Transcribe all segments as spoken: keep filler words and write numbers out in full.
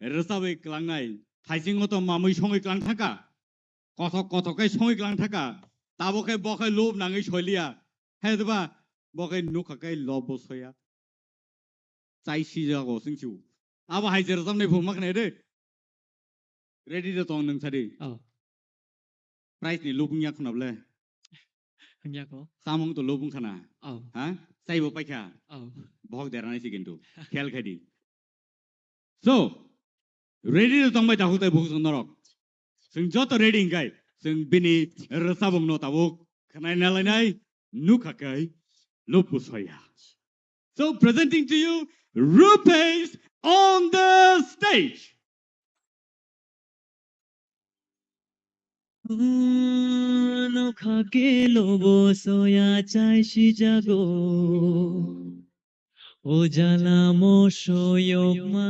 rwchabwi klangnai. Thaisingo to mamwi songwi klang thangkha. Kothok kothok khe songwi klang thangkha. Tabuk khe bo khe lub nangwi soiliya. He diba? Bo khe nukha khe lob bo soya. Chai sijago singsu. Abo hai je rwchabnai phung ma khnai de. Ready de tong nung sadi. Oh. Price ni lubung yak khna ble. Wngya ko. Samung to lubung khana. Oh. Ha? Chai bo paikha. Oh. Bohok deranai si kintu. Khel khai di. So, ready de tong bai dakhuk tai bukhuk norok. Sing joto ready hingkai. Sing bini rwchabung no tabuk. Khnai nalainai. Nukha kai. Lub bo soya. So presenting to you, Rupesh on the stage. Nokha kelo bo soya chai sijago. O jala mo soyokma.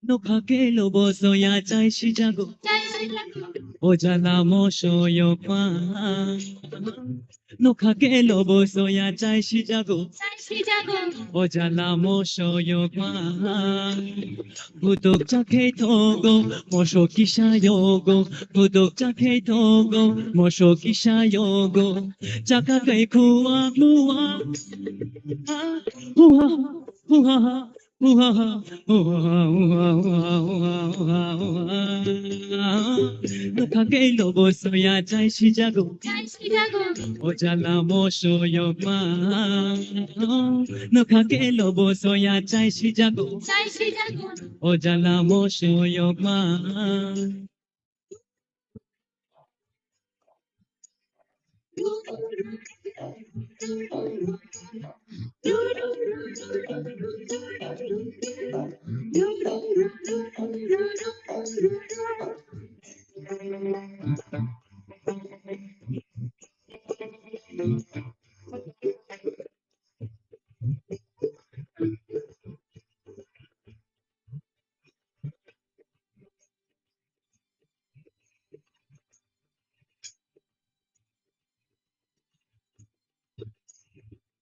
Nokha kelo bo soya chai sijago. O jala mo soyokma. Nokha kelo bo soya chai sijago. O jala mo soyokma. Budok chakhe thogo, moso kisa yogo. Budok chakhe thogo, moso kisa yogo. Chaka kai khua khua. Huha, huha, huha, huha, huha, huha, huha, huha. Nokha kelo bo soya chai sijago. O jala mo soyokma. Nokha kelo bo soya chai sijago. O jala mo soyokma.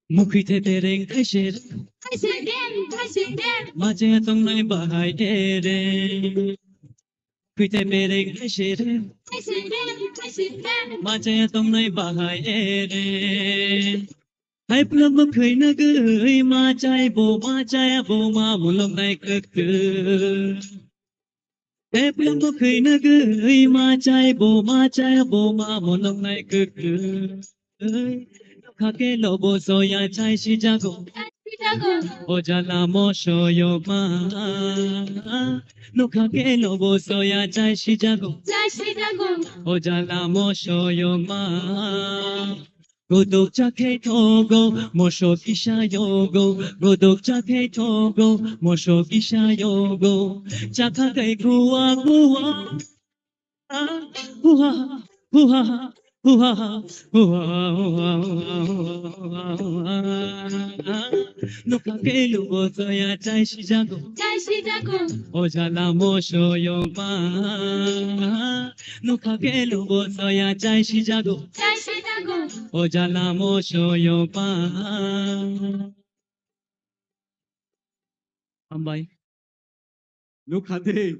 Mukhwi the tereng thaise re. Thaise re, thaise re. Maje tongnai bahai ere. Mukhwi the tereng thaise re. Thaise re, thaise re. Maje tongnai bahai ere. Hai pula mukhwi nagwi ma chai bo ma chai bo ma mulok nai kwtwi. Hai pula mukhwi nagwi ma chai bo ma chai bo ma mulok nai kwtwi. Nokha kelo bo soya chai sijago. O jala mo soyokma. Nokha kelo bo soya chai sijago. O jala mo soyokma. Godok chakhe thogo, moso kisa yogo. Godok chakhe thogo, moso kisa yogo. Chakha kai khua khua. Huha, huha, huha, huha, huha, huha, huha. Nokha kelo bo soya chai sijago. Chai sijago. O jala mo soyokma. Nokha kelo bo soya chai sijago. Chai sijago. O jala mo soyokma. Hambai. Nukha de.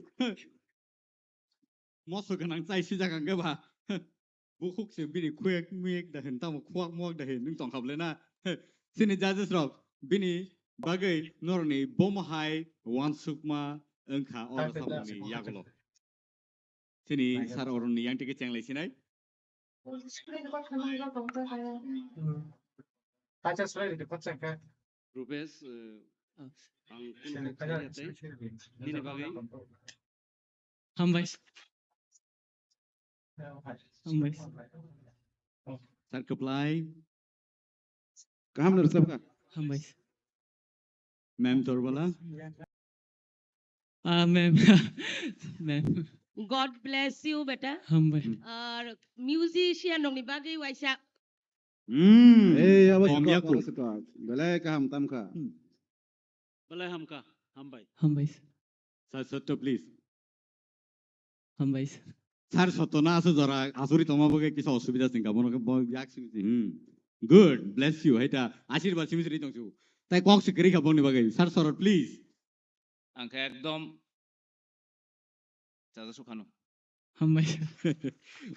Moso gwnang chai sijak ang khe ba. Bukhuk se bini khuyek muyek da hin, tamo khuak muak da hin, nwng tong kha bole na. Chini judges rok bini bagwi norokni bomo hai uansukma wngkha o rwchapmungni yagulo. Chini sir oroni yang tike chenglai sinai. Rupesh, eh, ang kunu kok saya tei nini bagwi. Hambai. Hambai. Sir kwplai. Kaham no rwchapkha. Hambai. Ma'am Torbala. Ah, ma'am. Ma'am. God bless you, beta. Hambai. Ar musician rokni bagwi waisa. Hmm. Ei, abo Om sikok, yaku. Abo sikok. Belai kaham tamkha. Hmm. Belai hamkha, hambai. Hambai. Sir Sotto, please. Hambai. Sir Sotto na asu jora asuri toma boge kisa osubida singka bono ke bo yak sing sing. Hmm. Good, bless you. Hai ta ashirbad simi sri tong su. Tai kok sikri kha boni bagai. Sir Sorot, please. Ang khe ekdom chajasu khano. Hambai.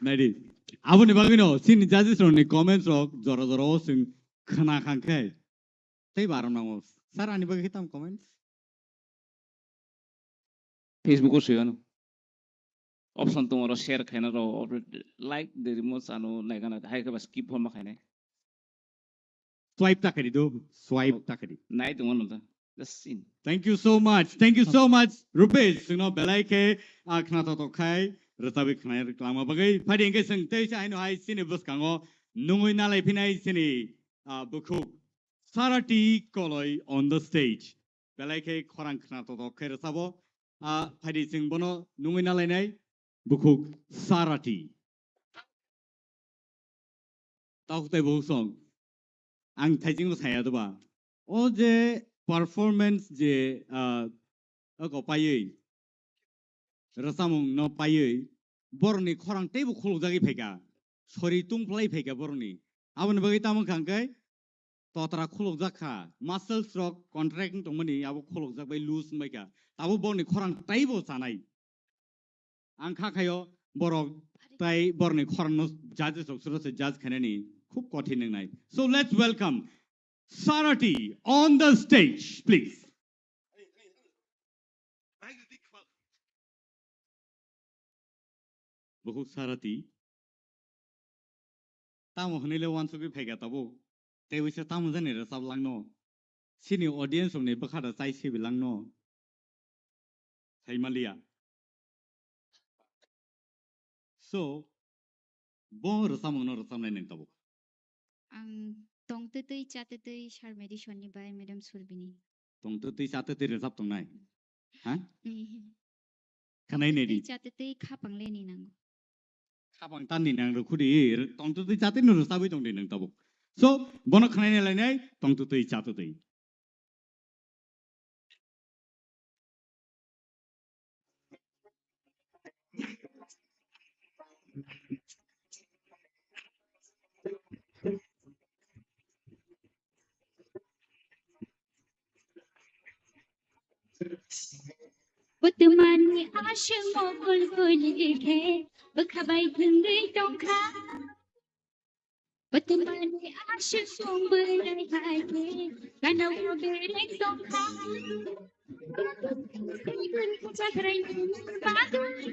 Naidi. Aboni bagwino chini judges rokni comments rok jora jora o chwng khna khang khe tei barom nango. Sir, ani bagwi khe tamo comments? Facebook o swi ano. Option tongo oro share khaina ro, like de rimo chano naigana hai khe ba skip homa khainai. Swipe ta khaidi do, swipe ta khaidi. Nai tongo no da. Just in. Thank you so much. Thank you so much, Rupesh. Chwngno belai khe, ah, khna to to khai, rwchabwi khnai rwklangma bagwi. Phaidi hwnkhe chwng tei se haino hai chini bwskango nungwi nalai phinai chini, ah, bukhuk Sarati Koloi on the stage. Belai khe khorang khna to to khe rwchabo. Ah, phaidi chwng bono nungwi nalainai bukhuk Sarati. Takhuk tei bukhuk song. Ang thaijingno saya doba. O je performance je, ah, oko paiwi, rwchapmung no paiwi, borokni khorang teibo khulukjagwi phaikha. Sori tungphlai phaikha borokni. Aboni bagwi tamo wngkha hwnkhe totra khulukjak kha. Muscles rok contract wng tongmani abo khulukjak bai loose wngbai kha. Tabuk borokni khorang teibo chanai. Ang kha khaio borok tai borokni khorangno judges rok suro se judge khainani khub kothin wngnai. So let's welcome Sarati on the stage, please. Bukhuk Sarati. Tamo hwnwi le uansugwi phaikha tabuk. Tei uisa tamo jani rwchap langno. Chini audience rokni bwkha da chai sibi langno. Saimaliya. So, bo rwchapmungno rwchapnai nwng tabuk. Ang tong twtwi cha twtwi Sir Madison ni bai Madam Surbini. Tong twtwi cha twtwi rwchap tongnai. Ha? Eh. Khwnai nai di. Twi cha twtwi khapang le ni nango. Khapang tan ni nang rwkhu di, tong twtwi cha twtwi no rwchabwi tong di nwng tabuk. So, bono khwnai nai lainai, tong twtwi cha twtwi. Bwtwmani aswk mokol kuli khe bwkha bai thwngwi tongkha. Bwtwmani aswk mung bwrwi hai khe gana o bereng tongkha. Chakrai bagwi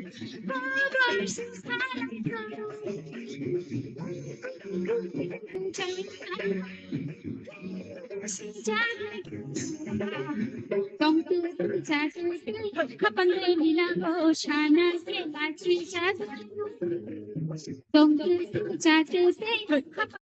kotor swngcharkha. Tongtwtwi chatwtwi khapang le nina o sana khe lachi chajak. Tongtwtwi chatwtwi khapang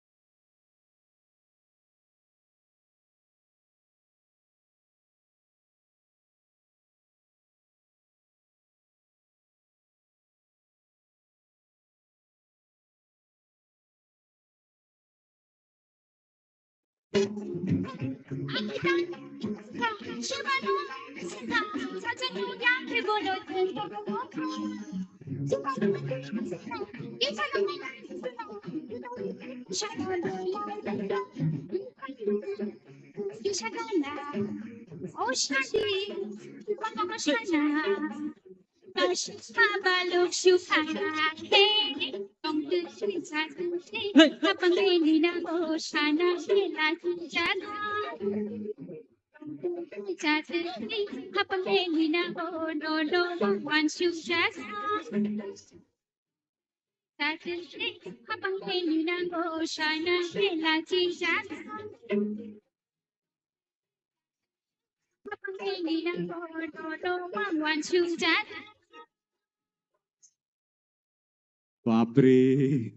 Bapre.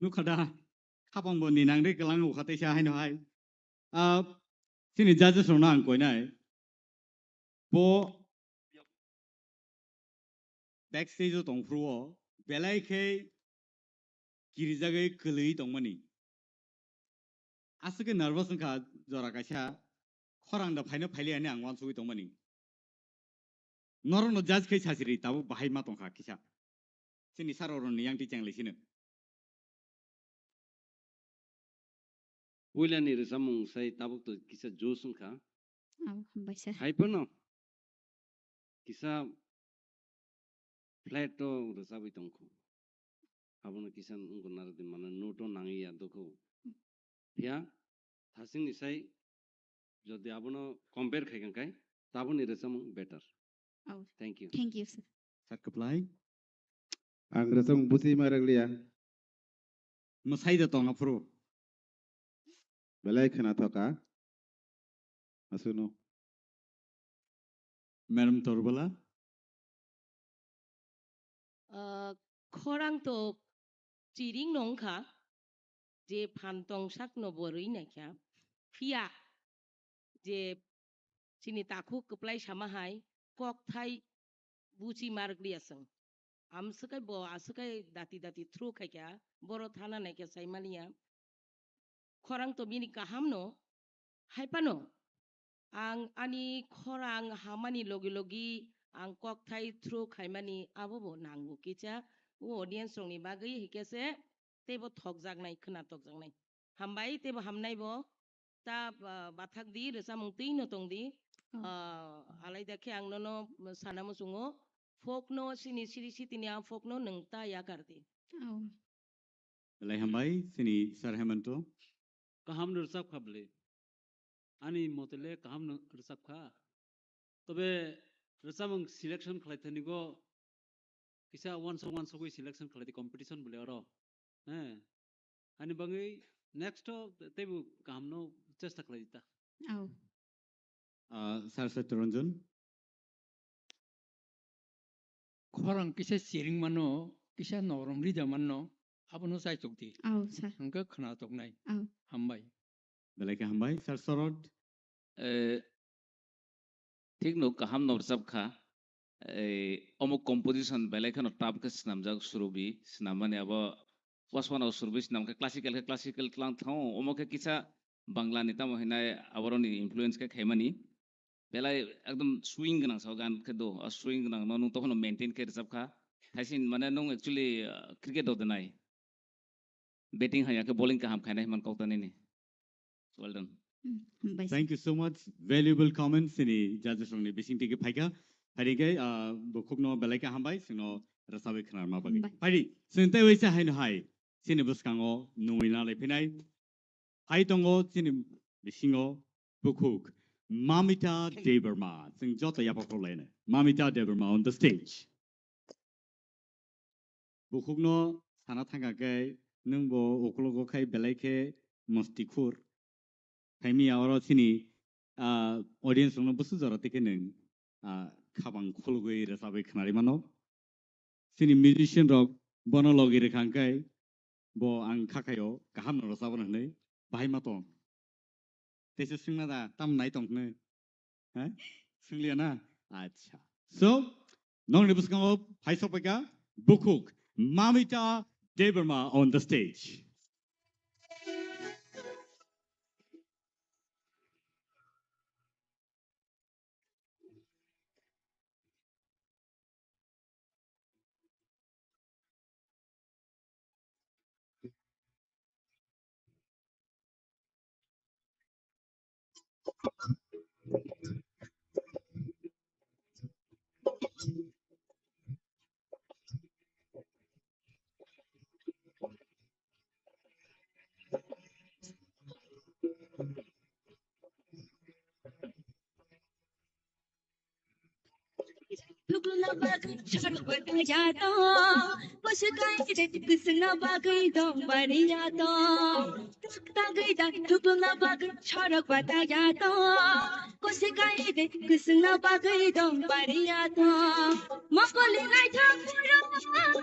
Nukha da. Khapang bo ninang de kelang ukha teisa haino hai. Ah, chini judges rokno ang koinai. Bo backstage o tongphuru o belai khe kirijagwi kwlwi tongmani. Aswk khe nervous wngkha jora kaisa, khorang da phaino phailiya hinwi ang uansugwi tongmani. Norokno judge khai sachiri tabuk bahai ma tongkha kisa. Chini sir oroni yang ti cheng lai sino. Puilani rwchapmung sai tabuk to kisa josh wngkha. Oh, hambai sir. Hai phano kisa flat to rwchabwi tongkho. Abono kisa wngkha narwkdi mano note o nangwi ya dokho. Phiya thasingni sai jodi abono compare khai kha khe tabukni rwchapmung better. Oh. Thank you. Thank you, sir. Sir kwplai. Ang rwchapmung buchi ma rwkliya. Mwsai da tong aphuru. Belai khwnathok kha. Aswkno. Madam Torbala. Ah, khorang to chiring no wngkha, je phan tong sak no bo rwi naikha. Phiya je chini takhuk kwplai sama hai kokthai buchi ma rwkliya chwng. Amswkai bo aswkai dati dati through khaikha, boro thana naikha saimaliya. Khorang to bini kaham no, hai phano ang ani khorang hamani logi logi ang kokthai through khaimani abo bo nango kisa o audience rokni bagwi, hikhe se teibo thokjaknai, khwna tokjaknai. Hambai teibo hamnai bo. Ta, ah, bathak di, rwchapmung twi no tong di. Oh. Ah, alaida khe ang nono sana muchungo, folk no sini siri sitini a folk no nwng ta yakar di. Oh. Belai hambai, chini Sir Hemanto. Kaham no rwchap kha bwle. Ani mote le kaham no rwchap kha. Tobe rwchapmung selection khlai thani go kisa wansok wansogwi selection khlai di competition bwle oro. He. Ani bagwi next o teibo kaham no chesta khlai di ta. Oh. Ah, Sir Satya Ranjan. Khorang kisa chiring mano, kisa norom rida mano, abono chaitok di. Oh, sir. Hwnkhe khwnatok nai. Oh. Hambai. Belai khe hambai, Sir Sorot. Eh, thik no, kaham no rwchap kha. Eh, omo composition belai kheno tough khe swnamjak Surbhi, swnammani abo wasmano Surbhi swnam khe classical khe classical tlang thango, omo khe kisa Bangla ni tamo hinai aboroni influence khe khaimani. Belai ekdom swing gwnang sao gan khe do, o swing gwnang no nwng tokhono maintain khe rwchap kha. Thaisin mane nwng actually, uh, cricket do denai. Batting haya khe bowling kaham khainai hwnman kok tanini. Well done. Mm, hambai. Thank you so much. Valuable comments chini judges rokni bising tigi phaikha. Phaidi khe, ah, bukhukno belai khe hambai, chwngno rwchabwi khwnarma bagwi. Hambai. Phaidi, chwng tei waisa haino hai, chini bwskango nungwi nalai phinai. Hai tongo chini bisingo bukhuk Mamita Debbarma. Chwng joto yapha khorlaino. Mamita Debbarma on the stage. Bukhukno sana thangkha khe nwng bo uklogo khai belai khe mosti khur. Phaimiya oro chini, ah, audience rokno bwswk jora tei khe nwng, ah, khabang khulugwi rwchabwi khwnarwi mano. Chini musician rok bono logi rwkha hwnkhe bo ang kha khaio kaham no rwchabo hwnwi bahai ma tong. Teisa swngna da, tam nai tong hwnwi. Ha? Swnglia na? Acha. So, nongni bwskango phai sokpaikha bukhuk Mamita Debbarma on the stage. Thukluna bagwi chorok bata yato, kosi kai de kusna bagwi dong bari yato. Tagwi da thukluna bagwi chorok bata yato, kosi kai de kusna bagwi dong bari yato. Mokoli nai thok pura,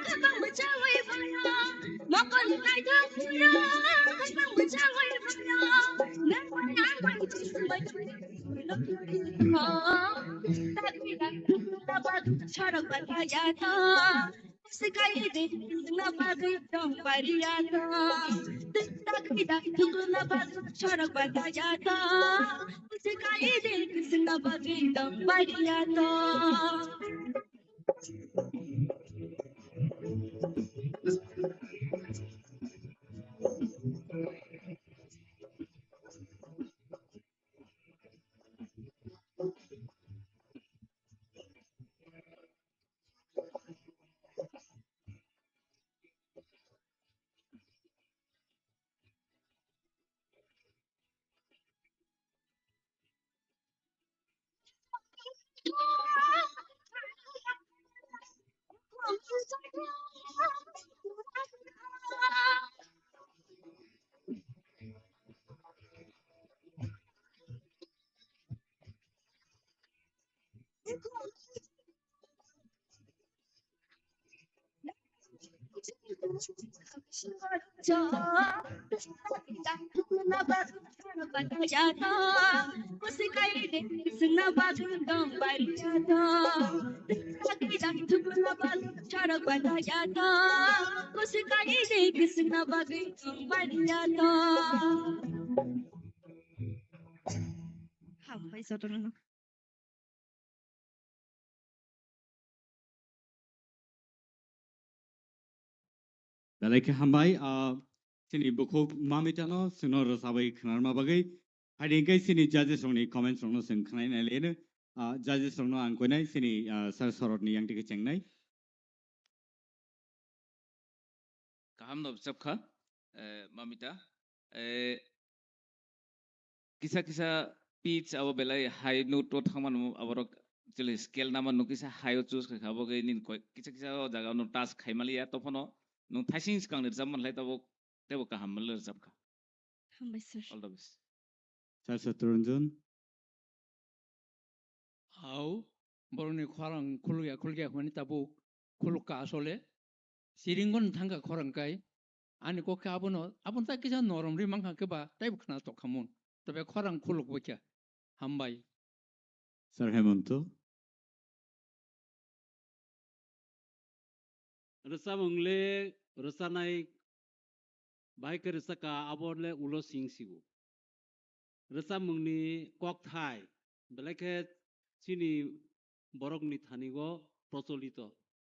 kabang bachawai bara. Mokoli nai thok pura, kabang bachawai bara. Nang nang Hambai jotono. Belai khe hambai, ah, chini bukhuk Mamitano chwngno rwchabwi khwnarma bagwi. Haidi hwnkhe chini judges rokni comments rokno chwng khwnai nai leno. Ah, judges rokno ang koinai chini, ah, Sir Sorotni yang tike chengnai. Kaham no bwsap kha, eh, Mamita. Eh, kisa kisa pitch abo belai high note o thangmano aborok chili scale nama no kisa high o choose kha abo khe nini koi kisa kisa o jaga no touch khai maliya tophano nung thaising swkang ni rwchapma lai tabuk teibo kaham mali rwchap kha. Hambai sir. All the best. Sir Satranjan. Hao, borokni khorang khulukya khulukya hwnwi tabuk khulukka asole. Siringbo no thangkha khorang kai. Ani kok khe abono, abono ta kisa norom ri mankha khe ba, taibo khna tokha mun. Tobe khorang khuluk bo kya. Hambai. Sir Hemanto. Rwchapmung le rwchanai bai khe rwchapkha, abo le ulo sing sigo. Rwchapmungni kokthai belai khe chini borokni thani-o procholito.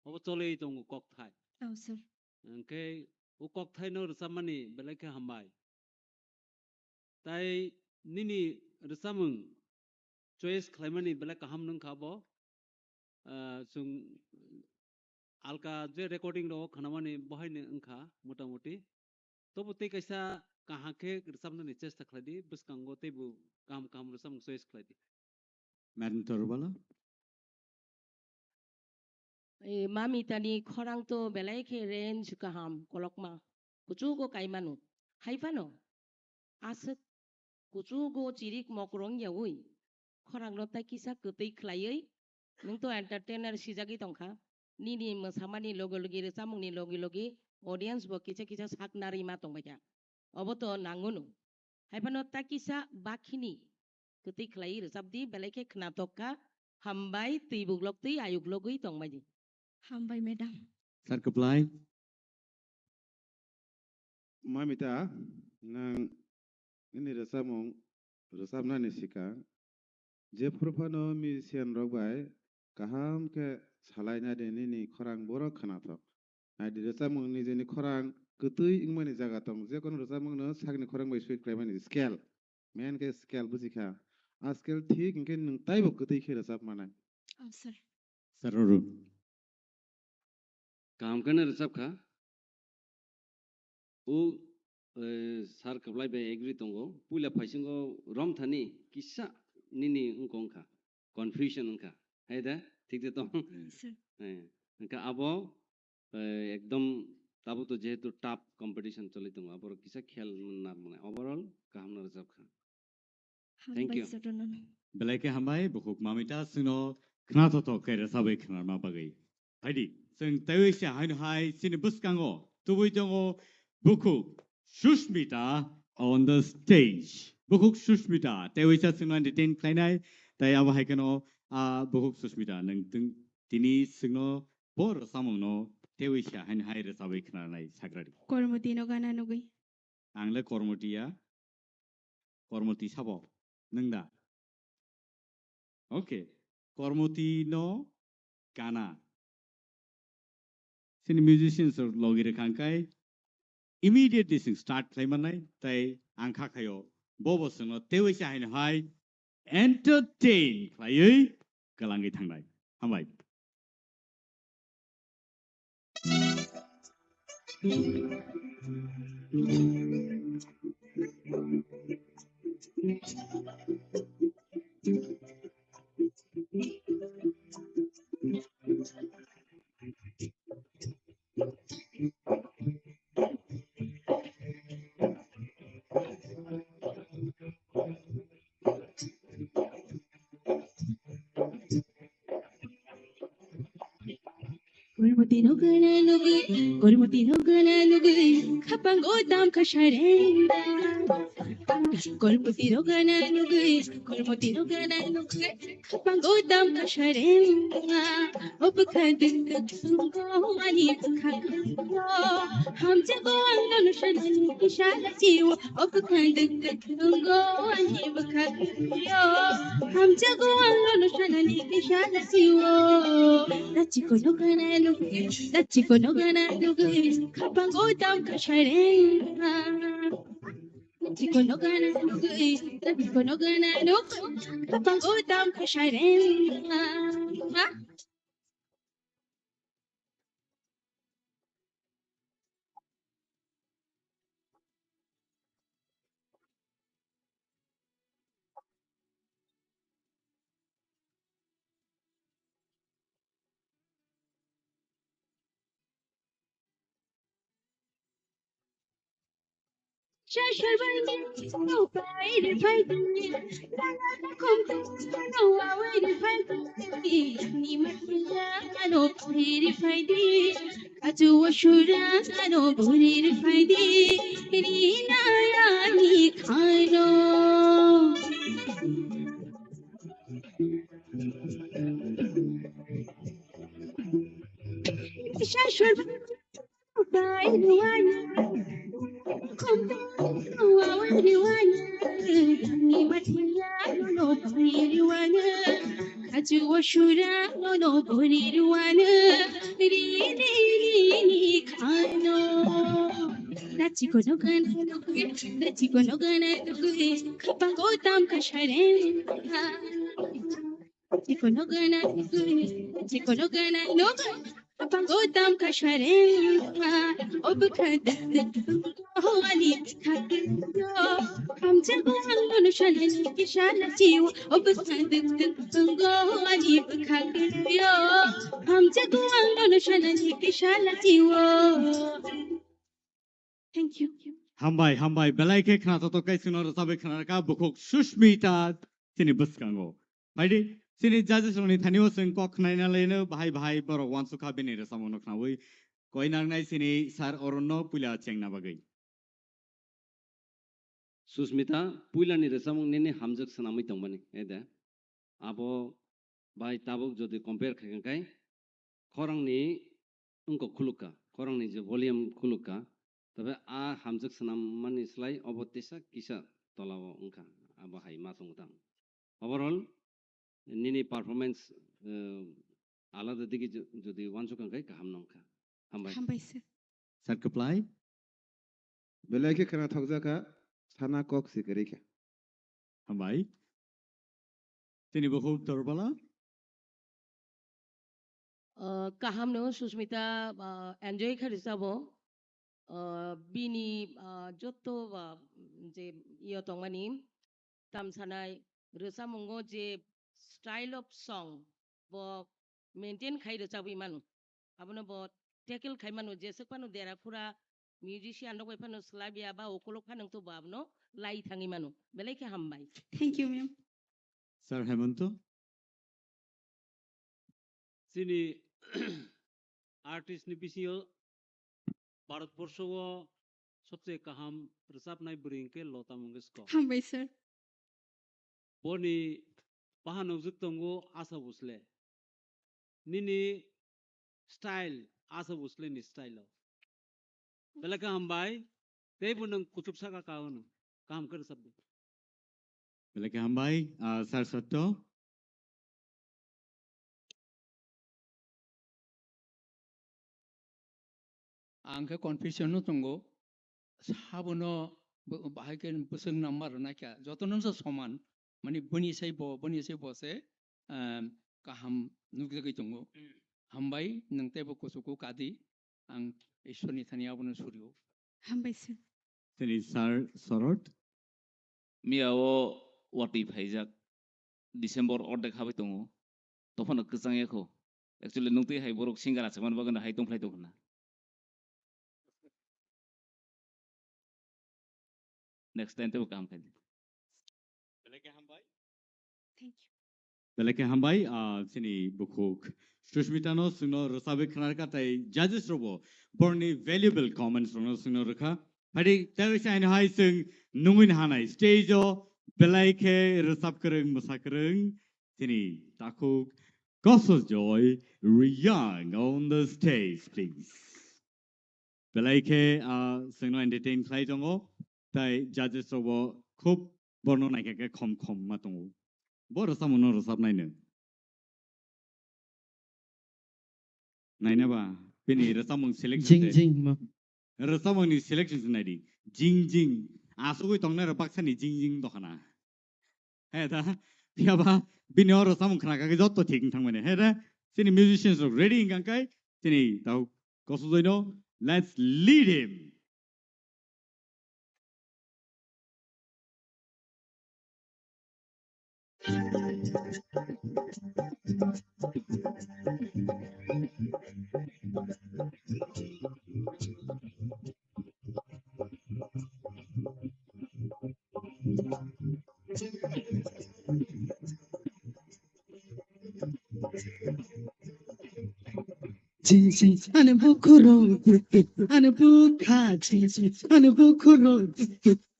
Obo choli tongo kokthai. Oh, sir. Hwnkhe o kokthaino rwchapmani belai khe hambai. Tai nini rwchapmung choice khlaimani belai kaham wngkha bo. Ah, chwng alka je recording rok khnamani bohaino wngkha motamoti. Tobo tei kaisa kaham khe rwchapnani chesta khlai di, bwskango teibo kaham kaham rwchapmung choice khlai di. Madam Torubala. E, Mamitani khorang to belai khe range kaham kolokma. Kuchugo kaimano. Hai phano aswk kuchugo chirik mokrong yaui khorangno tai kisa kwtwi khlaiwi nwng to entertainer sijagwi tongkha. Nini mwsamani logi logi, rwchapmungni logi logi audience bo kisa kisa sak narwi ma tongbaikha. Obo to nangono. Hai phano tai kisa bakhini kwtwi khlaiwi rwchapdi, belai khe khnatok kha. Hambai, twi buklok twi ayuk logwi tongbaidi. Hambai, madam. Sir Kwplai. Mamita, nwng nini rwchapmung rwchapnani swkang jephuru phano musician rok bai kaham khe salaina di nini khorang borok khnathok. Naidi rwchapmung nijeni khorang kwtwi wngmani jaga tong, jekono rwchapmungno sakni khorang bai suit khlaimani scale. Main khe scale buji kha. A scale thik hwnkhe nwng taibo kwtwi khe rwchap manai. Oh, sir. Sir Arun. Kaham khe no rwchap kha. O, eh, sir Kwplai bai agree tongo. Puila phaisingo romthani kisa nini wngkha wngkha. Confusion wngkha. Hai da? Thik de tong? Sir. Eh, wngkha abo, eh, ekdom tabuk to jehetu tough competition choli tongo. Aborok kisa khel nang mwnai. Overall kaham no rwchap kha. Thank you. Belai khe hambai, bukhuk Mamita chwngno khna thothok khe rwchabwi khwnarma bagwi. Phaidi, chwng teiwi se haino hai chini bwskango tubui tongo bukhuk Sushmita on the stage. Bukhuk Sushmita, tewi sa chwngno entertain khlainai, tai abo hai kheno, ah, bukhuk Sushmita, nwng twng-, tini chwngno bo rwchapmungno tewi sa haino hai rwchabwi khnanai sakradi. Kormoti no gana nugwi. Ang le Kormoti ya. Kormoti sabo. Nwng da? Okay. Kormoti no gana. Chini musicians rok logi rwkha hwnkhe immediately chwng start khlai mannai, tai ang kha khaio bo bo chwngno tewi sa haino hai entertain khlaiwi kwlangwi thangnai. Hambai. Kormoti no gana nugwi, kormoti no gana nugwi, khapango tam khasarenda. Kormoti no gana nugwi, kormoti no gana nugwi, khapango tam khasarenda. O bwkha dwk dwk tongo ani bwkha kwrwio. Hamjago ang nono sanani kisa lachiwo. O bwkha dwk dwk tongo ani bwkha kwrwio. Hamjago ang nono sanani kisa lachiwo. Lachiko no gana nugwi, lachiko no gana nugwi, khapango tam khasarenda. Lachiko no gana nugwi, lachiko no gana nugwi, khapango tam khasarenda. Lachiko no gana nugwi, lachiko no gana nugwi, khapango tam khasarenda. Chiko no gana nugwi, chiko no gana nugwi, khapango tam khasarenda. O bwkha dwk dwk tongo ani bwkha kwrwio. Hamjago ang nono sanani kisa lachiwo. O bwkha dwk dwk tongo ani bwkha kwrwio. Hamjago ang nono sanani kisa lachiwo. Thank you. Hambai, hambai. Belai khe khna totok kai chwngno rwchabwi khna rwkha bukhuk Sushmita chini bwskango. Phaidi, chini judges rokni thani o chwng kok khnaina laino bahai bahai borok uansukha bini rwchapmungno khnaui. Koi nangnai chini Sir Arunno puila chengna bagwi. Susmita, puilani rwchapmung nini hamjwk swnamwi tongmani, ede. Abo bai tabuk jodi compare khaikha khe, khorangni wngkok khulukka, khorangni je volume khulukka, tabe a hamjwk swnammani slai obo tesa kisa tolao wngkha, abo hai ma tongo tang. Overall, nini performance, eh, alada digi jo-, jodi uansukha khe kaham nongkha. Hambai. Hambai, sir. Sir Kwplai. Belai khe khwnathokjakha, sana kok si kwrwi kha. Hambai. Chini bukhuk Torbala. Ah, kaham no Susmita, ah, enjoy kha rwchabo. Ah, bini, ah, jotto, ah, je iyo tongmani tamsanai rwchapmungo je style of song bo maintain khai rwchabwi mano. Abono bo tackle khai mano, jeswk phano dera phura musician rok bai phano swlaiya ba ukolok phano wngtwi bo abono lai thangwi mano. Belai khe hambai. Thank you, ma'am. Sir Hemanto. Chini artist ni bisingo Bharat borsho o Sobse kaham rwchapnai bwrwi hwnkhe Lota Mangeshkar. Hambai, sir. Boni paha nukjwk tongo Asha Bhosle. Nini style, Asha Bhosle ni style o. Belai khe hambai, teibo nwng kuchuk saka ka hwno. Kaham khe rwchapdi. Belai khe hambai, ah, Sir Satya. Ang khe confusion no tongo. Sabono bo-, bahai khe bwswk number rwna kya. Jotono se soman. Mani boni sai bo, boni sai bo se, ehm, kaham nukjagwi tongo. Hambai, nwng teibo kuchuku kadi. Ang Ishwarni thani abono surio. Hambai sir. Tini Sir Sorot. Miya o watwi phaijak. December ordek habai tongo. Tophano kwchang ya kho. Actually, nung twi hai borok singer achai man bagwi hai tongphlai tong khna. Next time tebo kaham khaidi. Belai khe hambai. Thank you. Belai khe hambai, ah, chini bukhuk Sushmita no chwngno rwchabwi khna rwkha tei judges robo borni valuable comments rokno chwngno rwkha. Phadi tei se ani hai chwng nungwi hanai stage o belai khe rwchap kwrwng, mwsa kwrwng chini takhuk Kosojoy Riyang on the stage, please. Belai khe, ah, chwngno entertain khlai tongo, tei judges rokbo khub borno naikha khe khom khom ma tongo. Bo rwchapmungno rwchapnaino. Naina ba, bini rwchapmung selection Jing se. Jing ma. Rwchapmungni selection se naidi. Jing jing. Asugwi tongnai rok baksani jing jing dokhana. He da, phiya ba, bini oro samung khna kha khe jotto thik wng thang mani. He da, chini musicians rok ready wng kha khe, chini tau Kosojoy no, let's lead him. Jing jing, ani bukhurok, ani bukha, jing jing, ani bukhurok,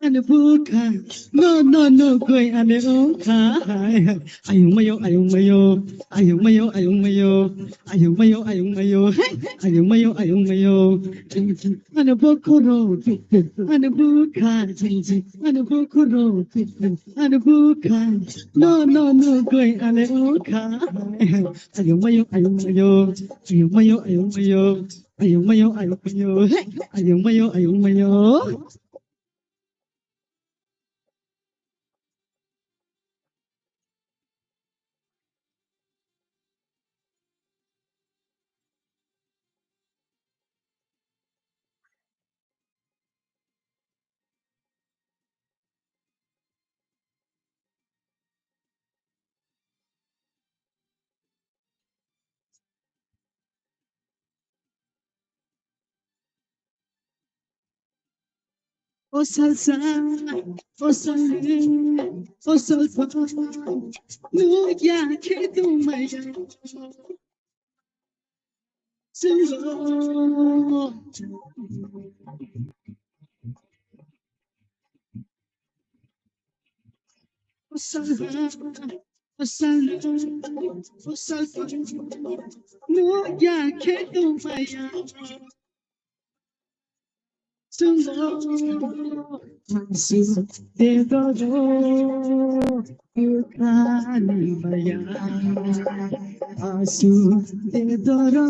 ani bukha. No, no, no, goi, ani ongkha. Ayung mayo, ayung mayo, ayung mayo, ayung mayo, ayung mayo, ayung mayo, hey, ayung mayo, ayung mayo. Jing jing, ani bukhurok, ani bukha, jing jing, ani bukhurok, ani bukha. No, no, no, goi, ani ongkha. Ayung mayo, ayung mayo, ayung mayo, ayung mayo, ayung mayo, ayung mayo, hey, ayung mayo, ayung mayo. O salsa, o salsa, o salsa, no ya ke tu maya. Asu de doro bukhani maya. Asu de doro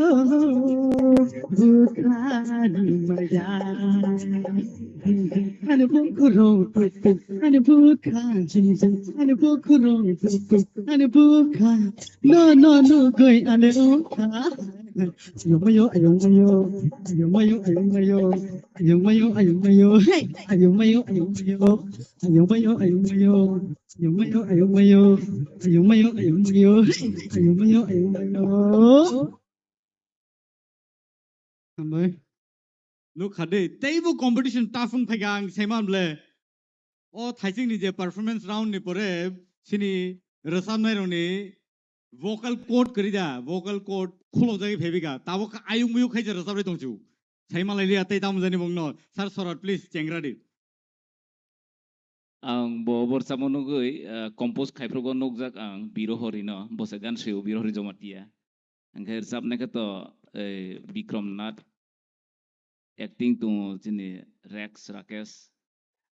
bukhani maya. Ani bukhurok, ani bukha, ani bukhurok, ani bukha. No, no, no, goi, ani bukha. Ayung mayo, ayung mayo, ayung mayo, ayung mayo, ayung mayo, ayung mayo, hey, ayung mayo, ayung mayo, ayung mayo, ayung mayo, ayung mayo, ayung mayo, ayung mayo, ayung mayo, hey, ayung mayo, ayung mayo. Hambai. Nuk khade, teibo competition tough wng phaikha ang saiman ble. O thaisingni je performance round ni pore sini rwchapnai rokni vocal cord kwrwi da, vocal cord khulokjagwi phaibikha. Tabuk kha ayung muyung khaisa rwchapri tongchu. Sai malai liya tei tamo jani bongno. Sir Sorot, please, chengra di. Ang bo borsa mo nugui, ah, compose khai phrugo nukjak ang Birohori no, bosa gan sui Birohori Jamatia. Angkhe rwchapnai khe to, eh, Bikram Nath, acting tongo chini Rex Rakesh.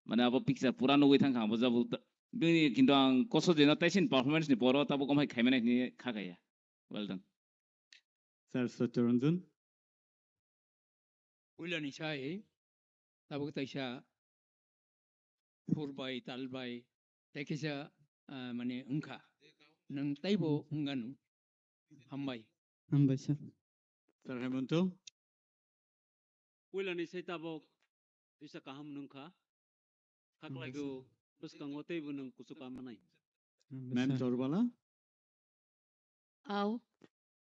Mane abo picture pura nugui thangkha abo jabuk ta-, bini kintu ang koso jeno taisin performance ni poro tabuk omhai khaimani hini kha kaya. Well done. Sir Satyaranjan. Puilani sai tabuk taisa phur bai, tal bai, tei kisa, ah, mane wngkha. Nwng taibo wnganu. Hambai. Hambai, sir. Sir Hemanto. Puilani sai tabuk tisa kaham nungkha. Hambai, sir. Khaklaigo bwskango teibo nwng kuchuk kamanai. Hambai, sir. Ma'am Chorbala. Au,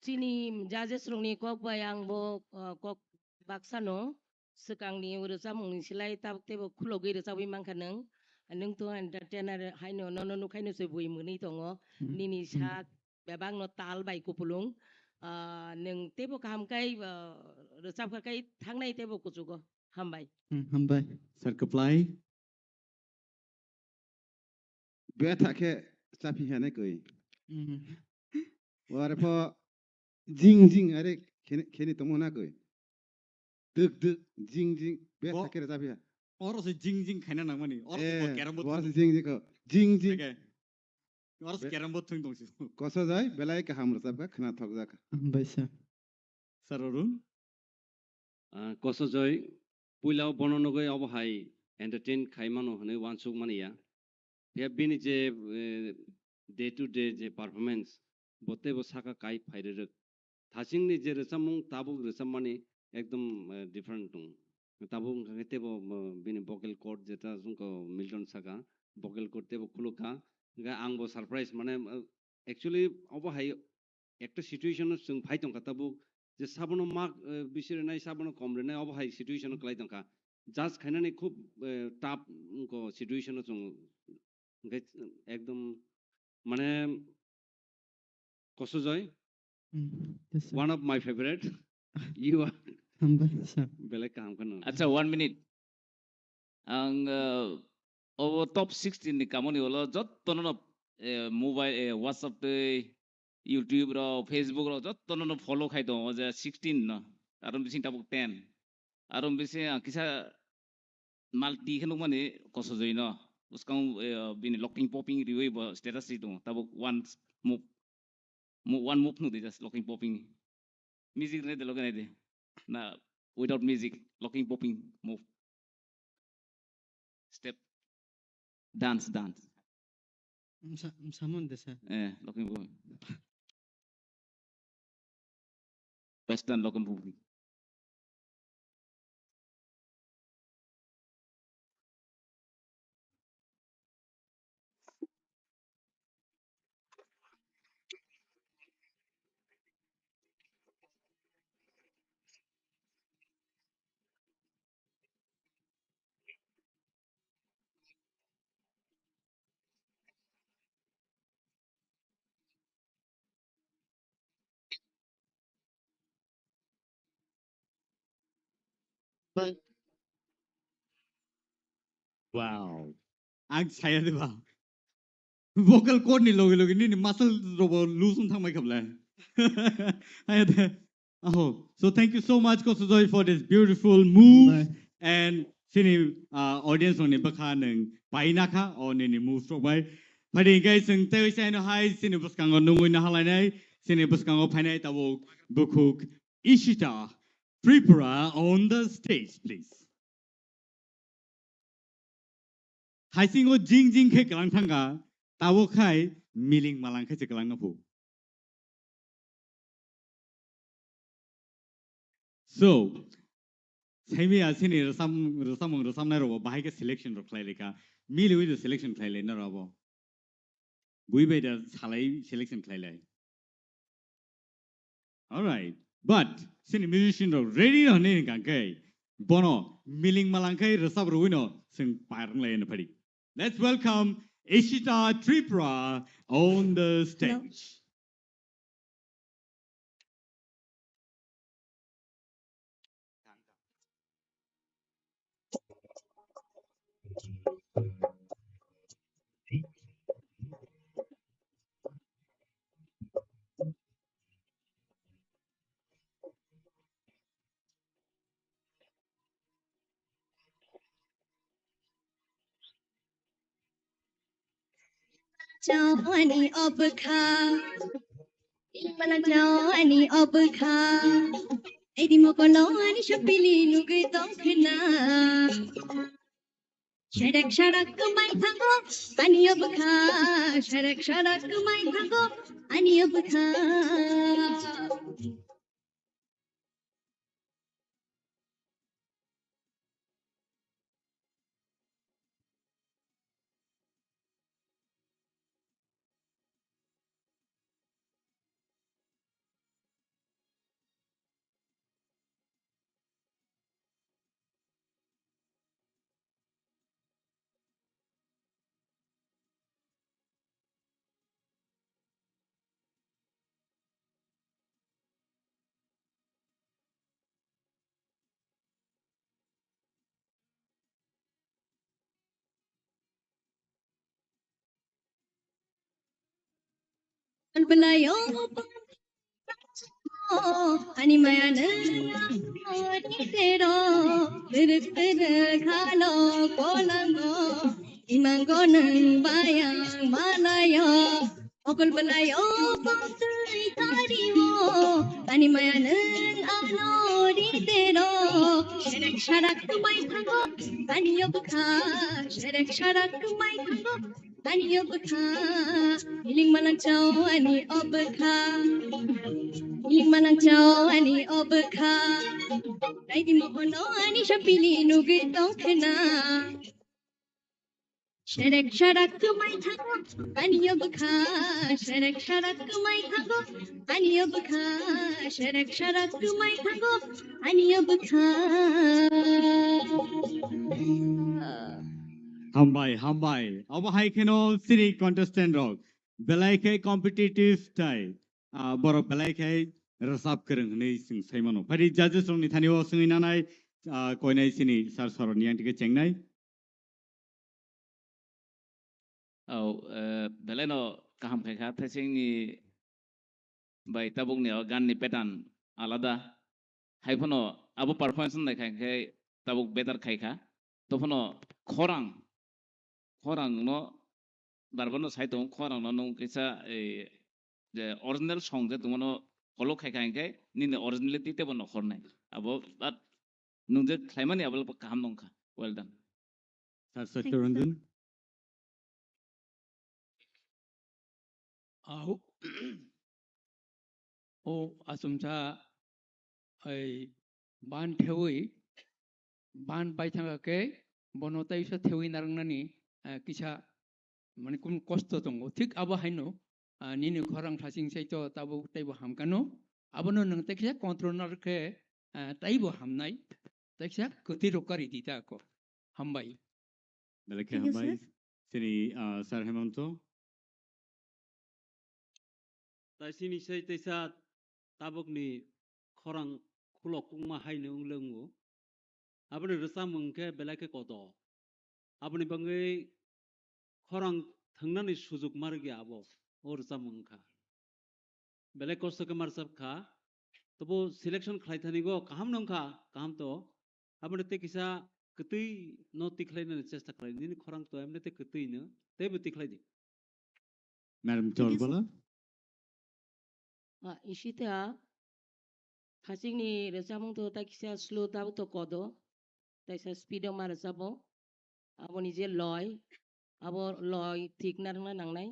chini judges rokni kok bai ang bo, uh, kok baksa no swkangni rwchapmungni slai tabuk teibo khulogwi rwchapwi mankha nwng. Nwng to entertainer haino nono nukhaino se bui mwnwi tongo. Hmm. Nini sak bebakno tal bai kupulung. Ah, nwng teibo kaham kai, ah, rwchapkha kai thangnai teibo kuchugo. Hambai. Hmm, hambai. Sir Kwplai. Betha khe chaphi hane koi. Hmm. Ware pho jing jing are kheni, kheni tongmo na koi. Duk duk jing jing betha khe chaphi ha. Oro se jing jing khaina nangmani. Oro se bo carrom board bo thung se jing jing ko. Jing jing. Okay. Oro se carrom board thung tong si. Koso jai belai kaham rwchapkha khna thokjak. Hambai sir. Sir Arun. Ah, Kosojoy, puila o bono nugui obo hai entertain khai mano hwnwi uansuk mani ya. Phiya bini je, eh, day to day je performance, bo teibo saka kai phai rwrwk. Thachingni je rwchapmung tabuk rwchapmani ekdom, eh, different tong. Tabuk wngkha khe teibo, eh, bini vocal cord jeta chwngkha Milton saka, vocal cord teibo khulukha. Hwnkhe ang bo surprise, mane, eh, actually obo hai ekta situation o chwng phai tongkha tabuk, je sabono mak, eh, bisi rwnai, sabono kom rwnai, obo hai situation o kwlai tongkha. Judge khainani khub, eh, tough wngkha situation o chwng, hwnkhe ekdom mane Kosojoy, mm, yes, sir. One of my favorite. You are. Hambai, sir. Belai kaham kheno. Acha, one minute. Ang, uh, obo top sixteen ni kamoni ulo jottono no, eh, mobile, eh, WhatsApp tei YouTube rok, Facebook rok jottono no follow khai tongo, o je sixteen no, aro bising tabuk ten. Aro bising ang kisa multi khe nukmani Kosojoi no. Bwskango, eh, bini locking popping riwi bo status ri tongo. Tabuk one move, mo-, one move nukdi just locking popping. Music rwnai de, loge nai de. Na, without music, locking popping move. Step. Dance, dance. Msa-, msamon de sa. Eh, locking popping. Western locking popping. Wow. Ang saya de ba. Vocal cord ni loge loge nini muscle robo loose wng thangbai khablai. Aya de. Aho. So thank you so much, Kosojoy, for this beautiful move. Bye. And sini, uh, audience rokni bwkha nwng paina kha o nini move rok bai. Phadi hingke chwng tei saino hai sini bwskango nungwi nahalainai, sini bwskango phainai tabuk bukhuk Ishita Tripura on the stage, please. Haisingo jing jing khe kwlang thangkha, tabuk khai miling malang khe se kwlangno phu. So, saimi asini rwsam-, rwsamung rwsamnai rokbo bahai khe selection rok khlai laikha. Miliwi do selection khlai lai na rabo. Bui bai da salai selection khlai lai. All right. But sini musician rok ready no hinwi hwnkha khe bono miling malang khai rwchap rwui no chwng par wng lai no phadi. Let's welcome Ishita Tripura on the stage. Chawani obkha. Imana chawani obkha. Edi mokolo ani shapili nugui tongkhna. Sharek sharak kumai thango ani obkha. Sharek sharak kumai thango ani obkha. Belai o ani maya nang ani tero berek berek halo kolango imango nang bayang malayo okol belai o pamtui tari o ani maya nang ano di tero sharek sharak tumai thango ani obkha sharek sharak tumai thango Ani obkha, hiling malang chao ani obkha. Hiling malang chao ani obkha. Naidi mohono ani shapili nugui tongkhna. Sharek sharak kumai thango ani obkha. Sharek sharak kumai thango ani obkha. Sharek sharak kumai thango ani obkha. Hambai, hambai. Obo hai kheno chini contestant rok belai khe competitive tai, ah, borok belai khe rwchap kwrwng hwnwi chwng sai mano. Phai di judges rokni thani o swngwi nanai, ah, koinai chini sir Soroni yang tike chengnai. Au, eh, belai no kaham khai kha, thai singni bai tabukni o ganni pattern alada. Hai phano abo performance nai khai khe tabuk better khai kha. To phano khorang, khorang no barbar no sai tongo, khorang no nung kisa, eh, je original song je tongmano follow khai kha hinkhe nini originality tebo nokhornai. Abo but nung je khlaimani abo kaham nongkha. Well done. Sir Thank you, sir. Satyaranjan. Au. O achomsa ai ban thewi, ban bai thangkha khe bono taisa thewi narwknani, eh, kisa mane kunu kosto tongo. Thik abo haino, ah, nini khorang thaching saito tabuk teibo hamkano. Abono nwng teksa control narwk khe, ah, teibo hamnai. Teksa kwtwi rok kari di ta ako. Hambai. Belai khe Thank you, hambai. Sir. Chini, ah, Sir Hemanto. Tai sini sai teisa tabukni khorang khulok kungma haino wng le wngo. Aboni rwchapmung khe belai khe kodo. Aboni bagwi khorang thwngnani sujuk ma rwgya abo, o rwchapmung wngkha. Belai kosto khe ma rwchap kha. Tobo selection khlai thani go kaham no wngkha, kaham to. Aboni tei kisa kwtwi no tikhlai nani chesta khlai. Nini khorang to emne tei kwtwi no, teibo tikhlai di. Madam Thank you, sir. Torbala. Ah, isita, thachikni rwchapmung to ta kisa slow tabuk to kodo, taisa speed o ma rwchabo. Aboni je loi, abo loi thik narwkna nangnai.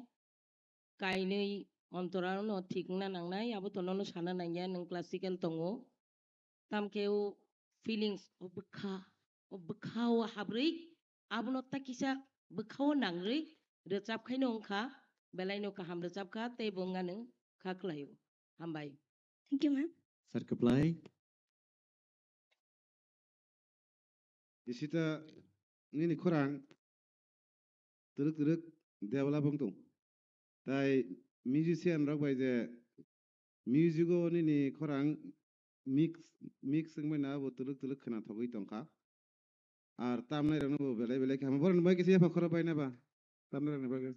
Kainwi ontorano thik wngna nangnai, abo to nono sana nangya, nwng classical tongo. Tamkhe o feelings, o bwkha, o bwkha o habrwi, abono ta kisa bwkha o nangrwi rwchap khaino wngkha, belaino kaham rwchap kha, tei bo wngya nwng kha khlaio. Hambai. Thank you, ma'am. Sir Kwplai. Isita nini khorang twrwk twrwk develop wng tong. Tai musician rok bai je music o nini khorang mix, mix wngmani abo twrwk twrwk khwnathogwi tongkha. Ar tamnai rokno bo belai belai khe hamo. Borokni bai kisa yapha khoro bai nai ba. Tamnai rokni bagwi.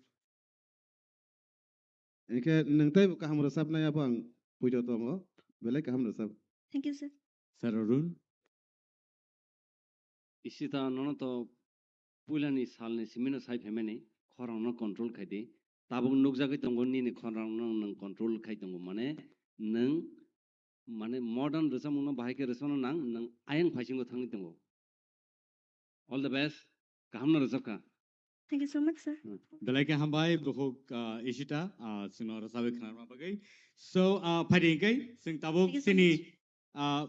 Hinkhe nwng teibo kaham rwchapnai abo ang puito tongo. Belai kaham rwchap. Thank you, sir. Sir Arun. Isita nono to puilani salni simino sai phaimani khorangno control khai di. tabuk nukjagwi tongo, nini khorang no nwng control khai tongo, mane nwng, mane modern rwchapmung no bahai khe rwchapna nang, nwng ayang phaisingo thangwi tongo. All the best. Kaham no rwchapkha. Thank you so much, sir. Hmm. Belai khe hambai, bukhuk, ah, Ishita, ah, chwngno rwchabwi khwnarma bagwi. So, ah, phaidi hwnkhe, chwng tabuk Thank you so chini, much. Ah,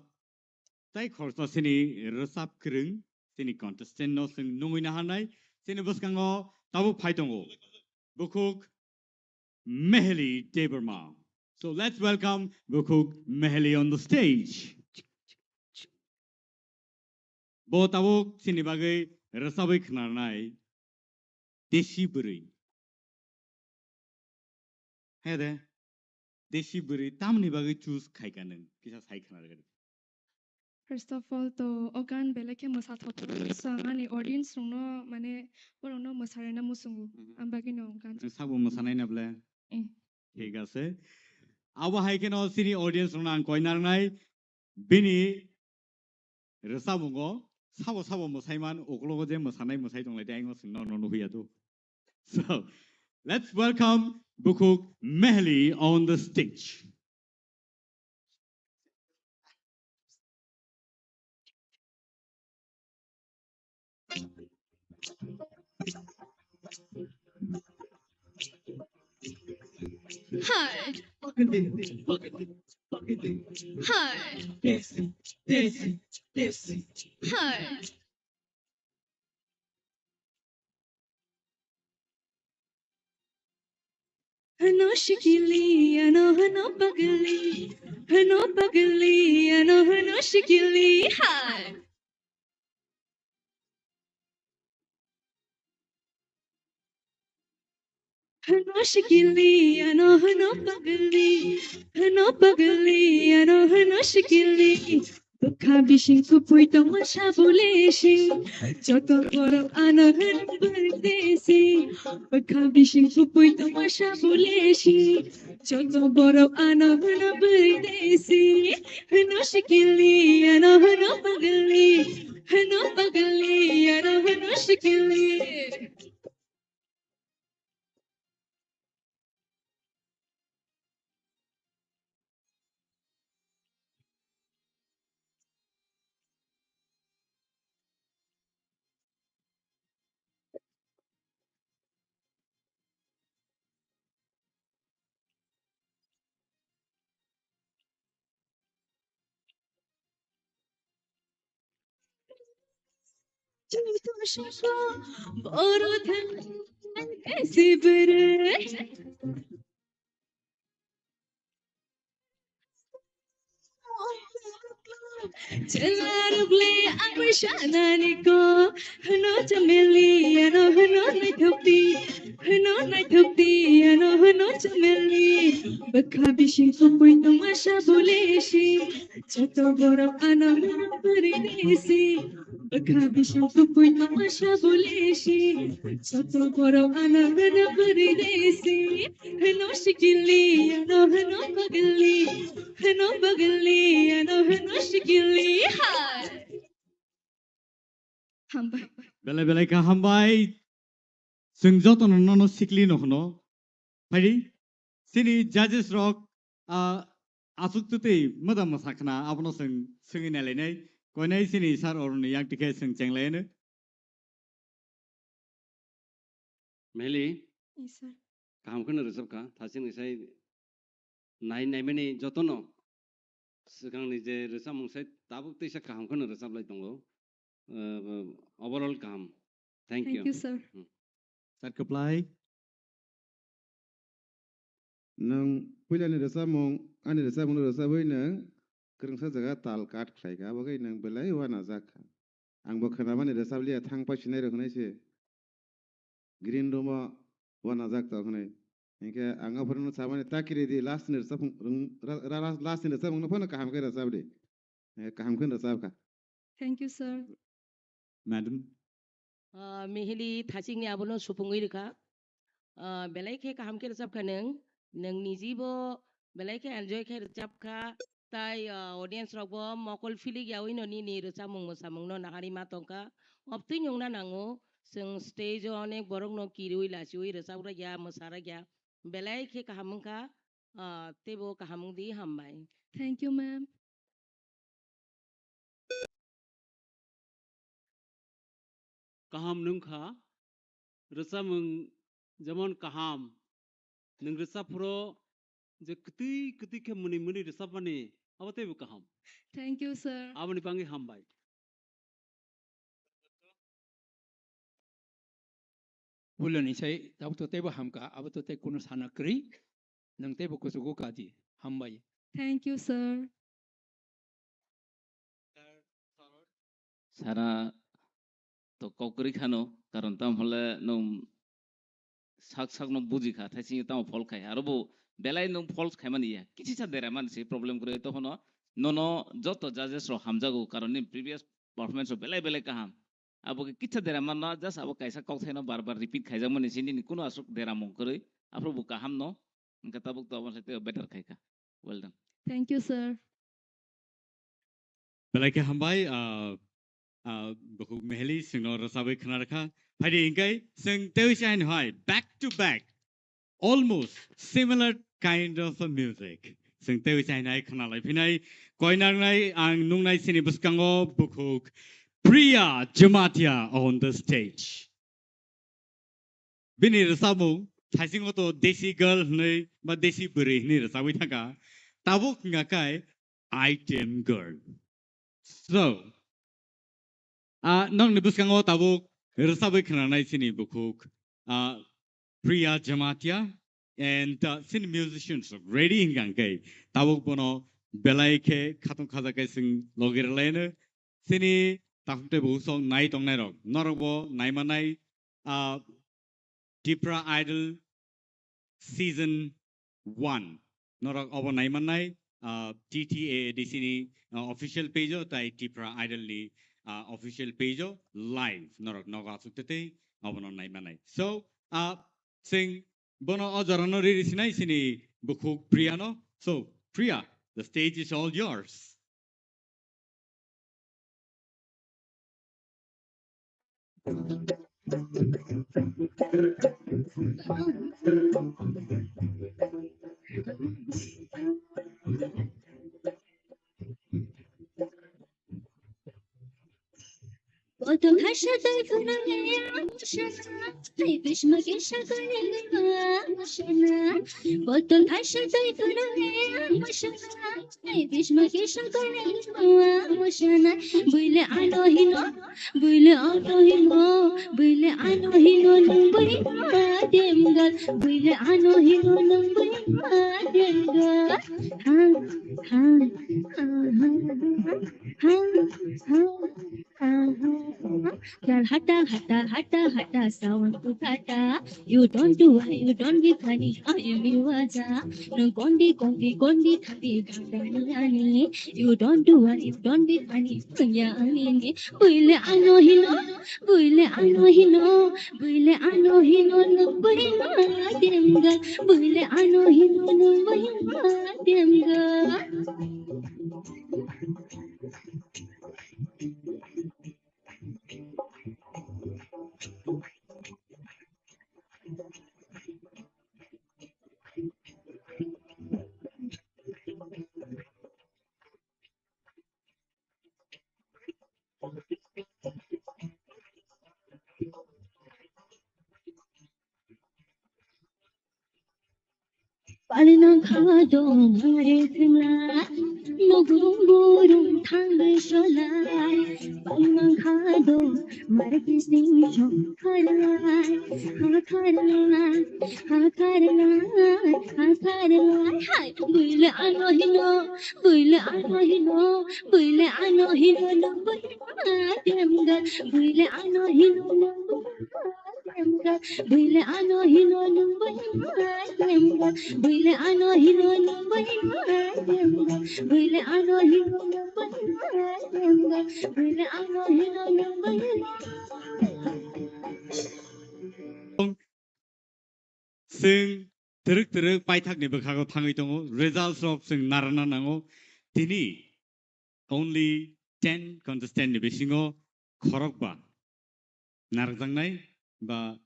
tai khoroksa chini rwchap kwrwng, chini contestant no chwng nungwi naharnai, chini bwskango tabuk phai tongo. Bukhuk Meheli Debbarma. So let's welcome Bukhuk Meheli on the stage. Bo tabuk chini bagwi rwchabwi khwnarnai Desi bwrwi. He de, Desi bwrwi tamni bagwi choose khaika nwng? Kisa sai khwnargadi. First of all, to o gan belai khe mwsathok. So, ang ani audience rokno, mane, borokno mwsarina muchungo. Mhm. Ang bagwino o gan. Nwng sakbo mwsanai na ble? Eh. Thik ase. Abo hai kheno chini audience rokno ang koi narwknai, bini rwchapmungo sabo sabo mwsaiman, uklogo je mwsanai mwsai tonglai de, ayang o chwng nono nuhya do. So, let's welcome Bukhuk Meheli on the stage. Hi. Hi. Hi. Hano shikili, ano hano pagli, hano pagli, ano hano shikili, hi. Hano shikili, ano hano pagli, hano pagli, ano hano shikili. Bwkha bising kupui tongma sabulesi, joto borok ano hwn bwrwi desi. Bwkha bising kupui tongma sabulesi, joto borok ano hwn bwrwi desi. Hwno sikili, ano hwno pagli, hwno pagli, ano hwno sikili. Chwlarokle ang bai sanani ko, hwno chameli, ano hwno naithokdi, hwno naithokdi, ano hwno chameli. Bwkha bising kupui tongma sabulesi, joto borok ano hwno bwrwi desi. Bwkha bising kupui tongma sabulesi, joto borok ano hwno bwrwi desi. Hwno sikili, ano hwno pagli, hwno pagli, ano hwno sikili, hai. Hambai. Belai belai kha hambai. Chwng jotono nono sikli no hwno. Phaidi, chini judges rok, ah, aswk twtwi moda mwsa khna, abono chwng swngwi nailainai. Koinai chini sir Arun ni yang tikhe chwng chenglaino. Meli, Yes, sir. Kaham kheno rwchapkha, thachini sai nai naimani jotono swkangni je rwchapmung sai tabuk teisa kaham kheno rwchaplai tongo. Uh, overall kaham. Thank Thank you. you, sir. Hmm. Sir, kwplai. Nwng puilani rwchapmung, ani rwchapmungno rwchabwi nwng kwrwngsa jaga tal cut khlaikha, abo khe nwng belai uanajak kha. Angbo khwnamani rwchapliya, thang pai sinai rok hwnwi se green room o uanajak tong hwnwi. Hinkhe ang aphuru no samani ta kiri di, last ni rwchapmung, ra-, ra-, ra-, last ni rwchapmung no phano kaham khe rwchap di. Eh, kaham khe rwchap kha. Thank you, sir. Madam. Ah, Mihili thachikni abono supungwi rwkha. Ah, belai khe kaham khe rwchapkha nwng. Nwng nijibo belai khe enjoy khe rwchapkha. Tai, ah, audience rokbo mokol philik yaui no nini rwchapmung mwsamungno naharwi ma tongkha. Obtwi nungna nango, Chwng stage o onek borok no kiriwi lachiwi rwchapra ya, mwsara ya. Belai khe kaham wngkha, ah, teibo kaham wngdi, hambai. Thank you, ma'am. Kaham nwng kha, rwchapmung jemon kaham, nwng rwchap phuru je kwtwi kwtwi khe mwnwi mwnwi rwchapmani, abo teibo kaham. Thank you, sir. Aboni bagwi hambai. Puilani sai tabuk to teibo hamkha, abo to tei kuno sana kwrwi, nwng teibo kuchugo kadi, hambai. Thank you, sir. Sana to kok kwrwi khano, karon tamo hwnle nwng sak sak no buji kha, thaising tamo phol khai, aro bo belai nwng phol khaimani ya, kichisa dera mani se problem kwrwi, tokhono nono joto judges rok hamjago, karon nini previous performance rok belai belai kaham. Abo khe kisa dera manna, just abo kaisa kokthaino bar bar repeat khaijakmani se nini kuno aswk dera mung kwrwi, aphuru bo kaham no, hwnkhe tabuk to abo se tei better khai kha. Well done. Thank you, sir. Belai khe hambai, ah, ah, bukhuk Meheli chwngno rwchabwi khna rwkha. Phaidi hinkhe chwng tei se haino hai back to back almost similar kind of a music. Chwng tei se haino hai khna lai phinai, koi nangnai ang nungnai chini bwskango bukhuk Priya Jamatia on the stage. Bini rwchapmung thaisingo to Desi Girl hwnwi ba Desi Bwrwi hwnwi rwchabwi thangkha. Tabuk wngkha khe Item Girl. So, ah, nokni bwskango tabuk rwchabwi khnanai chini bukhuk, ah, Priya Jamatia and, ah, chini musicians rok ready hwnkha khe tabuk bono belai khe khatung khajakhe chwng logi rwlaino. Chini takhuk tei bukhuk sok nai tongnai rok, norok bo nai manai, ah, Tipra Idol Season one. Norok obo nai mannai, ah, T T A A D C ni, ah, official page o tai Tipra Idol ni, ah, official page o live norok nogo aswk tei tei obono nai mannai. So, ah, chwng bono o jorano riri sinai chini bukhuk Priya no. So, Priya, the stage is all yours. Botol hai sadai khwnangya mushana, hai bishma kisa kaya mushana. Botol hai sadai khwnangya mushana, hai bishma kisa kaya mushana. Buile ano hino, buile ano hino, buile ano hino nung buima demgal. Buile ano hino nung buima demgal. Ha, ha, ha, ha, ha, ha, ha. Girl, hata, hata, hata, hata, sound to hata. You don't do what you don't be funny. I am you aja. No gondi, gondi, gondi, thati, gandani ani. You don't do what you don't be funny. Kunya ani ni. Buile ano hino, buile ano hino, buile ano hino, no buile ma demga. Buile ano hino, no buile ma demga. Palina khado mare khna, nugurung gurung thangwi solai. Palina khado mare kising song kharlai, ha kharlai, ha kharlai, ha kharlai. Hai, buile ano hino, buile ano hino, buile ano hino, nung buile ma demga, buile ano hino, nung buile ma demga. Buile ano hino nung bai ma demga. Buile ano hino nung bai ma demga. Buile ano hino nung bai ma demga. Buile ano hino nung bai ma. Chwng twrwk twrwk paithakni bwkhago thangwi tongo. Results rok chwng narwkna nango. Tini only ten contestant ni bisingo khorokba narwkjaknai ba,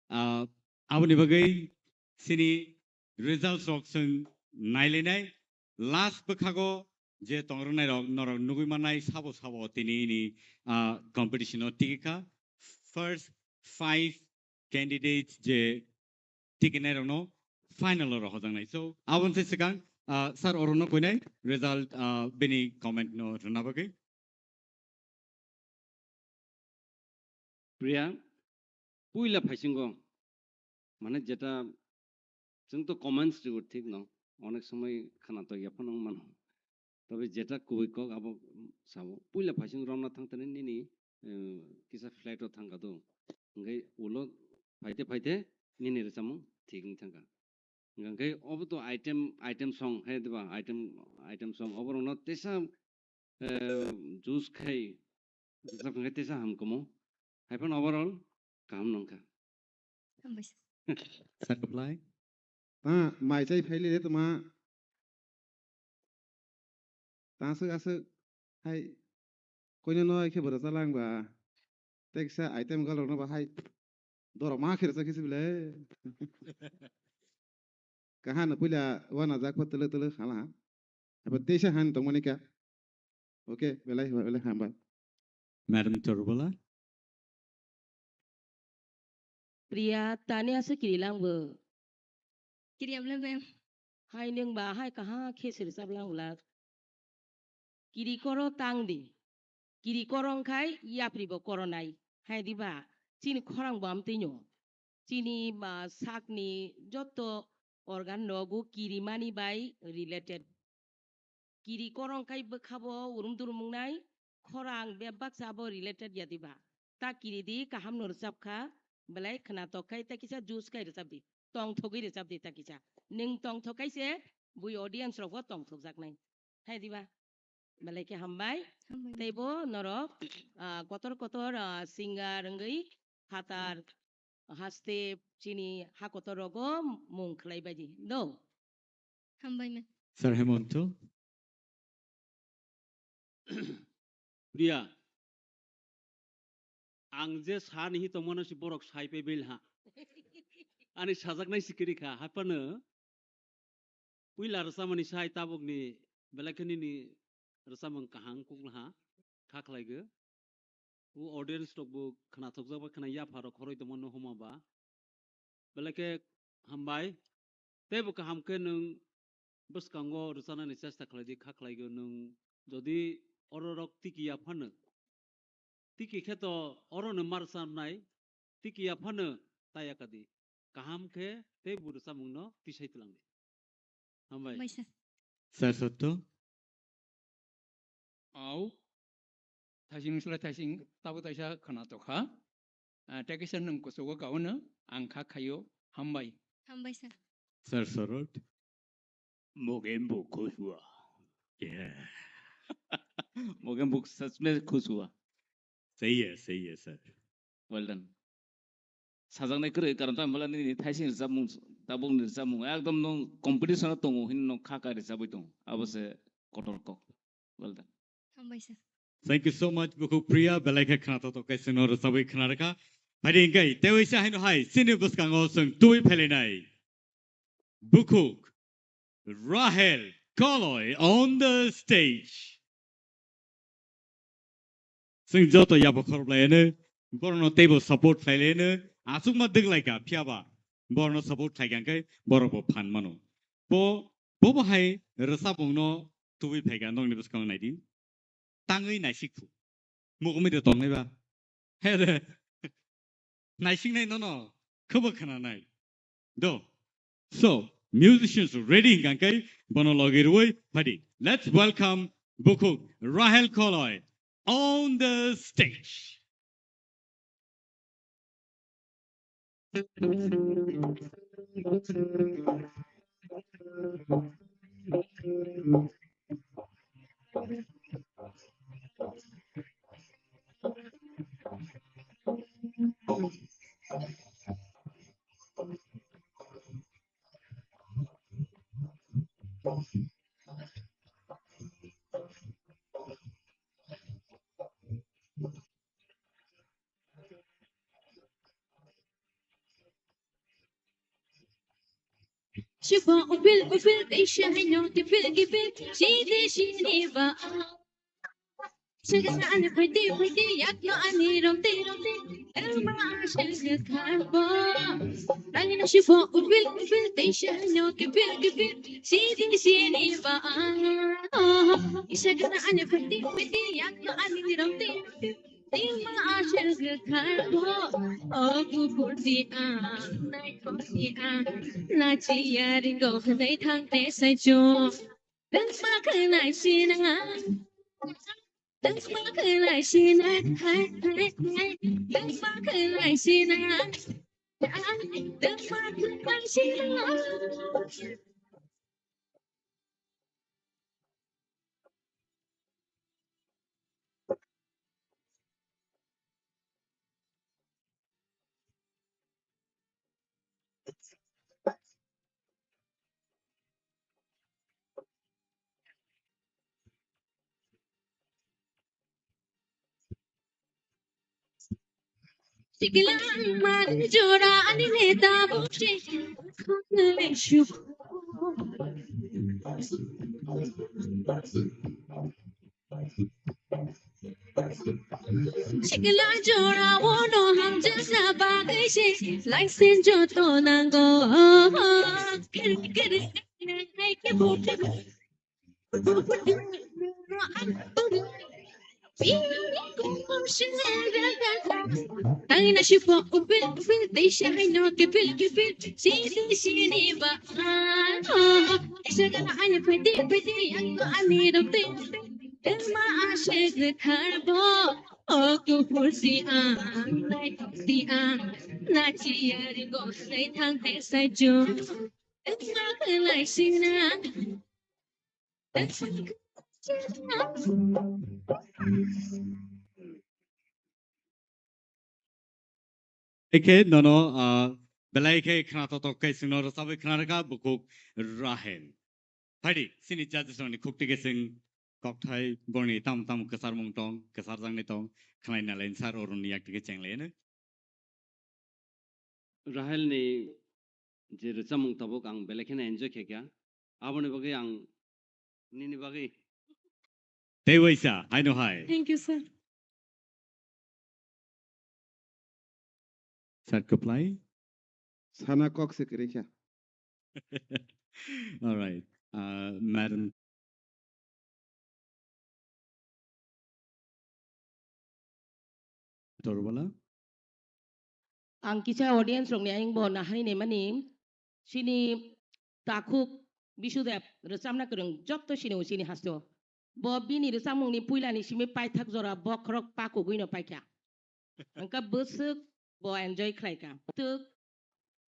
ah, aboni bagwi chini results rok chwng nailainai. Last bwkhago je tongrwknai rok norok nugwi mannai sabo sabo tini ni, ah, competition o tigi kha. First five candidates je tikinai rokno final o rohorjaknai. So, aboni se swkang, ah, sir orono koinai result, ah, bini comment no rwna bagwi. Priya, puila phaisingo, mane jeta chwng to comments rigo thik no, onek somoi khana to yaphano wng mano. Tobe jeta kubui kok abo sabo, puila phaisingo romna thang tani nini, eh, kisa flight o thang kha do. Hingke ulo phaite phaite nini rwchapmung thik wng thang kha. Hingke obo to item, item song hai diba, item, item song oborokno tesa, eh, juice khai, rwchap khai tesa hamkamo. Haiphano overall kaham nongkha. Hambai sir. Sir, reply. Ta mai chai phaile le tuma. Ta aswk aswk hai koino no khe bwrwsa lang ba. Teksa item galrokno ba hai dorok ma khe rwchap khe se bile. Kaham no puila wana jak pho tele tele hala. Abo teisa han tongmani ka. Okay, belai belai hambai. Madam Torbala. Priya, tani aswk kiri lang bo. Kiri abla ma'am. Hai nwng ba hai kaha khe sir sab lang ulak. Kiri koro tang di. Kiri koro wngkhai yapri bo koronai. Hai diba? Chini khorang bo amtwino. Chini ba sakni joto organ rogo kiri mani bai related. Kiri koro wngkhai bwkhabo urum durum wngnai, khorang bebak sabo related ya diba? Ta kiri di, kaham no rwchap kha, belai khwnatok khai ta kisa juice khai rwchap di. Tongthogwi rwchap di ta kisa. Nwng tongthok khai se bui audience rok bo tongthok jaknai. Hai diba? Belai khe hambai. Hambai. Tei bo norok, ah, kotor kotor, ah, singer wngwi phatar haste chini ha kotor rogo mung khlai bai di. Do. Hambai ma. Sir Hemonto. Priya, ang je sa ni hi tongmano si borok sai pe bil ha. Ani sajaknai si kiri kha, haphano puila rwchapmani sai tabukni belai khe nini rwchapmung kaham kukla ha, kha khlaigo. O audience rok bo khwnathokjak ba khwna yapha rok khoroi tongmano homa ba. Belai khe hambai. Tei bo kaham khe nwng bwskango rwchanani chesta khlai di, kha khlai go nwng. Jodi oro rok tiki ya phano, tiki khe to oro no mar chamnai, tiki ya phano ta ya ka di. Kaham khe tei bo rwchapmung no tisai tlang di. Hambai. Hambai sir. Sir Sotto. Au, thaising sula thaising tabo taisa khwnatok kha. Ah, tei kisa nwng kuchugo kaono ang kha khaio, hambai. Hambai sir. Sir Sorot. Mogen bo khush hua. Yeah. Mogen bo sach mein khush hua. Sahi hai, sahi hai, sir. Well done. Sajaknai kwrwi, karon tamo bwla nini thaising rwchapmung, tabukni rwchapmung ekdom nwng competition o tongo hino nwng kha kha rwchabwi tongo. Abo se kotor kok. Well done. Hambai sir. Thank you so much, Bukhuk Priya. Belai khe khwnatok tok khe chwngno rwchabwi khwna rwkha. Phaidi hwnkhe tei waisa haino hai chini bwskango chwng tubui phailainai. Bukhuk Rahel Koloi on the stage. Chwng joto yapha khoroplaiano, borokno teibo support khlailaiano, achukma dwglaikha, phiyaba borokno support khlaikha hwnkhe borokbo phan mano. Bo, bobo hai rwchapmungno tubui phaikha nokni bwskango naidi. Tangwi naisik phu. Mugumi de tongnai ba. He de. Naisiknai nono. Khabo khwnanai. Do. So, musicians ready hingkangkai bono logi rwui phadi. Let's welcome Bukhuk Rahel Koloi on the stage. Shiba upil upil teisha haino kipil kipil shidi shidi ba. Shagana ani phaiti phaiti yakno ani romti romti elma ashil kharbo. Angino shiba upil upil teisha haino kipil kipil shidi shidi ba. Shagana ani phaiti phaiti yakno ani romti romti. Tima ashir kharbo, ogu purti a, nai purti a, nachi yari go dai thang te sai cho. Dang ma khanai sina, dang ma khanai sina, hai hai hai. Dang ma khanai sina, dang ma khanai sina. Sigilan man jora ani neta boshe khule shuk. Sikla jora wono hamjakna bagwi se license joto nango. Kere kere hai ke bote. Aina shipo upil upil deisha haino kipil kipil sini sini ba. Isa gana aina pwede pwede yang ani dam te. Elma ashek le kharbo, oku pursi ang, lai pursi ang, nachi yari go sai thang te sai ju. Elma khalai sina. Eke nono, ah, belai khe khna totok khe chwngno rwchabwi khna rwkha bukhuk Rahel. Phaidi, chini judges rokni khuk tike chwng kokthai borni tamo tamo kwcharmung tong, kwcharjaknai tong, khlai nalai sir oroni yak tike chenglaino. Rahel ni je rwchapmung tabuk ang belai kheno enjoy khe kha. Aboni bagwi ang nini bagwi. Tei waisa, haino hai. Thank you, sir. Sir, kwplai. Sana kok se kwrwi kha. All right. Uh, Madam Torbala. Ang kisa audience rokni ayang bo nahari naimani, chini takhuk Bisudeb rwchapna kwrwng jotto chini o chini hasto. Bo bini rwchapmungni puilani simi paithak jora bokhorok pakugwino paikha. Wngkha bwswk bo enjoy khlaikha. Twk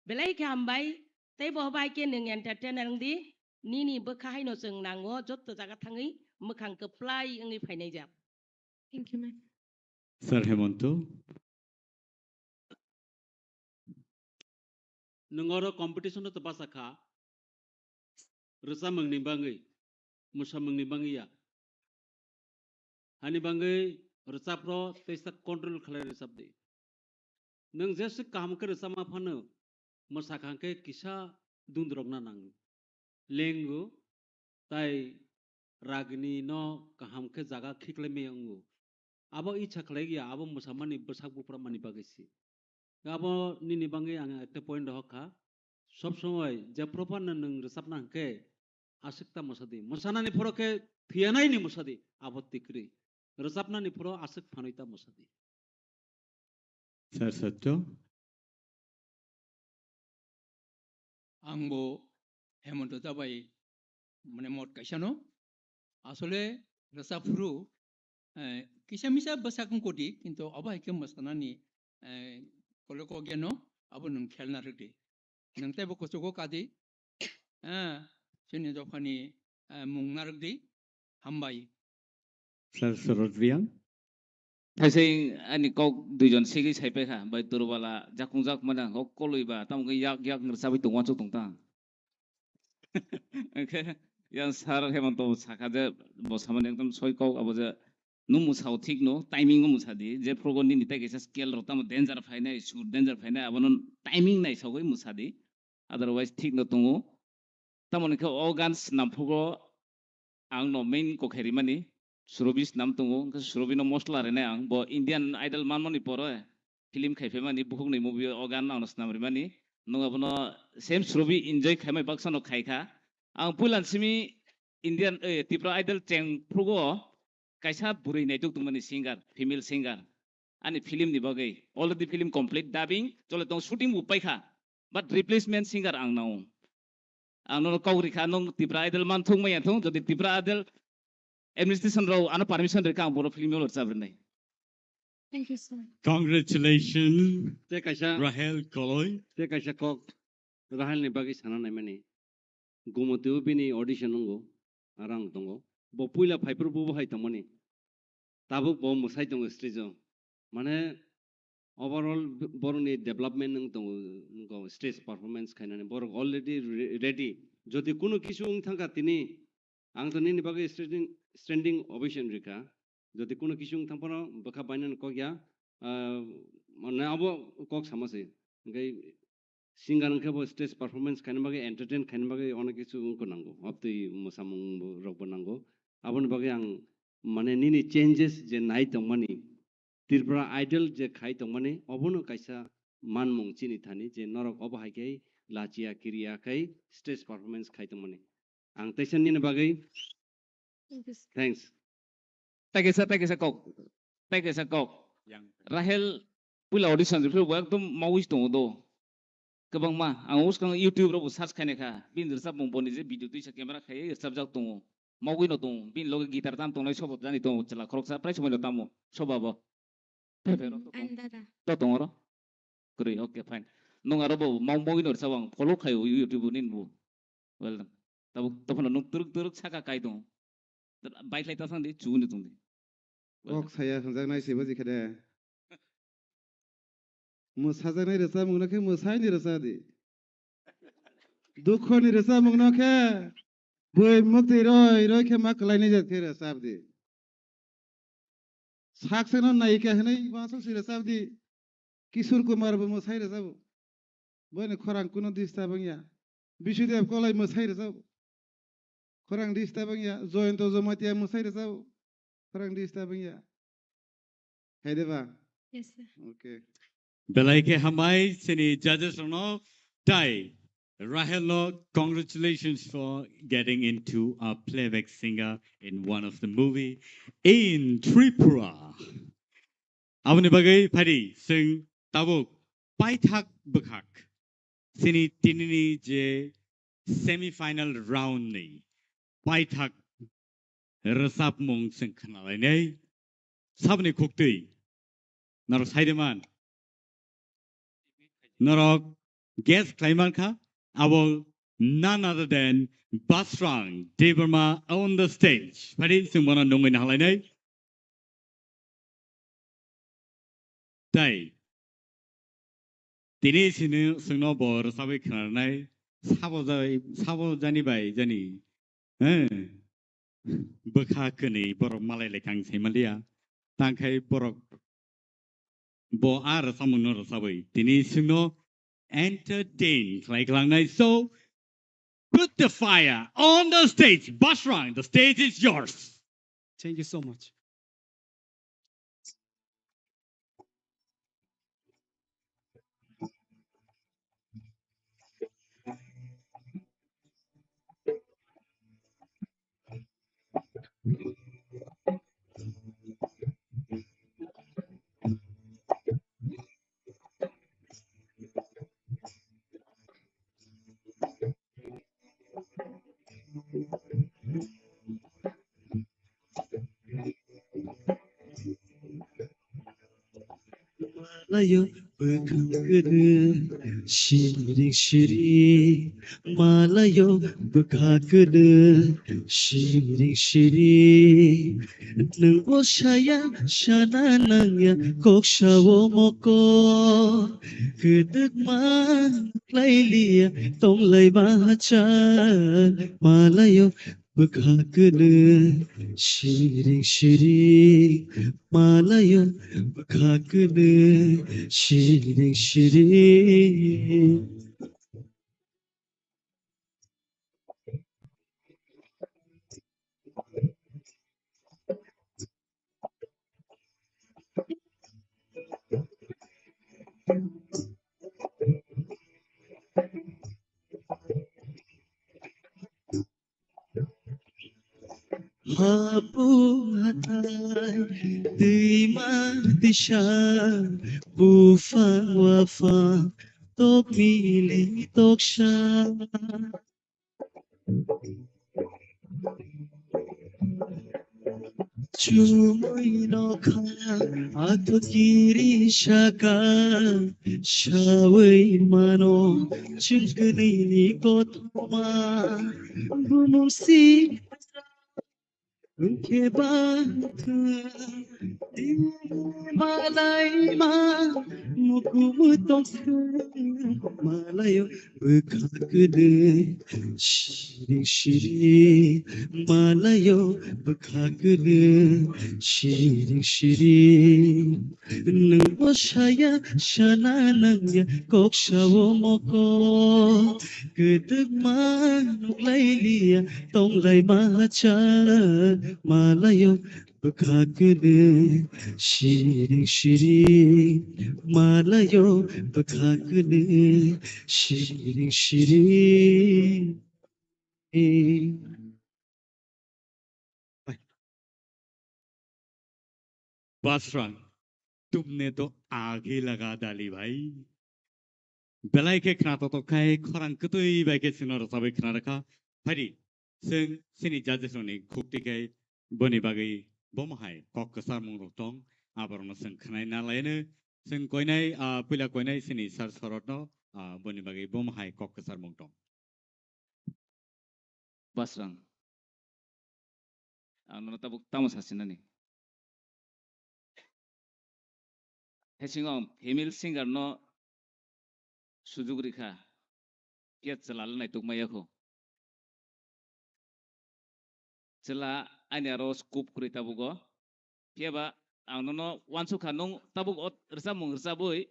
belai khe hambai, tei bo bai khe nwng entertainer wngdi, nini bwkha haino chwng nango jotto jaga thangwi mwkhang kwplai wngwi phainai jak. Thank you, ma'am. Sir Hemonto. Nwng oro competition o to basa kha, rwchapmungni bangwi, mwsamungni bangwi ya. Ani bangwi rwchapro teisa control khlai rwchapdi. Nwng jesa kaham khe rwchapma phano mwsakha khe kisa dundrokna nango. Lengo, tai ragini no kaham khe jaga khiklai maya wngo. Abo icha khlai ya, abo mwsamani bwsak buphra mani bagwi se. Abo nini bangwi ang ekta point rohor kha. Sob somoi je proper no nwng rwchapna hwnkhe aswk ta mwsadi. Mwsanani phoro khe thwiyanaini mwsadi, abo tikri. Rwchapnani phoro aswk phanwi ta mwsadi. Sir Satyo. Ang bo Hemonto ta bai mane mot kaisa no. Asole rwchap phuru, eh, kisa misa bwsak wng kodi, kintu abo hai khe mwsanani, eh, koloko geno abo nwng khelna rwdi. Nwng teibo kuchugo kadi, eh, chini dophani, eh, mung narwkdi, hambai. Sir Sorot Reang. Thaising ani kok duijon sigwi saipaikha, bai Turbala jakungjak mane kok kolwi ba, tamo khe yak yak ngrwchabwi tongma chuk tongtang. Hwnkhe yang Sir Hemonto sakha je bo samani ekdom soi kok abo je nung mwsao thik no, timing o mwsadi, je progo nini tai kaisa scale rok tamo danger phainai, sur danger phainai, abono timing nai sagwi mwsadi, otherwise thik no tongo. Tamoni khe o gan swnam phugo ang no main kok khe rimani, Surobi swnam tongo, hwnkhe Surobi no mosla rinai ang. Bo Indian Idol manmani pore film khai phaimani, bukhukni movie o gan ang no swnam rimani. Nwng abono same Surobi enjoy khaimai baksa no khai kha. Ang puila simi Indian, eh, Tripura Idol cheng phrugo kaisa bwrwi naituk tongmani singer, female singer. Ani film ni bagwi already film complete, dubbing chole tong, shooting bo paikha, but replacement singer ang nao. Ang nono kok rikha, nung Tripura Idol man thung maya thung, jodi Tripura Idol administration rao ano permission rikha, ang boro film rwchap rinai. Thank you, sir. Congratulations, Te kaisa, Rahel Koloi. Te kaisa kok Rahel ni bagwi sana naimani. Gumotio bini audition wngo, arang tongo. Bo puila phaiphuru bo hai tongmani. Tabuk bo mwsai tongo stage o. Mane overall b-, borokni development wng tongo, wngkha stage performance khainani. Borok already re-, ready. Jodi kuno kisu wng thangkha tini, ang to nini bagwi standing, standing ovation rikha. Jodi kuno kisu wng thangphano bwkha bainani kok ya, ah, mane abo kok sama se. Hwnkhe singer wngkhe bo stage performance khaina bagwi, entertain khaina bagwi onek kisu wngkha nango. Obtwi mwsamung bo, rokbo nango. Aboni bagwi ang mane nini changes je nai tongmani, Tripura Idol je khai tongmani, obono kaisa manmung chini thani je norok obo hai khe lachiya kiriya khai stage performance khai tongmani. Ang teisa nini bagwi thanks. Thank you, sir. Thank you, sir. Kok. Thank you, sir. Kok. Yang. Rahel puila audition ripro bo ekdom mawis tongo do. Kwbangma ang uskang YouTube robo search khaina kha. Bini rwchapmung boni je video tuisa camera khai rwchapjak tongo. Mawgwi no tongo. Bini loge guitar tam tongnai sobo jani tongo chwla khoroksa prai somoi no tamo soba bo. Phai phai rok to tong. Ang dada. To tong oro. Kwrwi, okay, fine. Nung aro bo mau mau ino rwchapang follow khai o YouTube nin bo. Well done. Tabuk tophano nung turuk turuk saka kai tong. Bike lai tasang di chu ni tong di. Well done. Kok saya hwnjak nai se bo jikhe de. Mwsajak nai rwchapmung no khe mwsai ni rwchap di. Dukho ni rwchapmung no khe bui muktwi roi roi khe ma kwlai nai jat khe rwchap di. Sak seno naika hinui uansuk si rwchap di. Kishore Kumar bo mwsai rwchabo. Boini khorang kuno disturb wngya. Bisudev Koloi mwsai rwchabo. Khorang disturb wngya. Jayanta Jamatia mwsai rwchabo. Khorang disturb wngya. Hai de ba? Yes, sir. Okay. Belai khe hambai chini judges rokno tai Rahel no congratulations for getting into a playback singer in one of the movie in Tripura. Aboni bagwi phaidi chwng tabuk paithak bwkhak chini tinini je semi final round ni paithak rwchapmung chwng khna lainai. Saboni khuktwi norok sai de man. Norok guess khlai man kha, abo none other than Basrang Debbarma on the stage. Phaidi chwng bono nungwi nahalainai. Tai tini sini chwngno bo rwchabwi khwnanai sabo jai, sabo jani bai jani, eh, bwkha kwnwi borok malai lai kang sai manliya. Tangkhai borok bo a rwchapmungno rwchabwi tini chwngno entertain khlai klangnai. So put the fire on the stage. Basrang, the stage is yours. Thank you so much. Malayo bwkhak kwrwi siring siring, malayo bwkhak kwrwi siring siring. Nwng bo saya sana nangya kok sao moko, kwdwkma khlailiya tonglai bahachal. Malayo bwkhak kwrwi siring siring, malayo bwkhak kwrwi siring siring. Hapu hatai, twima twisa, buphang waphang, tok mili toksa. Chumui nokha, ato kiri saka, sawi mano, chungkni ni kothoma, bumung si Khe ba thwng, tini malai ma, mukumu tong thwng, malayo bwkha kwdwng, siring siring, malayo bwkha kwdwng, siring siring. Nwng bo saya, sana nangya, kok sao moko. Kwdwkma nukhlai liya, tonglai ma cha. Malayo bwkha kwdwng, siring siring. Malayo bwkha kwdwng, siring siring. Basrang, tumne to aage laga dali bhai. Belai khe khna to to khai khorang kwtwi bai khe chwngno rwchabwi khna rwkha. Phaidi, chwng chini judges rokni khukti khai boni bagwi bomo hai kok kwcharmung rok tong, aborokno chwng khwnai na laino. Chwng koinai, ah, puila koinai chini sir Sorotno, ah, boni bagwi bomo hai kok kwcharmung tong. Basrang. Ang nono tabuk tamo sasinani. Hesingo ang female singer no sujuk rikha. Phiya chwla le naituk maya kho. Chwla ani aro scope kwrwi tabugo. Phiya ba ang nono uansukha nwng tabuk o rwchapmung rwchabwi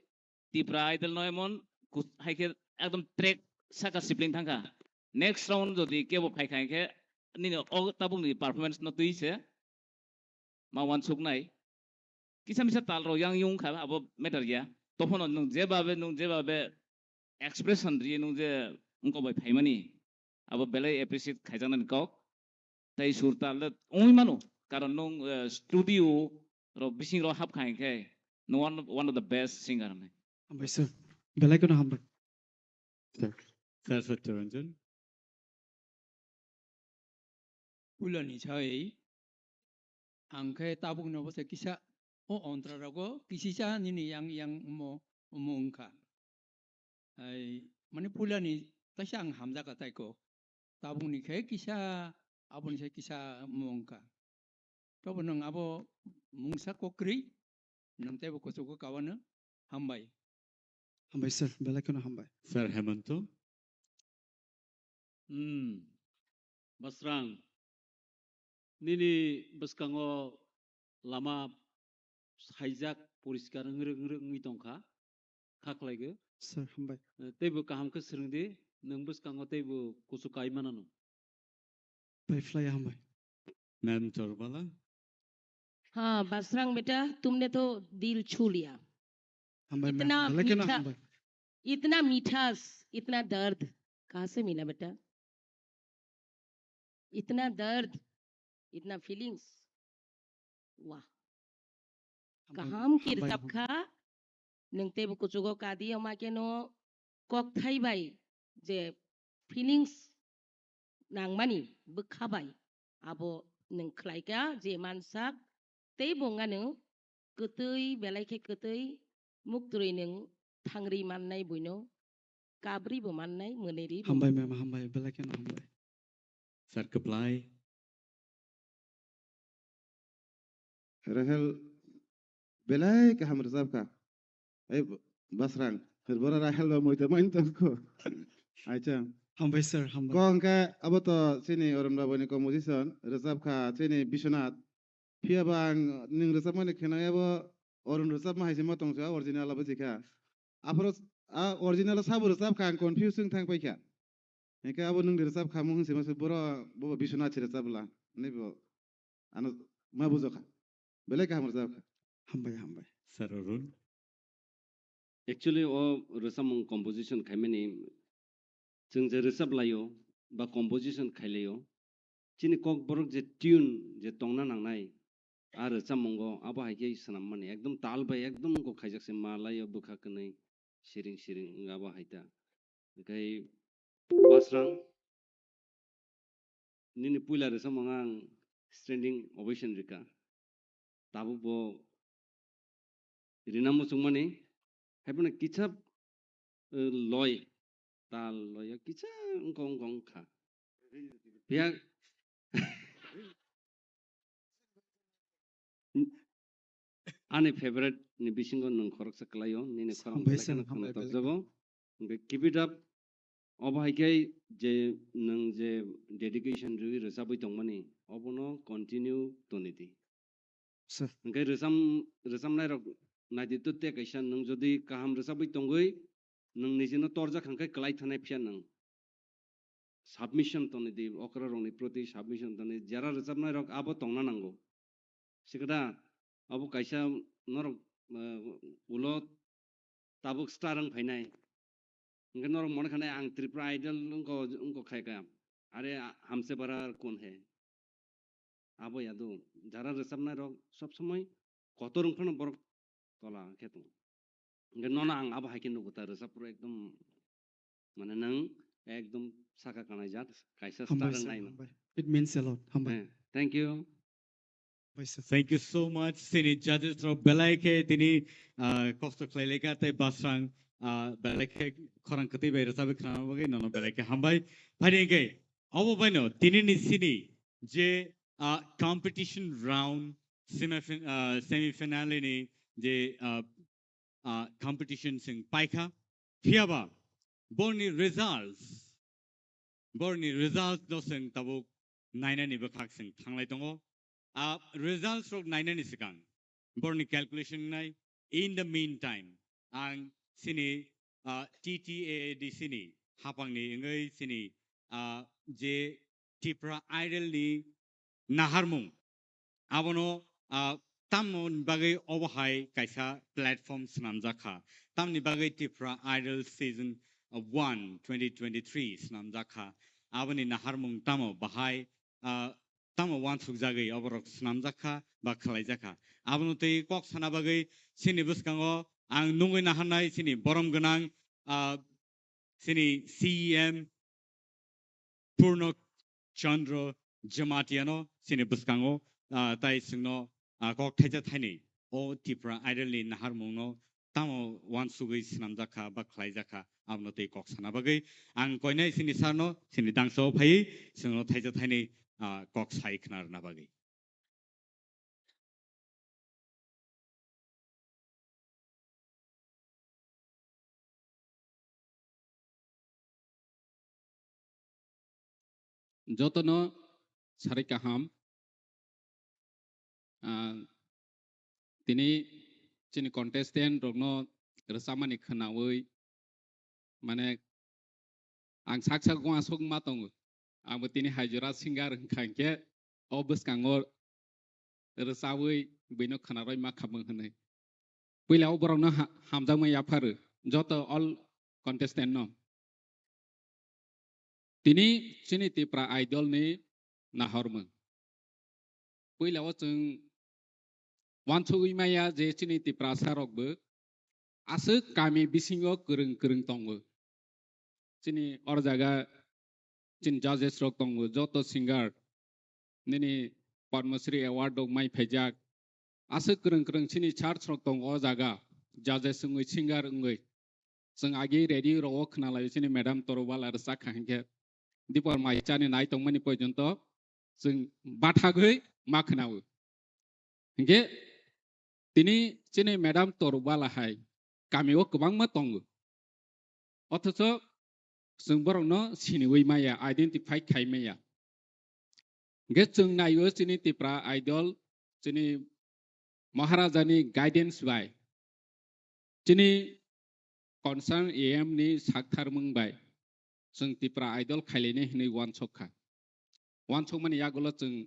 Tipra Idol no emon kus-, hai khe ekdom track saka sibling thangkha. Next round jodi kebo phaikha hwnkhe nini o tabukni performance no twi se ma uansuknai. Kisa misa tal rok yang yung kha abo matter ya. Tophono nwng jebabe, nwng jebabe expression riye nwng je wngkok bai phaimani abo belai appreciate khaijaknani kok. Tei sur tal le wngwi mano, karon nwng, eh, studio rok bising rok hapkha hinkhe nwng one, one of the best singer hinwi. Hambai sir, belai kheno hambai. Sir. Sir Satyaranjan. Pulani sai ang khe tabukno bwsa kisa o ontra rogo kisisa nini yang yang omo omo wngkha. Ai, mani pulani kaisa ang hamjakha taiko. Tabukni khe kisa, aboni se kisa mung wngkha. Tobo nwng abo mungsa kokrwi, nwng teibo kuchugo kawano hambai. Hambai sir, belai kheno hambai. Sir Hemanto. Hmm. Basrang. Nini bwskango lama saijak poriskar wng rwk wng rwk wngwi tongkha. Kha khlaigo. Sir, hambai. Eh, teibo kaham khe swrwng di, nwng bwskango teibo kuchuk kai manano. Pai phlai hambai. Ma'am Chorbala. हाँ, बसरंग बेटा, तुमने तो दिल छू लिया। Hambai, ma'am. इतना Belai kheno मीठा, hambai. इतना मीठा, इतना दर्द कहाँ से मिला बेटा? इतना दर्द, इतना feelings। वाह। Hambai, kaham hambai, kirtap hambai. Kha, nwng teibo kuchugo kadi, omo khe no kokthai bai je feelings nangmani bwkha bai abo nwng khlaikha je mansak teibo wngano kwtwi belai khe kwtwi muktwi nwng thangri mannai buino. Kabri bo mannai, mwnwi ri bo. Hambai ma'am, hambai, belai kheno hambai. Sir Kwplai. Rahel belai kaham rwchapkha. Ei Basrang, bora Rahel ba moita main tongkho. Acha. Hambai sir, hambai. Ko hwnkhe abo to chini Arun Babani composition, rwchapkha chini Biswanath. Phiya ba ang nwng rwchapmani kheno abo Arun rwchapma hai se ma tongsa, original abo jikha. Aphuru a original o sabo rwchapkha, ang confuse wng thang paikha. Hingke abo nwng rwchapkha mung se ma se boro bo Biswanath se rwchapla. Ni bo ano ma bujokha. Belai kaham rwchapkha. Hambai, hambai. Sir Arun. Actually, o rwchapmung composition khaimani chwng je rwchap laio ba composition khai laio, chini Kokborok je tune je tongna nangnai, a rwchapmungo abo hai khe swnammani ekdom tal bai ekdom wngkok khaijak se malaio bwkha kwnwi siring siring wng abo hai ta. Hwnkhe Basrang, nini puila rwchapmung ang standing ovation rwkha. Tabuk bo rina muchungmani, haiphano kisa, eh, loi, tal loi kisa wngkha wngkha wngkha. Phiya ani favorite ni bisingo nwng khoroksa kwlaio, nini khorang Hambai belai sir, kheno hambai belai khorokjago. Hwnkhe keep it up. Obo hai khe je nwng je dedication rwi rwchabwi tongmani, obono continue toni di. Sir. Hwnkhe rwcham, rwchamnairok naidi to tei kaisa nwng jodi kaham rwchabwi tongwi nwng nijino torjak hwnkhe kwlai thanai phiya nwng. Submission toni di, okra rokni proti submission toni, jara rwchapnairok abo tongna nango. Sikada, abo kaisa norok, eh, ulo tabuk star wng phainai. Hwnkhe norok mone khanai ang Tripura Idol wngkha, wngkha khai kha. Are a-, hamse bara ar kun he. Abo yadu, jara rwchapnairok sob somoi kotor wng phano borok tola khe tongo. Hwnkhe nono ang abo hai khe nugo ta rwchapro ekdom, mane nwng ekdom saka kanai jat kaisa star Hambai sir, wng nai no. Hambai. It means a lot. Hambai. Eh, thank you. Hambai sir. Thank you so much. Sini judges rok belai khe tini, ah, kosto khlai lekha tei Basrang, ah, belai khe khorang kwtwi bai rwchabwi khna bagwi nono belai khe hambai. Phaini hwnkhe obo baino tini ni sini je, ah, competition round semi fin-, ah, semi finale ni je, ah, ah, competition chwng paikha. Phiyaba borni results, borni results no chwng tabuk nainani bwkhak chwng thanglai tongo. Ah, results rok nainani swkang borni calculation nai. In the meantime, ang sini, ah, T T A A D C ni hapangni wngwi sini, ah, je Tipra Idol ni naharmung. Abono, ah, tamoni bagwi obo hai kaisa platform swnamjak kha. Tamoni bagwi Tipra Idol Season, ah, one, twenty twenty-three swnamjak kha. Aboni naharmung tamo bahai, ah, tamo uansukjagwi oborok swnamjak kha ba khwlaijak kha. Abono twi kok sana bagwi chini bwskango ang nungwi naharnai chini borom gwnang, ah, chini C E M Purno Chandra Jamatia no chini bwskango, ah, tai chwngno, ah, kok thaisa thaini o Tipra Idol ni naharmung no tamo uansugwi swnamjak kha ba khwlaijak kha, abono tei kok sana bagwi ang koinai chini sir no chini dangsa o phaiwi chwngno thaisa thaini, ah, kok sai khna rwna bagwi. Jotono sarai kaham. Ah, tini chini contestant rokno rwchapmani khwnawi, mane, ang sak sak uansuk ma tongo. Ang bo tini hai jora singer wngkha hinkhe o bwskango rwchabwi buino khwnarwi ma khamung hwnwi. Puila o borokno ha-, hamjakma yapharu joto all contestant no. Tini chini Tipra Idol ni nahormung. Puila o chwng uansugwi maya je chini Tiprasa rok bo aswk kami bisingo kwrwng kwrwng tongo. Chini or jaga chini judges rok tongo, joto singer nini Padma Shri Award rok mai phaijak. Aswk kwrwng kwrwng chini church rok tongo o jaga, judges wngwi, singer wngwi. Chwng agi radio rok o khwnalaio chini madam Torubala rwchak kha hinkhe. Dipor mai chani nai tongmani porjonto chwng bathagwi ma khwnao. Hinkhe tini chini madam Torubala hai kami o kwbangma tongo. Othocho chwng borokno siniwi maya, identify khai maya. Hinkhe chwng naio chini Tipra Idol, chini Maharaja ni guidance bai, chini concern A M ni saktharmung bai chwng Tipra Idol khailainai hinwi uansuk kha. Uansukmani yagulo chwng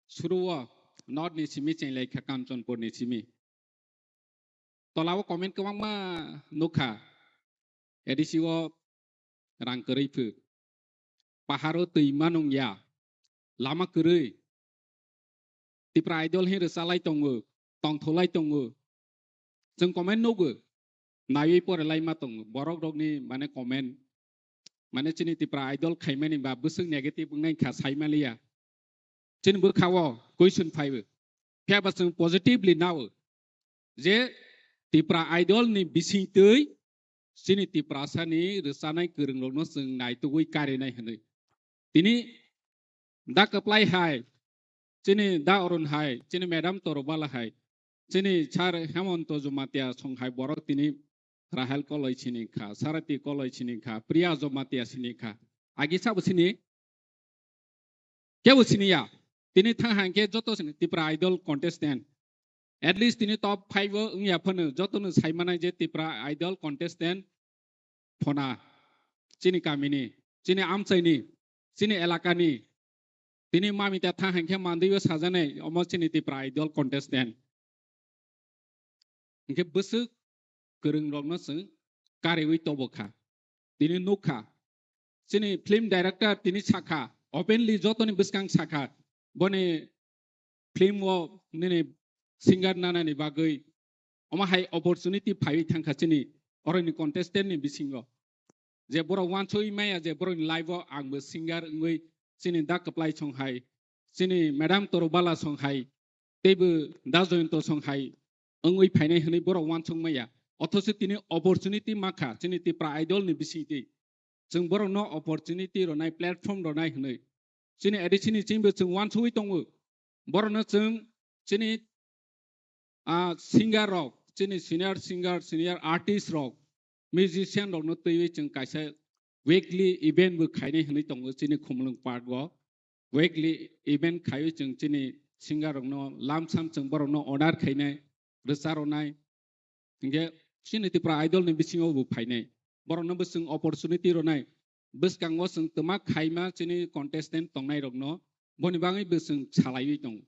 suruo North ni simi chenglai kha Kanchanpur ni simi. Tolao comment kwbangma nukha, A D C o rang kwrwi phu. Paharo twi manung ya. lama kwrwi. Tipra Idol hin rwchalai tongo, tongtholai tongo. Chwng comment nugo, naiwi porelai ma tongo. Borok rokni mane comment, mane chini Tipra Idol khaimani ba bwswk negative wngnai kha saimaliya. Chini bwkhao question phaibo. Phiya ba chwng positively nao je Tipra Idol ni bisingtwi chini Tiprasa ni rwchanai kwrwng rokno chwng naitugwi karinai hwnwi. Tini da kwplai hai, chini da Arun hai, chini madam Torobala hai, chini sir Hemonto Jamatia song hai borok tini Rahel Koloi sini kha, Sarati Koloi sini kha, Priya Jamatia sini kha. Agi sabo sini? Kebo sini ya. Tini thang hang khe joto sini Tipra Idol contestant. At least tini top five o wngya phano joto no sai manai je Tipra Idol contestant phona. Chini kamini, chini amchaini, chini elakani. Tini mami ta thang hang khe mandwi o sajanai omo chini Tipra Idol contestant. Hingke bwswk kwrwng rokno chwng kariwi tobo kha. Tini nukha. Chini film director tini sakha. Openly jotoni bwskang sakha. Boni film o nini singer nanani bagwi. Omo hai opportunity phaiwi thangkha chini oroni contestant ni bisingo. Je borok wansugwi maya je borokni life o angbo singer wngwi chini da kwplai song hai, chini madam Torobala song hai, teibo da Joyonto song hai wngwi phainai hwnwi borok wansuk maya. Othoso tini opportunity makha chini Tipra Idol ni bisingtwi. Chwng borokno opportunity rwnai, platform rwnai hwnwi. Chini A D C ni chwngbo chwng wansugwi tongo. Borokno chwng chini ah, singer rok, chini senior singer, senior artist rok, musician rokno twiwi chwng kaisa weekly event bo khainai hwnwi tongo chini Khumulwng Park o. Weekly event khaiwi chwng chini singer rokno lamsam chwng borokno order khainai, rwcha rwnai. Hingke chini Tipra Idol ni bisingo bo phainai. Borokno bo chwng opportunity rwnai. Bwskango chwng twma khaima chini contestant tongnai rokno boni bagwi bo chwng salaiwi tongo.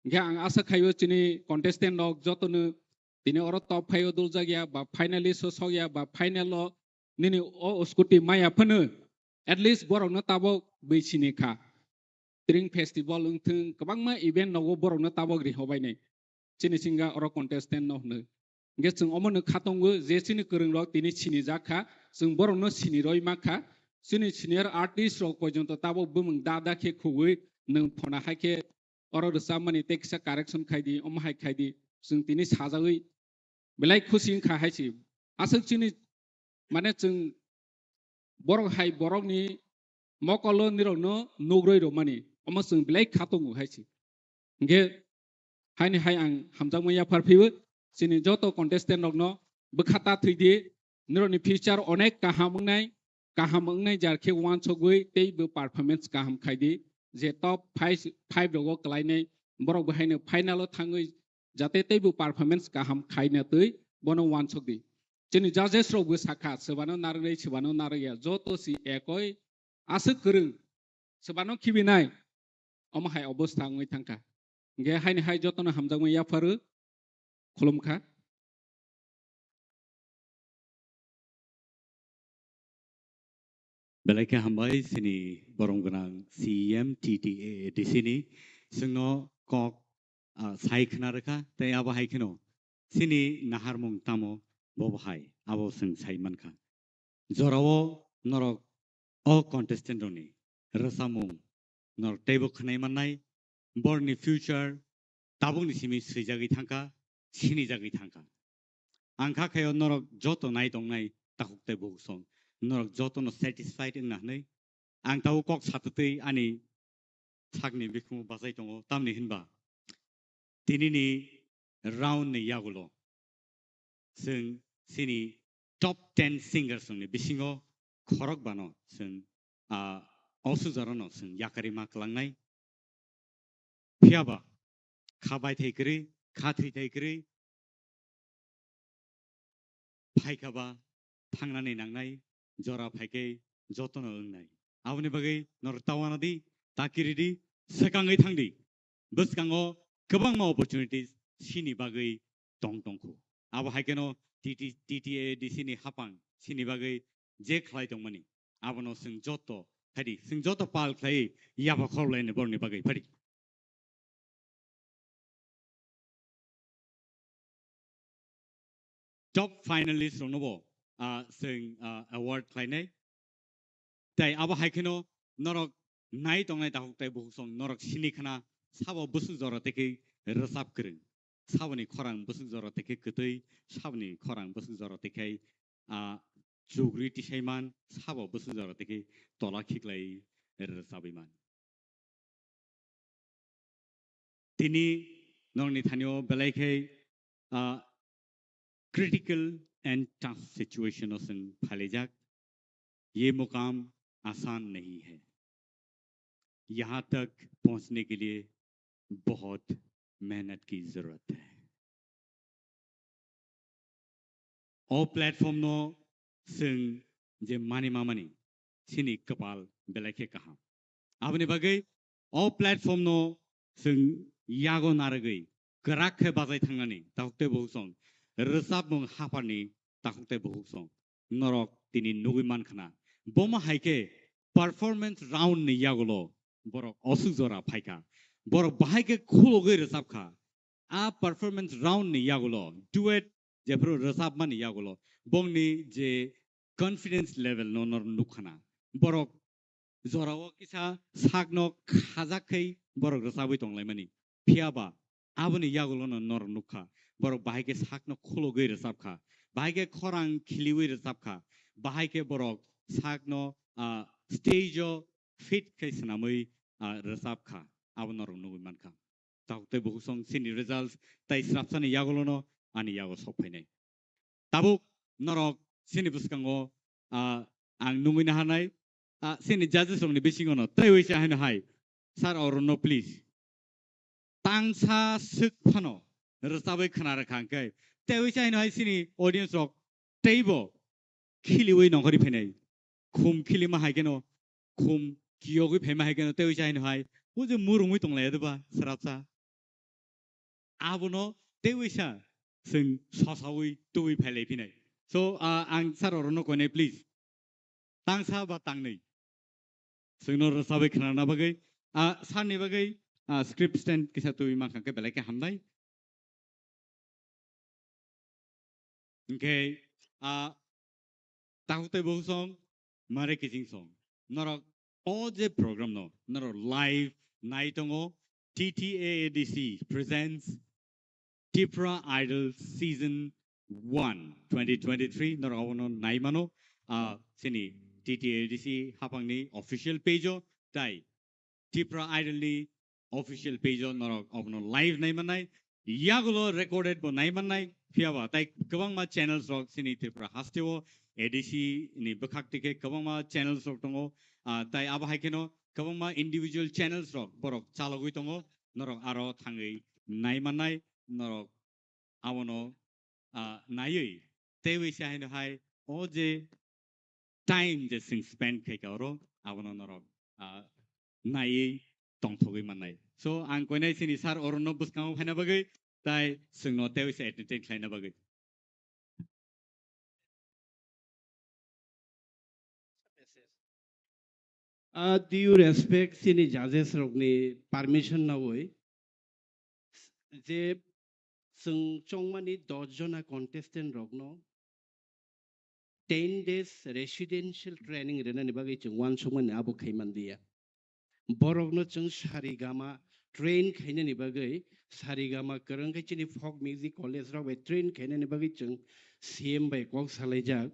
Hingke ang asa khaio chini contestant rok jotono tini oro top five o duljakya ba finalist o sokya ba final o nini o scooty maya phano at least borokno tabok bwi sini kha. Tring festival wngthwng kwbangma event nogo borokno tabok rihobainai. Chini singa oro contestant no hwnwi. Hingke chwng omono khatongo je chini kwrwng rok tini sinijak kha, chwng borokno siniroi ma kha. Chini senior artist rok porjonto tabok bumung da da khe khugwi nwng phona hai khe oro rwchapmani tei kisa correction khai di, omo hai khai di, chwng tini sajagwi belai khusi wngkha hai se. Aswk chini mane chwng borok hai borokni mokolo nirokno nugroi rwmani, omo chwng belai kha tongo hai se. Hingke haini hai ang hamjakma yaphar phaiwi chini joto contestant rokno bwkha ta thwi di, nirokni future onek kaham wngnai, kaham wngnai jar khe wansugwi tei bo performance kaham khai di, je top five, five rogo kwlainai borok bo haino final o thangwi jate tei bo performance kaham khaina twi bono wansuk di. Chini judges rok bo sakha, swbano narwknai, swbano narwkya, joto si ekoi aswk kwrwng, swbano khibinai, omo hai obostha wngwi thangkha. Hingke haini hai jotono hamjakmani yapharu, khulumkha. Belai khe hambai chini borom gwnang C E M T T A A D C ni chwngno kok, ah, sai khna rwkha tei abo hai kheno chini naharmung tamo bobo hai abo chwng sai mankha. Jorao norok o contestant rokni rwchapmung norok teibo khwnai mannai, borni future tabukni simi swijagwi thangkha, sinijagwi thangkha. Ang kha khaio norok joto nai tongnai takhuk tei bukhuk song, norok jotono satisfied wngna hwnwi ang tabuk kok satutwi ani sakni bikhumu bachai tongo, tamni hinba tinini round ni yagulo chwng chini top ten singers rokni bisingo khorok bano chwng, ah, o sujarano chwng yakarima kwlangnai. Phiya ba kha baithai kwrwi, kha thwithai kwrwi, phaikha ba thangnani nangnai, jora phaikhe jotono wngnai. Aboni bagwi norok ta uanadi, ta kiridi, swkangwi thangdi. Bwskango kwbangma opportunities chini bagwi tong tongkhu. Abo hai kheno T T, T T A D C ni hapang chini bagwi je khlai tongmani, abono chwng joto Phadi, chwng joto pal khlai yapha khorlaini borokni bagwi phadi. Top finalist rokno bo, ah, chwng, ah, award khlainai. Tai abo hai kheno norok nai tongnai takhuk tai bukhuk song norok sini khna sabo bwswk jora tei khe rwchap kwrwng. Saboni khorang bwswk jora tei khe kwtwi, saboni khorang bwswk jora tei khe, ah, chugri tisai man, sabo bwswk jora tei khe tola khiklai rwchabwi man. Tini nongni thanio belai khe, ah, critical and tough situation o chwng phailaijak. ये मुकाम आसान नहीं है। यहाँ तक पहुंचने के लिए बहुत मेहनत की जरूरत है। O platform no chwng je mani mamani chini kwpal belai khe kaham. Aboni bagwi o platform no chwng yago narwgwi kwrak khe bajai thangnani takhuk tei bukhuk song, rwchapmung hapharni takhuk tei bukhuk song norok tini nugwi man khna. Bomo hai khe performance round ni yagulo borok osuk jora phaikha. Borok bahai khe khulogwi rwchapkha. A performance round ni yagulo, duet jephru rwchapmani yagulo, bongni je confidence level no nor nukhana. Borok jorao kisa sakno khajak khai borok rwchabwi tonglaimani. Phiyaba aboni yagulo no nor nukha. Borok bahai khe sakno khulogwi rwchapkha. Bahai khe khorang khiliwi rwchapkha. Bahai khe borok sakno, ah, stage o fit khai swnamwi, ah, rwchapkha. Abo norok nugwi mankha. Takhuk tei bukhuk song chini results tai srapsani yagulono ani yago sok phainai. Tabuk norok chini bwskango, ah, ang nungwi naharnai, ah, chini judges rokni bisingono tei uisa haino hai, sir, orono please. Tangsa swk phano rwchabwi khna rwkha hwnkhe tei uisa haino hai chini audience rok teibo khiliwi nongkhorwi phainai. Khum khilima hai kheno, khum kiyogwi phaima hai kheno, tei uisa haino hai, o je murungwi tonglai ya de ba, srapsa. Abono tei uisa chwng sosawi tubui phailai phinai. So, ah, ang sir orono koinai, please. Tangsa ba tangnwi. Chwngno rwchabwi khnana bagwi, ah, sir ni bagwi, ah, script stand kisa tubui mankha khe belai khe hamnai. Hwnkhe, ah, takhuk tei bukhuk song, mare kiching song. Norok o je program no, norok live nai tongo, T T A A D C presents Tipra Idol Season one twenty twenty-three, norok abono nai mano, ah, chini T T A A D C haphangni official page o, tai Tipra Idol ni official page o norok obono live nai mannai, yagulo recorded bo nai mannai, phiyaba tai kwbangma channels rok chini Tripura haste o A D C ni bwkhak tike kwbangma channels rok tongo, ah, tai abo hai kheno kwbangma individual channels rok borok chalogwi tongo, norok aro thangwi nai mannai, norok abono, ah, naiwi teiwi se haino hai o je time je chwng spend khaika oro abono norok, ah, naiwi tongthogwi mannai. So ang koinai chini sir orono bwskango phaina bagwi tai chwngno teiwi se entertain khlaina bagwi. Ah, due respect chini judges rokni permission nawi je chwng chongmani dos jona contestant rokno ten days residential training rwnani bagwi chwng uansukmani abo khaiman liya. Borokno chwng sarigama train khainani bagwi, sarigama kwrwng khe chini folk music college rok bai train khainani bagwi chwng C M bai kok salaijak.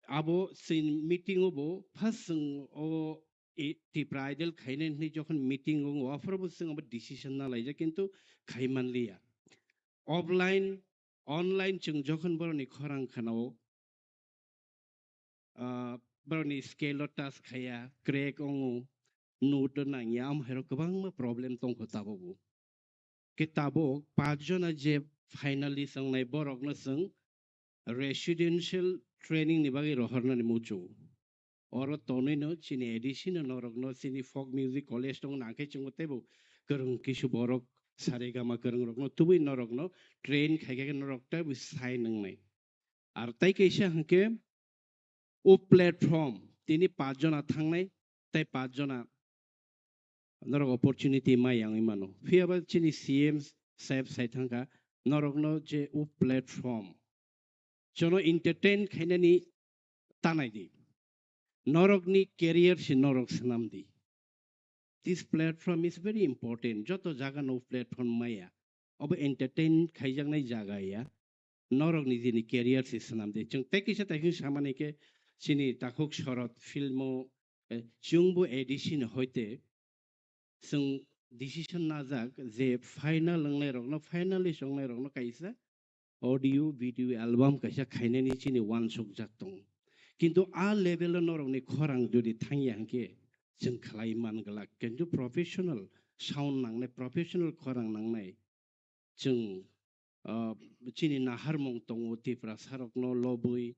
Abo chini meeting o bo first chwng o i-, Tipra Idol khainani hwnwi jokhon meeting o wngwi aphuru bo chwng abo decision na laijak, kintu khai manliya. Offline, online chwng jokhon borokni khorang khanao, ah, borokni scale o touch khaiya, crack wngo, note o nangya, amo hai rok kwbangma problem tongkho tabuk bo. Khe tabuk paanch jona je finalist wngnai borokno chwng residential training ni bagwi rohornani muchungo. Oro tonwi no chini A D C no norok no chini folk music college tong nangkhe chwngbo teibo kwrwng kisu borok saregama kwrwng rok no tubui norok no train khaikhe norok teibo sai nwngnai. Ar tai kaisa hwnkhe o platform tini paanch jona thangnai, tei paanch jona norok opportunity ma yang wngwi mano. Phiya ba chini C M saheb sai thangkha, norokno je o platform, jono entertain khainani tanai di. Norokni career se norok swnam di. This platform is very important. Joto jaga no platform maya. Obo entertain khaijaknai jaga ya. Norok nijini career se swnam di. Chwng tei kisa tei samani khe chini takhuk Shorod filmo, eh, chwngbo A D C ni hoite chwng decision najak je final wngnairokno, finalist wngnairokno kaisa audio video album kaisa khainani chini uansukjak tongo. Kintu a level o norokni khorang jodi thangya hwnkhe chwng khlai man glak. Kintu professional sound nangnai, professional khorang nangnai. Chwng, ah, chini naharmung tongo, Tiprasarokno lobwi,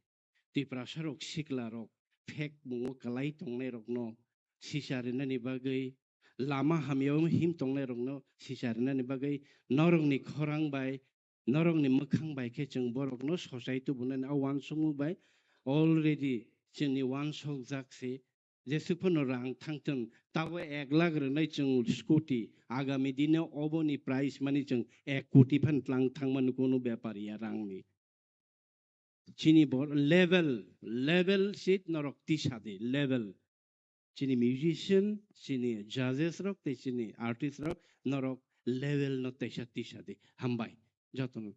Tiprasarok siklarok phek mungo kwlai tongnairokno sisa rinani bagwi, lama hamyao him tongnairokno sisa rinani bagwi, norokni khorang bai, norokni mwkhang bai khe chwng borokno sochai tubunani a uansukmung bai already chwngni uansukjak se. Jesuk phano rang thangthun, tabo ek lakh rwnai chwng scooty, agami dino oboni price mani chwng ek koti phan tlang thangmani kunu bepar ya rangni. Chini bo level, level sit norok tisa di, level. Chini musician, chini judges rok, tei chini artist rok, norok level no teisa tisa di. Hambai, jotono.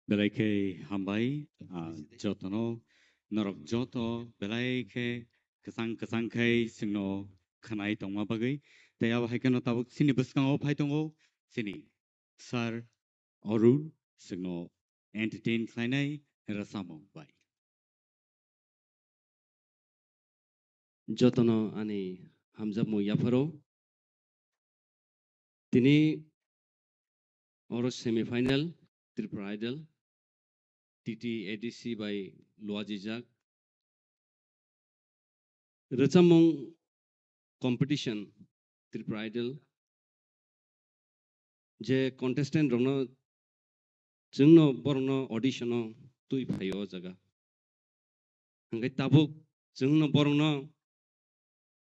Belai khe hambai, ah, jotono, norok joto belai khe kwchang kwchang khai chwngno khwnai tongma bagwi. Tei abo hai kheno tabuk chini bwskango phai tongo chini Sir Arun, chwngno entertain khlainai rwchapmung bai. Jotono ani hamjakmung yapharo. Tini oro semi final Tripura Idol, T T A D C bai luajijak. Rwchapmung competition Tripura Idol, je contestant rokno chwngno borokno audition o twi phaio o jaga. Hwnkhe tabuk chwngno borokno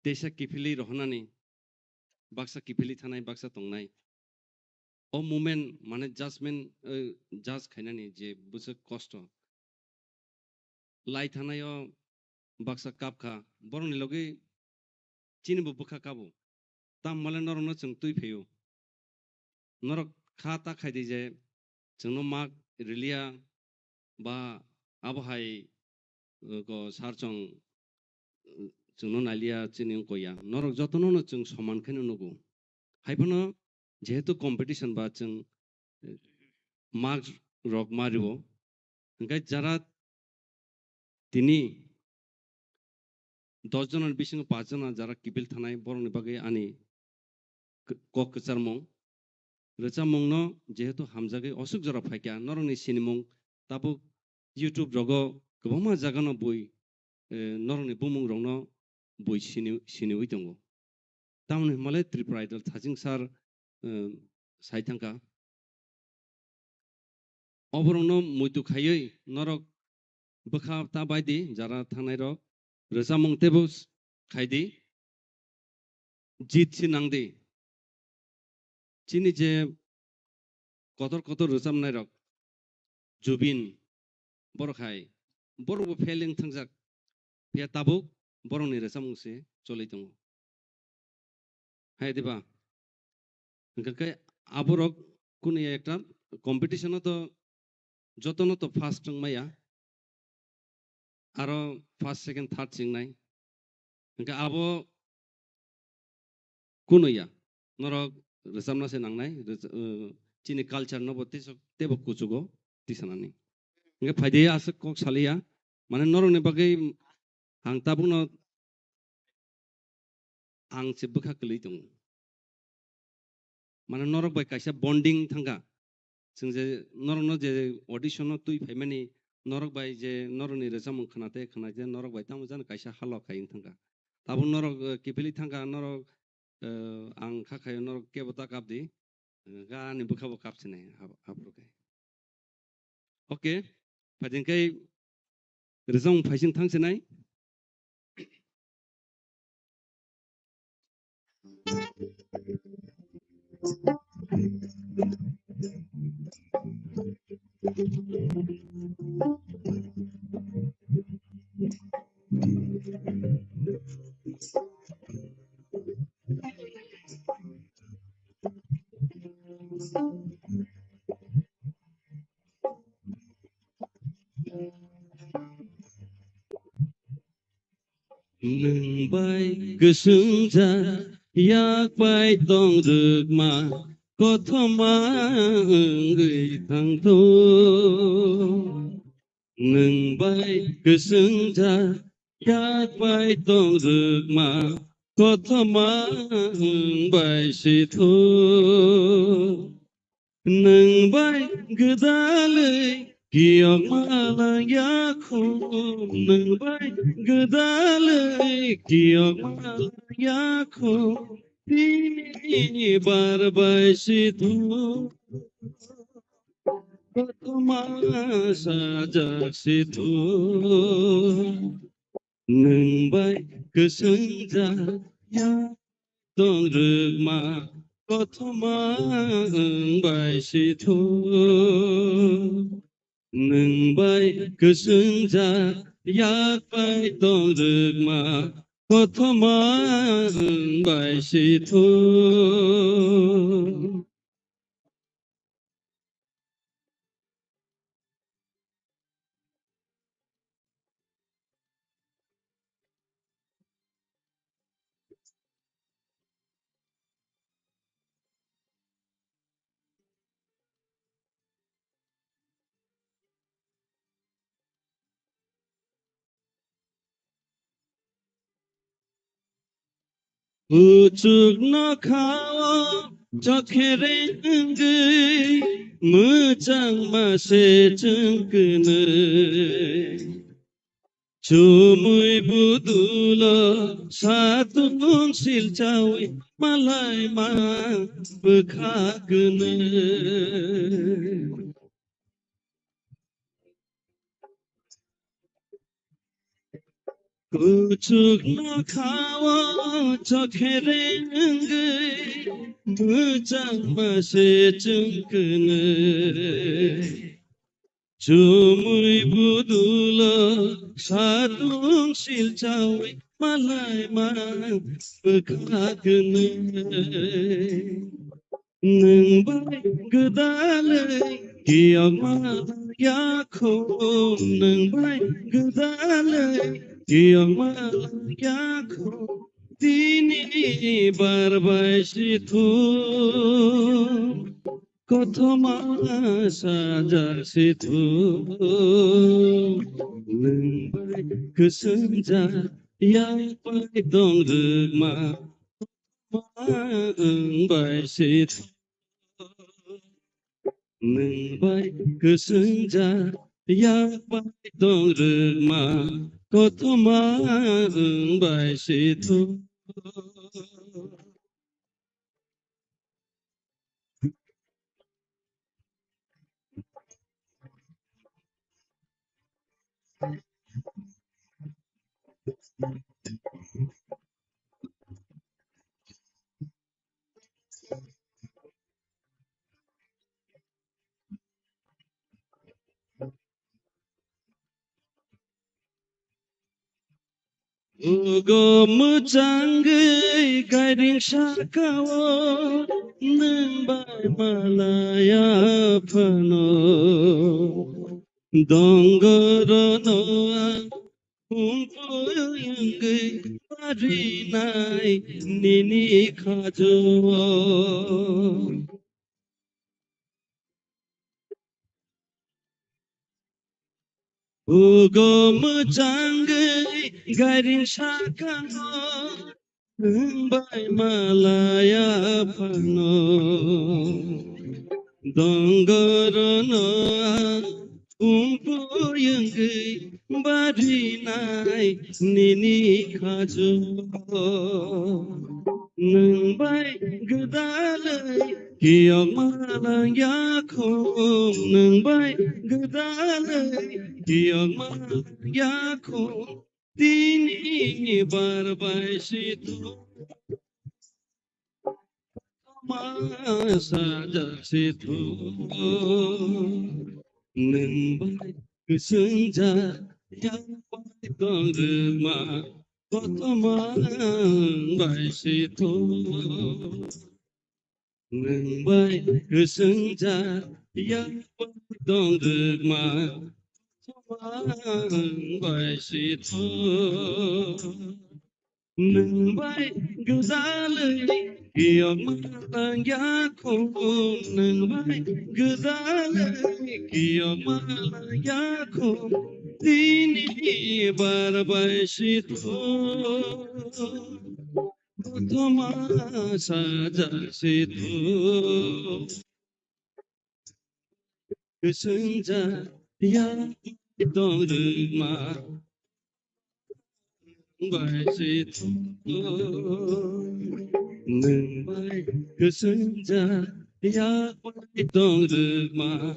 teisa kiphilwi rohornani, baksa kiphilwi thanai, baksa tongnai. O moment mane judgment, eh, judge khainani je bwswk kosto. Lai thanai o baksa kap kha, borokni logi chini bo bwkha kabo. Tamo le norokno chwng twi phaio. Norok kha ta khai di je chwngno mak riliya ba abo hai, uh, ko sar chwng, uh, chwngno naliya chini wngkha ya. Norok jotono no chwng soman khe no nugo. Hai phano jehetu competition ba chwng, uh, mark rok ma rio. Hwnkhe jara tini dos jona ni bisingo paanch jona jara kiphil thanai borokni bagwi ani k-, kok kwcharmung. Rwchapmungno jehetu hamjagwi oswk jora phaikha, norokni sinimung tabuk YouTube rogo kwbangma jagano bui, eh, norokni bumung rokno bui sini, siniwi tongo. Tamoni hwnmale Tripura Idol Thaching sir, eh, sai thangkha. Oborokno muitu khaiwi norok bwkha ta bai di, jara thangnai rok rwchapmung teibo s-, khai di, jit si nang di. Chini je kotor kotor rwchapnai rok, Jubin, borok hai, borok bo fail wng thangjak, phiya tabuk borokni rwchapmung se choli tongo. Hai diba? Hwnkhe khe aborok kunu ekta competition o to jotono to first wng maya. Aro first, second, third chingnai. Hwnkhe abo kunu ya. Norok rwchapna se nangnai, rwch-, uh, chini culture no bo teibo kuchugo tisanani. Hwnkhe phaidi aswk kok saliya. Mane norokni bagwi ang tabukno ang se bwkha kwlwi tongo. Mane norok bai kaisa bonding thangkha. Chwng je norokno je audition no twi phaimani Norok bai je norokni rwchapmung khna tei khna je norok bai tamo jani kaisa halok hai wng thangkha. Tabuk norok, eh, kiphilwi thangkha, norok, eh, ang kha khaio norok kebo ta kapdi. Eh, ga ani bwkha bo kapsinai abo, aphuru khe. Okay, phaiding khe rwchapmung phaising thangsinai. Nwng bai kwswngjak yak bai tong rwkma kothoma wngwi thangtho. Nwng bai kwswngjak yak bai tong rwkma kothoma wng bai sitho. Nwng bai gwdalwi kiyokma lang yakho, nwng bai gwdalwi kiyokma lang yakho, tini bar bai sitho, kothoma sajak sitho. Nwng bai kwswngjak yak tong rwkma kothoma wng bai sitho. Nwng bai kwswngjak yak bai tong rwkma kothoma wng bai sitho. Kuchuk nokhao chokherengwi mwchangma se chwng kwnwi. Chumui budulo satung silchaui malaima bwkha kwnwi. Kuchuk nokhao chokherengwi mwchangma se chwng kwnwi. Chumui budulo satung silchaui malaima bwkha kwnwi. Nwng bai gwdalwi kiyokma yakho, nwng bai gwdalwi kiyokma yakho, tini bar bai sitho, kothoma sajak sitho. Nwng bai kwswngjak yak bai tong rwkma wng bai sitho. Nwng bai kwswngjak yak bai tong rwkma kothoma wng bai sitho. Ugo mwchangwi gairing sakao nwng bai malaya phano. Dongorono ang humpui wngwi barinai nini khajo. Ugo mwchangwi gairing sakao nwng bai malaya phano. Dongorono ang Kumpui wngwi barinai nini khajo. Nwng bai gwdalwi kiyokma langya khum, nwng bai gwdalwi kiyokma langya khum. Tini bar bai si tu ma sajak si tu. Nwng bai kwswng jak yak bai tong rwma kothoma bai si tu. Nwng bai kwswng jak yak bai tong rwkma, nwng bai si thung. Nwng bai gwdalwi kiyokma langya khum, nwng bai gwdalwi kiyokma langya khum, tini bar bai si thung. Kothoma sajak si thung. Kwswng jak yak tong rwkma bai si thung. Nwng bai kwswng jak yak bai tong rwkma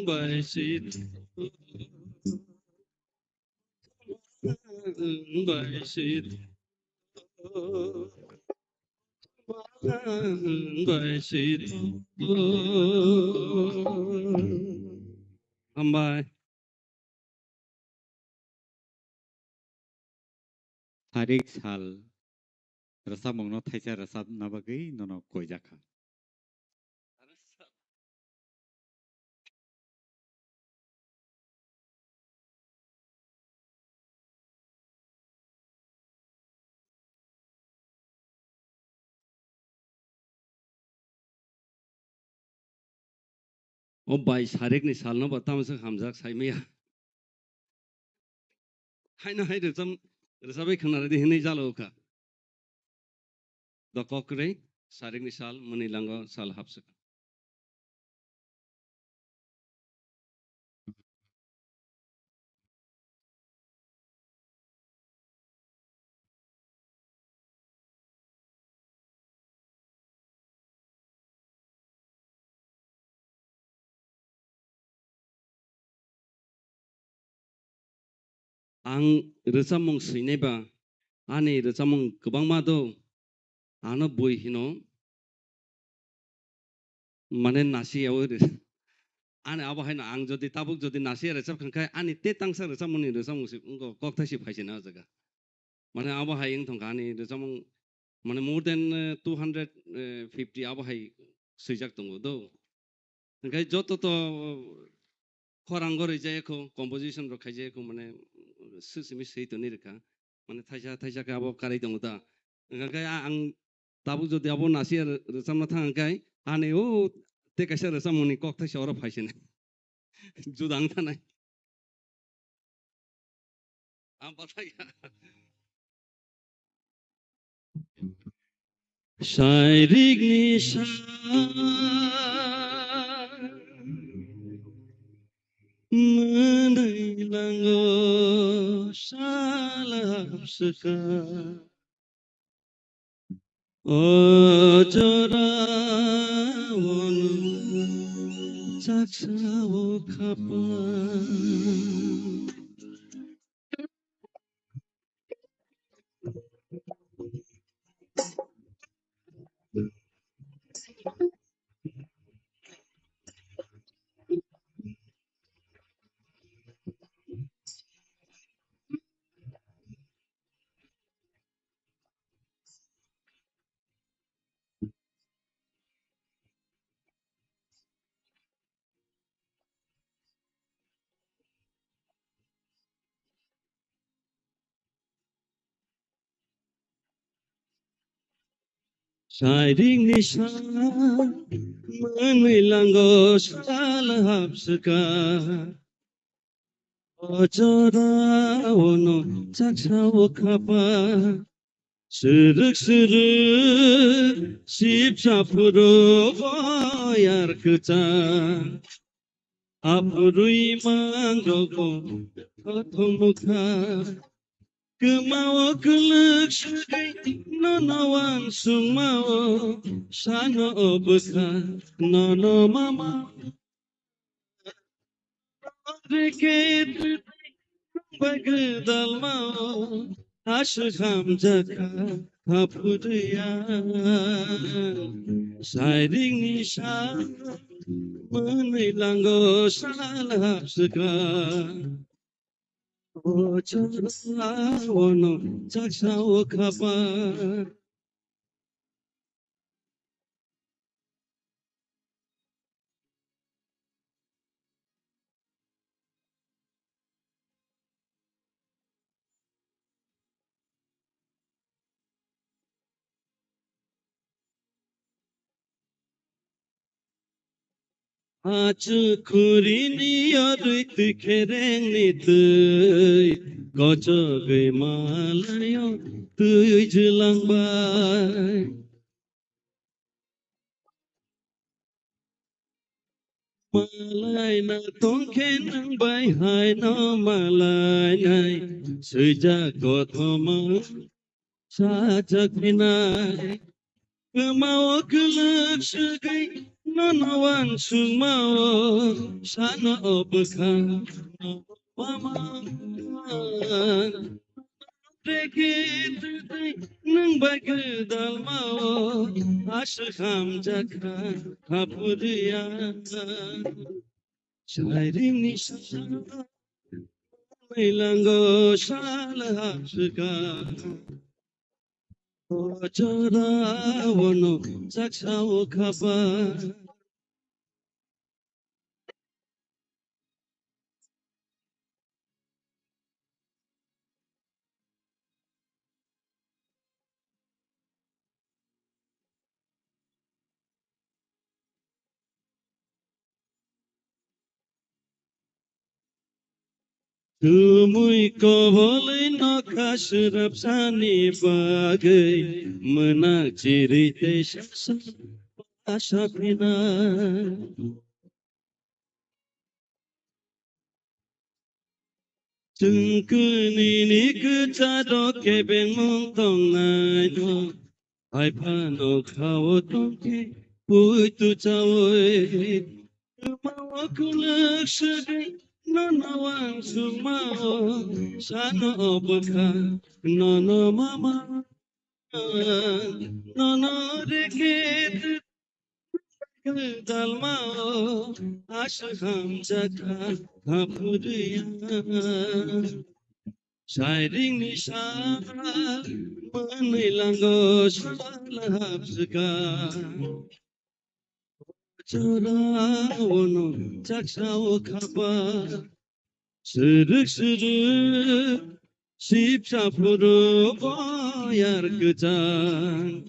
bai si thung. Bai si. Bai si. Hambai. Tarik sal rwchapmungno thaisa rwchapna bagwi nono koijakha. O bai sarikni salno bo tamo se hamjak saimaya. Haino hai rwcham-, rwchabai khwnaradi hinwi jalo kha. Dokok kwrwi, sarikni sal, mwnwi lango sal hapswk. Ang rwchapmung swinai ba, ani rwchapmung kwbangma do, ano bui hino, mane nasiya o rw-, ani abo haino ang jodi tabuk jodi nasiya rwchap khankhe ani te tangsa rwchapmungni rwchapmung si wngkha, kokthai si phaisina o jaga. Mane abo hai wng thangkha ani rwchapmung, mane more than, eh, two hundred fifty abo hai swijak tongo do. Hwnkhe joto to khorang gori jaya kho, composition rok khai jaya kho, mane simi swi toni rwkha. Mane thaisa thaisa khe abo karai tongo ta. Hwnkhe a-, ang tabuk jodi abo nasiya rw-, rwchapna thang khe ani o te kaisa rwchapmungni kok thaisa oro phaisini. Juda wng thanai. Ang pathai ya. Sairikni sa mwnwi lango sal hapswka. O jora o nwng chaksa o khapang. Sairikni sa mwnwi lango sal hapswka. O jora o nwng chaksa o khapang. Swrwk swrwk sipsa phuru boyar kwchang. Aphurwi mangrokbo kothomukha. Kwmao kwlwk swgwi nono wansukmao sano o bwkha nono mama. Rikit bai gwdalmao aswk hamjakha aphurwi ang. Sairingni sa mwnwi lango sal hapswkha. O chwraono chaksa o khapa. Achuk khurini yorwi twi kherengni twi, kochogwi malaio twi jwlangbai. Malaina tongkhe nwng bai haino malainai, swijak kothoma sajak phinai. Kwmao kwlwk swgwi nono wansukmao sano o bwkha mama. Rikit twi nwng bai gwdalmao aswk hamjakha aphurwi ang. Sairingni sa mwnwi lango sal hapswkha. O chwraono chaksa o khapa. Tumui kobolwi nokha swrapsani bagwi mwnak chiri tei sasa asa phinai. Chwng kwnini kwcharo kebengmung tongnaino, hai phano khao tongkhe puitu chaui. Kwmao kwlwk swgwi nono wansukmao sano o bwkha nono mama. Nono rikit gwdalmao aswk hamjakha aphurwi ang. Sairingni sa mwnwi lango sal hapswkha. Chwraono chaksa o khapa. Swrwk swrwk sipsa phuru boyar kwchang.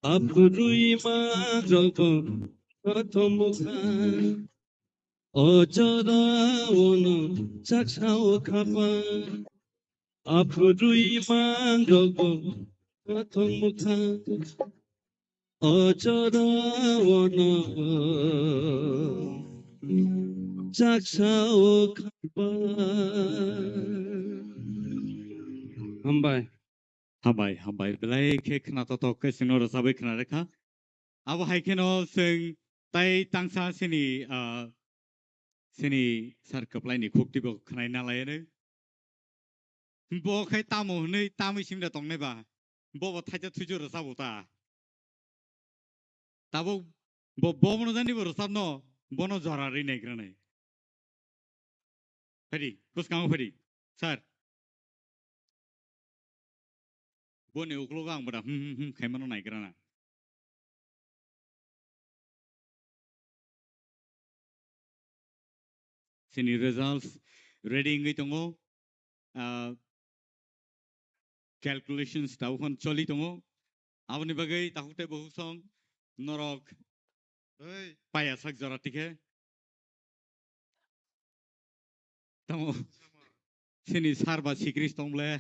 Aphurwi mangrokbo kothomukha. O chwraono chaksa o khapa. Aphurwi mangrokbo kothomukha. O chwraono chaksa o khapa. Hambai. Hambai, hambai. Belai khe khna totok khe chwngno rwchabwi khna rwkha. Abo hai kheno chwng tai tangsa sini, ah, sini sir kwplaini khukti bo khwnai na lai anw. Bo khai tamo hwnwi tamwi simda tongnai ba. Bo bo thaisa thuisu rwchabo ta. Tabuk bo, bo bono jani bo rwchapno, bono jora rwi naigra nai. Phaidi, bwskango phaidi, sir. Boni uklogo ang bwda hmm hmm hmm khaimano naigra na. Chini results ready wngwi tongo. Ah, calculations tabuk phano choli tongo. Aboni bagwi takhuk tei bukhuk song norok Oi. Paya sak jora tikhe. Tamo. Sini sar ba sikris tong ble.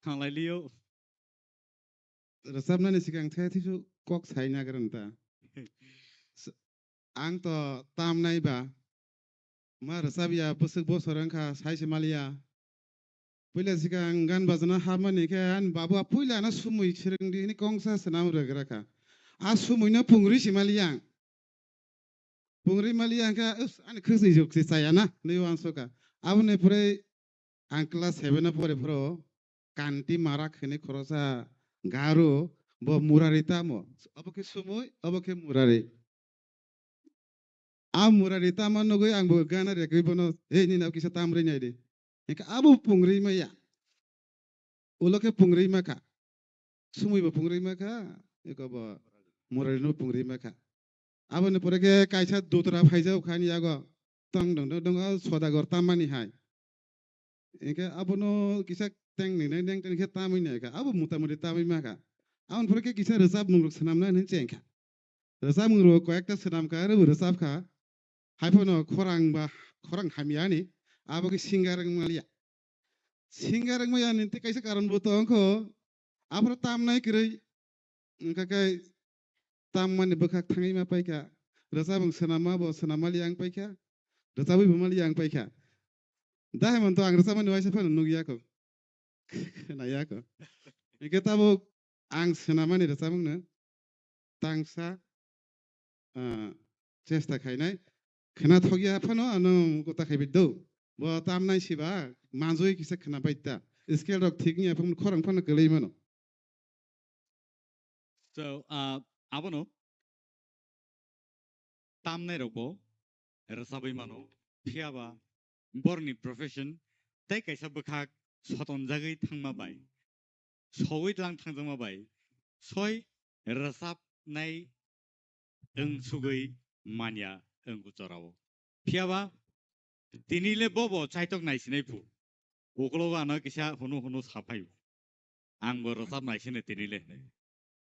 Hanglai liyo. Rwchapnani sikang the thisu kok sai nagra nta. S-, Ang to tamnai ba. Ma rwchapya bwswk bosor wngkha, sai se maliya. Puila sikang gan bajana hapmani khe ani babu a puila ano sumui swrwngdi hwnwi kongsa swnam rwgra kha. A sumui no pungri si maliya ang. Pungri maliya ang khe, "Us, ani khwsni juk se chaya na," hwnwi uansukha. Aboni pore ang class seven o pore phuru Kanti Marak hwnwi khoroksa Garo, bo Murari tamo. Obo khe sumui, obo khe Murari. A Murari tama nugwi ang bo gana rekwi bono, "Hey, nini abo kisa tamrwi nai di." Hingkhe abo pungri maya. Ulo khe pungri makha. Sumui bo pungri makha. Eko bo Murari no pungri makha. Aboni pore khe kaisa dutra phaijak kha ani yago. Tong dong dong dong, o Sodagar tamani hai. Hingkhe abono kisa teng ni nai neng teng khe tamwi nai kha. Abo mota moti tamwi ma kha. Aboni pore khe kisa rwchapmung rok swnamna hinwi cheng kha. Rwchapmung rok koyekta swnam kha, aro bo rwchap kha. Hai phano khorang ba, khorang hamya ni, abo khe singer wng maliya. Singer wng maya ni tei kaisa karon bo tong kho. Aphuru tamnai kwrwi, wngkha khe tammani bwkhak thangwi ma paikha. Rwchapmung swnamma bo swnam maliya wng paikha. Rwchabwi bo maliya wng paikha. Dahai man to ang rwchapmani waisa phano nukya kho. Khwnaya kho. Hingkhe tabuk ang swnamani rwchapmungno tangsa, ah, chesta khainai. Khwnathokya phano ano kota khaibai do. Bo tamnai siba manjui kisa khwnabai ta. Scale rok thik wngya phano khorang phano kwlwi mano. So, ah, abono tamnai rokbo rwchabwi mano, phiya ba borokni profession tei kaisa bwkhak sotonjagwi thangma bai, sogwi lang thangjakma bai, soi rwchabnai wng sugwi manya wng jorao. Phiya ba tini le bobo chaitok naisinai phu. Ukologo ano kisa hunu hunu saphai. Ang bo rwchap naisino tini le hinwi.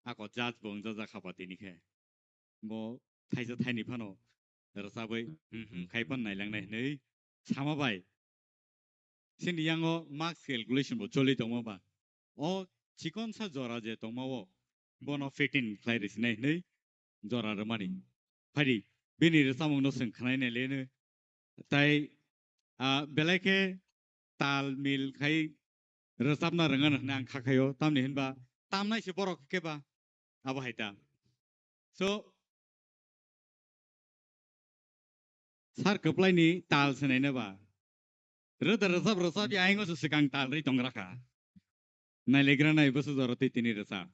Ako judge bo wngjajakha ba tini khe. Bo thaisa thaini phano rwchabwi, hmm, hmm, khai phano nailangnai hinwi sama bai. Chini yango marks calculation bo choli tongma ba. O chikonsa jora je tongma o, bono fitting khlai rwsinai hinwi jora rwmani. Phaidi, bini rwchapmungno chwng khwnai nai leno. Tai, ah, belai khe tal mil khai rwchapna rwngano hinwi ang kha khaio, tamni hinba tamnai se borok khe ba abo hai ta. So, sar kwplaini tal se naina ba. Rwda rwchap rwchap ya aingo se swkang tal ri tongra kha. Nailegra nai bwswk jora twi tini rwchap.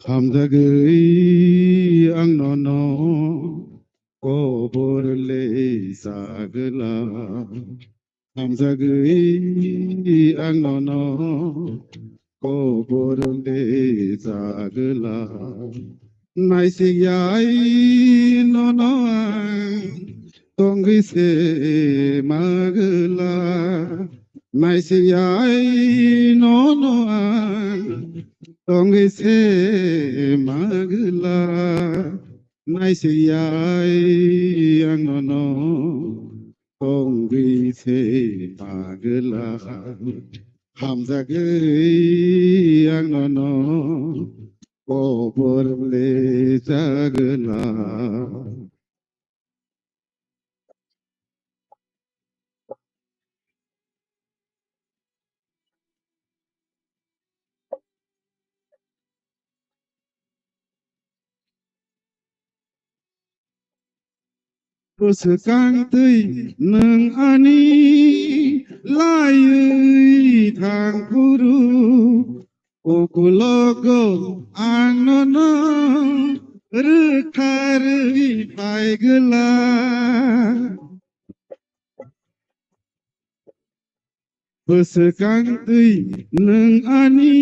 Hamjagwi ang nono kobor le sagla. Hamjagwi ang nono kobor le sagla. Naisikyai nono ang tongwi se magla. Naisikyai nono ang tongwi se magla. Naisikyai ang nono tongwi se magla. Hamjagwi ang nono kobor le sagla. Bwswkang twi nwng ani laiwi thang phuru, ukulogo ang nono rwkharwi phai gwla. Bwswkang twi nwng ani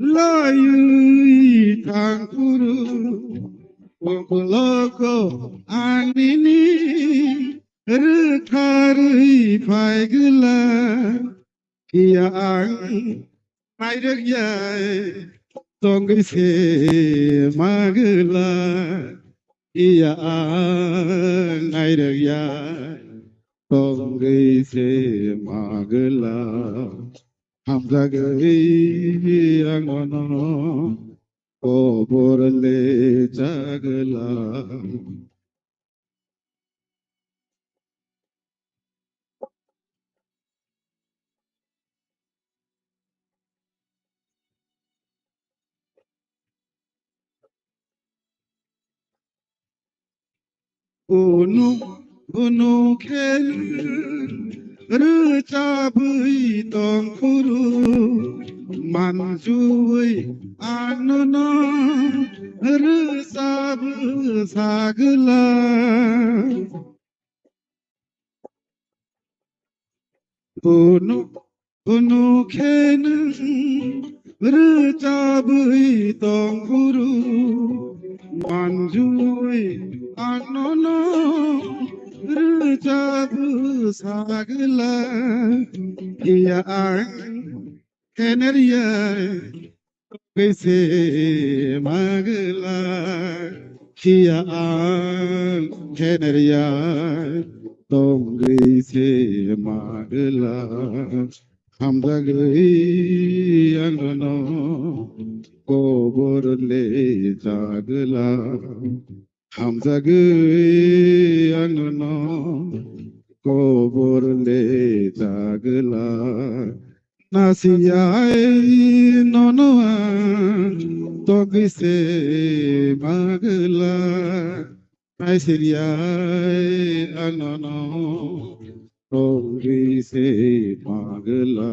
laiwi thang phuru, ukulogo ang nini rwkharwi phai gwla. Kiya ang nairwk yai, tongwi se magwla, iya ang nairwk ya, tongwi se magwla, hamjagwi ang nono kobor le chagwla. Unu, unu khe rwchabwi tongphuru, manjui anono rwchabwi sagwla. Unu, unu khe nwng rwchabwi tongphuru, manjui anono rwchabwi sagwla. Iya ang khenerya tongwi se magwla, phiya ang khenerya tongwi se magwla, hamjagwi ang nono kobor le chagwla. Hamjagwi ang nono kobor le chagwla. Nasiyai nono ang tongwi se magwla. Naisiriyai ang nono tongwi se magwla,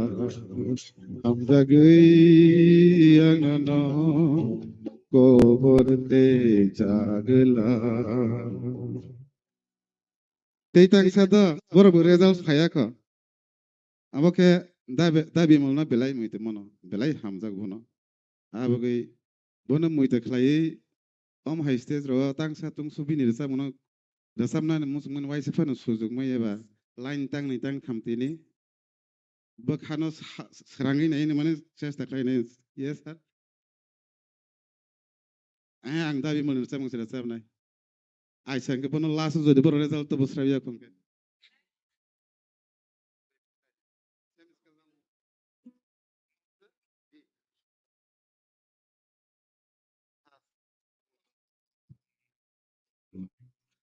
hamjagwi ang nono kobor tei chagwla. Tei tangsa do borok bo result phaiya kho. Abo khe dabi, dabi malno belai muitu mano, belai hamjak bono. Abagwi bono muitu khlaiwi om hai stage ro tangsa tungsu bini rwchapmano, rwchapnani muchungmani waisa phano sujukmai eba line tangni tangtham tini bwkhano sa-, srangwi naini mani chesta khlainai. Yes, sir. Eh, ang dabi mani rwchapmung se rwchapnai. Aisa hwnkhe bono last o jodi borok result to bwsraiya khon khe.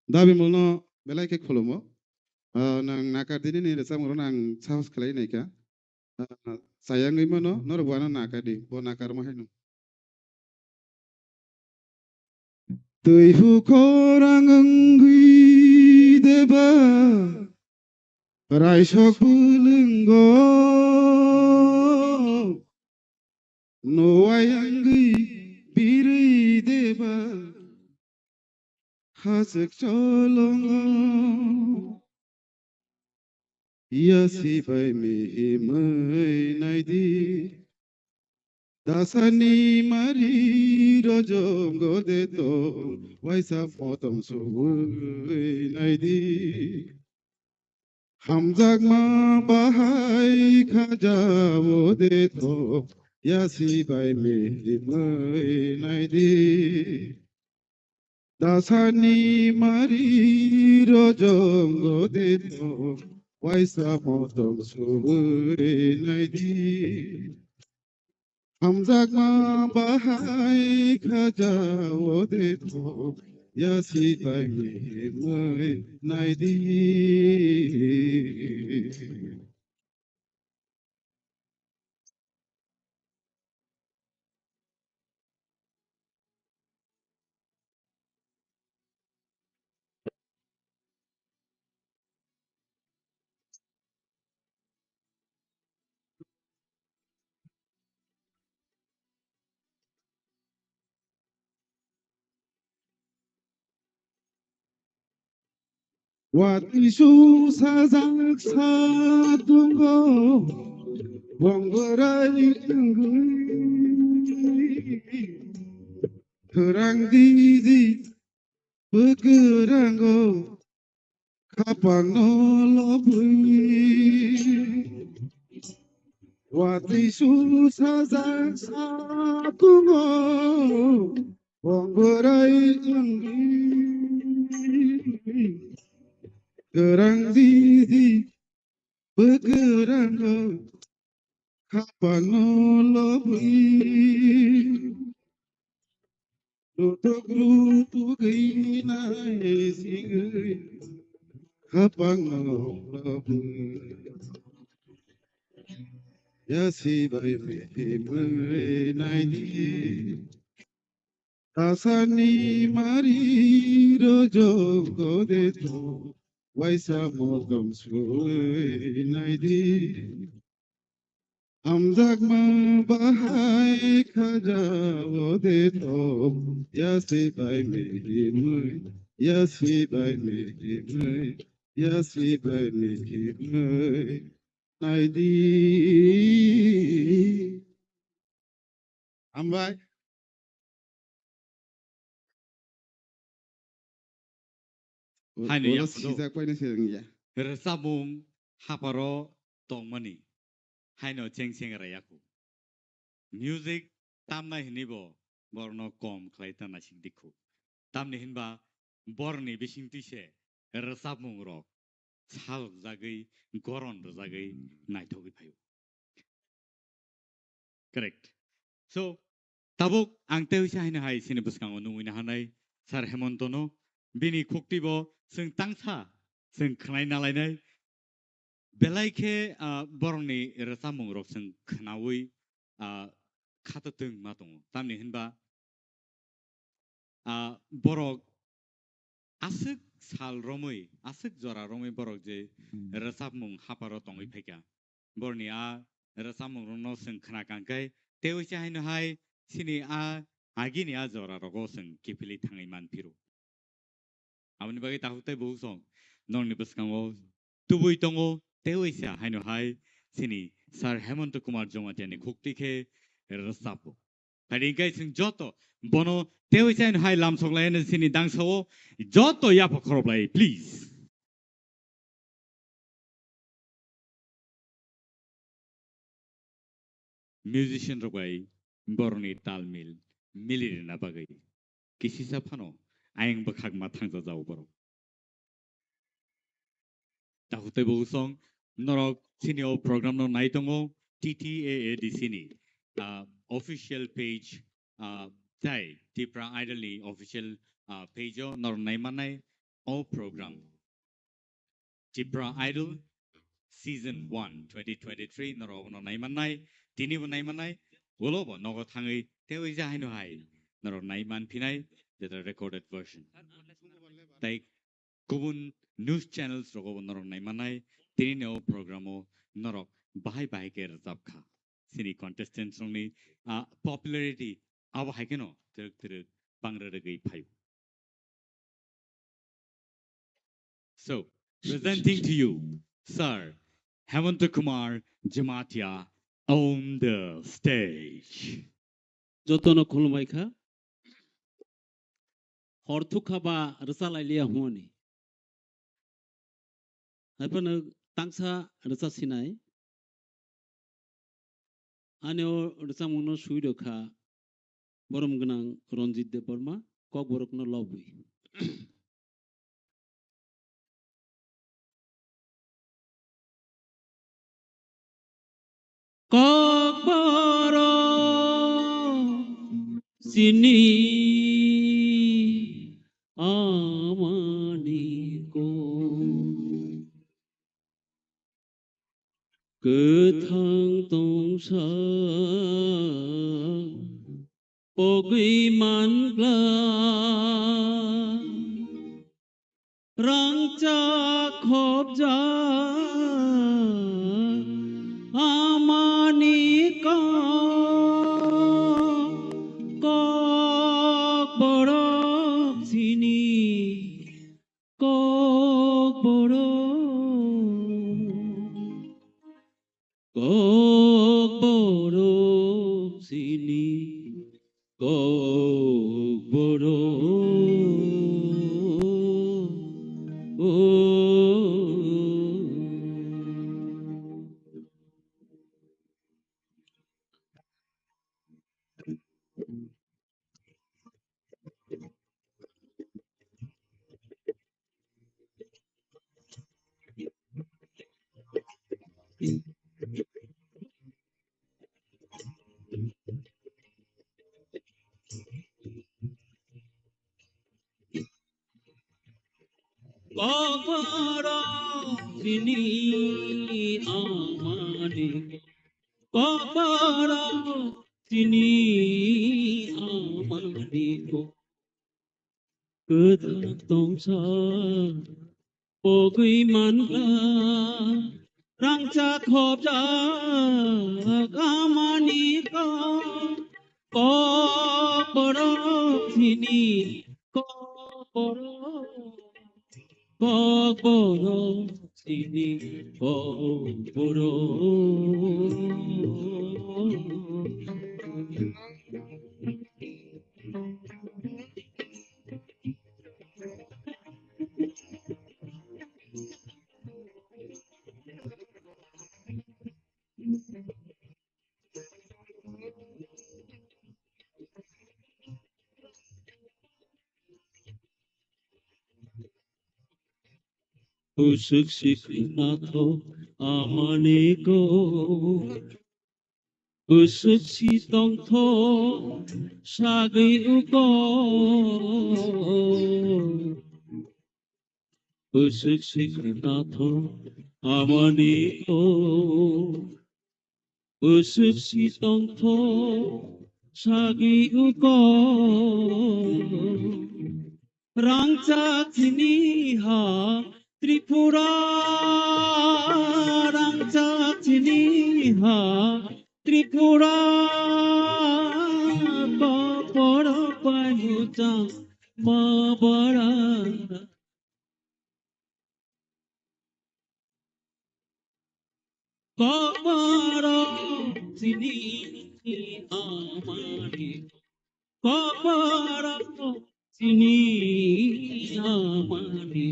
Dabi malno belai khe khulumo. Ah, nang nakar dini ni rwchapmung rok nang sahos khlai nai kha. Ah, chayangwi mano, norok bo ano nakar di, bo nakarma haino. Twi hukhorang wngwi deba, raisok bwlwngo, nuwai wngwi birwi deba, hachwk cholongo. Yasi bai mihimwi naidi, dasani mari rojong gode to, waisa motom subui naidi. Hamjakma bahai khaja ode to, yasi bai mihimwi naidi. Dasani mari rojong gode to, waisa motom subui naidi. Hamjakma bahai khaja ode to, yasi bai mihimwi naidi. Watwi su sajak sa dungo, bongborai wngwi. Khwrang didi bwkwrango, khapangno lobwi. Watwi su sajak satungo, bongborai wngwi. Kwrang didi, bwkwrango, khapangno lobwi. Lutuk lutuk gwi nai singwi, khapangno lobwi. Yasi bai mihimwi naidi. Asani mari rojong kode to, waisa motom sui naidi. Hamjakma bahai khaja ode to, yasi bai mihimwi, yasi bai mihimwi, yasi bai mihimwi naidi. Hambai. Haino oro yakhudo sijak paino se wngya. Rwchapmung haparo tongmani haino cheng cheng rayakhu. Music tamnai hinwi bo borokno kom khlai ta naising dikhu. Tamni hinba borni bisingtwi se rwchapmung rok salok jagwi, goron rwjagwi naithogwi phaio. Correct. So, tabuk ang tei uisa haino hai sini bwskango nungwi nahanai Sir Hemontono, bini khukti bo chwng tangsa chwng khwnai nalainai. Belai khe, ah, borokni rwchapmung rok chwng khwnaui, ah, khatatwng ma tongo. Tamni hinba, ah, borok aswk sal romwi, aswk jora romwi borok je Hmm. rwchapmung haparo tongwi phaikha. Borokni a rwchapmung rokno chwng khna kangkhe, tei uisa haino hai sini a agini a jora rogo chwng kiphilwi thangwi man phiro. Aboni bagwi takhuk tei bukhuk song nokni bwskango tubui tongo, tei uisa haino hai sini Sir Hemanta Kumar Jamatia ni khukti khe rwchapo. Phaidi hwnkhe chwng joto bono tei uisa haino hai lamsok lai hwnwi sini dangsao joto yapha khoroplai, please. Musician rok bai borokni tal mil mili rwna bagwi kisisa phano ayang bwkhak ma thangsa jao borok. Takhuk tei bukhuk song norok chini o program no nai tongo T T A A D C ni, ah, official page, ah, tei Tipra Idol ni official, ah, page o norok nai mannai o program. Tipra Idol Season one twenty twenty-three norok abono nai mannai, tini bo nai mannai, ulo bo nogo thangwi tei ui ja haino hai norok nai man phinai, jeto recorded version. Tei kubun news channels rogo bo norok nai mannai, tini ni o program o norok bahai bahai khe rwchap kha. Sini contestants rokni, ah, popularity abo hai kheno twrwk twrwk bangra rwgwi phaio. So, presenting to you, Sir Hemanta Kumar Jamatia on the stage. Jotono khulumbai kha. Hor thuk kha ba rwcha lai liya hwnwi. Haiphano tangsa rwcha sinai. Ani o rwchapmungno swi rw kha borom gwnang Ranjit Debbarma, Kokborokno lobwi. Kokborok chini amani kok. Kwthang tongsa pogwi mangla. Rangchak khopjak amani kok, Kokborok chini Kokborok. Kokborok chini Kokborok. Kokborok chini amani, kokborok chini amani ko. Kwthang tongsa pogwi manla, rangchak khopjak amani ko. Kokborok chini, kokborok, kokborok chini, kokborok. Usuk sik nathok amani ko. Usuk si tongtho sagwi uko. Usuk si nathok amani ko. Usuk si tongtho sagwi uko. Rangchak chini ha Tripura, rangchak chini ha Tripura, kokborok bai muchang ma bara. Kokborok chini amani, kokborok chini amani.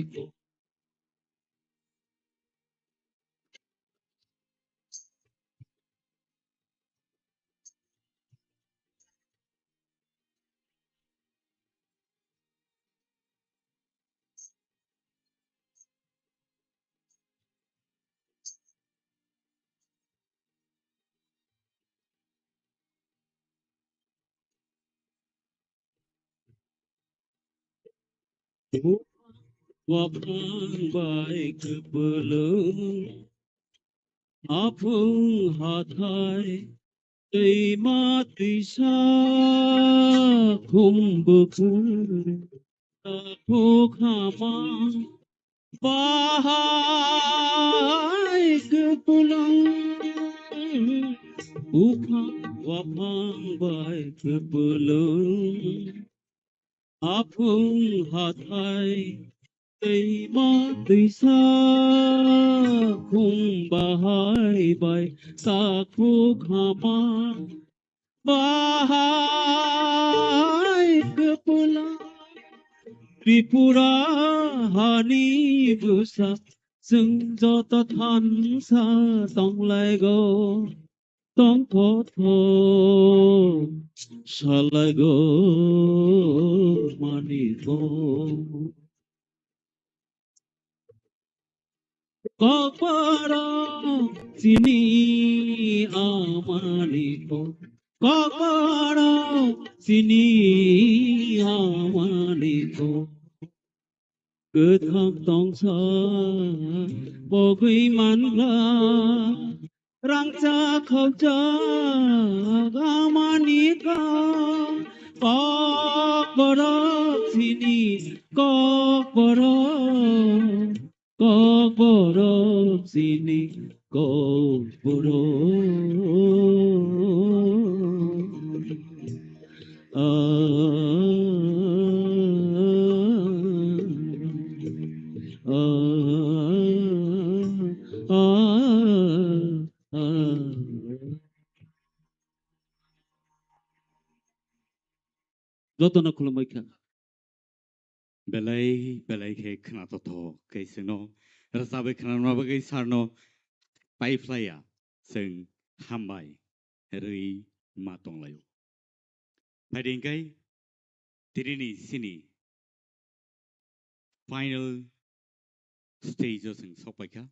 Buphang bai kwpwlwng, aphung hathai, twima twisa, khum bukhur, takhuk hama, bahai kwpwlwng, buphang waphang bai kwpwlwng. Aphung hathai, twima twisa, khum bahai bai, takhuk hama, bahai kwpwlwng. Tripura hani bwsa, chwng joto thansa tonglaigo. Tongthotho salaigo maniko. Kokborok chini amaniko. Kokborok chini amaniko. Kwthang tongsa pogwi manla, rangchak khopjak amani kok. Kokborok chini kokborok, kokborok chini kokborok. Ah, ah, ah, ah. Jotono khulumwi kha. Belai belai khe khwnathothok khe chwngno rwchabwi khwnarwna bagwi sarno paiphlaiya chwng hambai rwi ma tonglaio. Phaidi hwnkhe tinini chini final stage o chwng sokpaikha.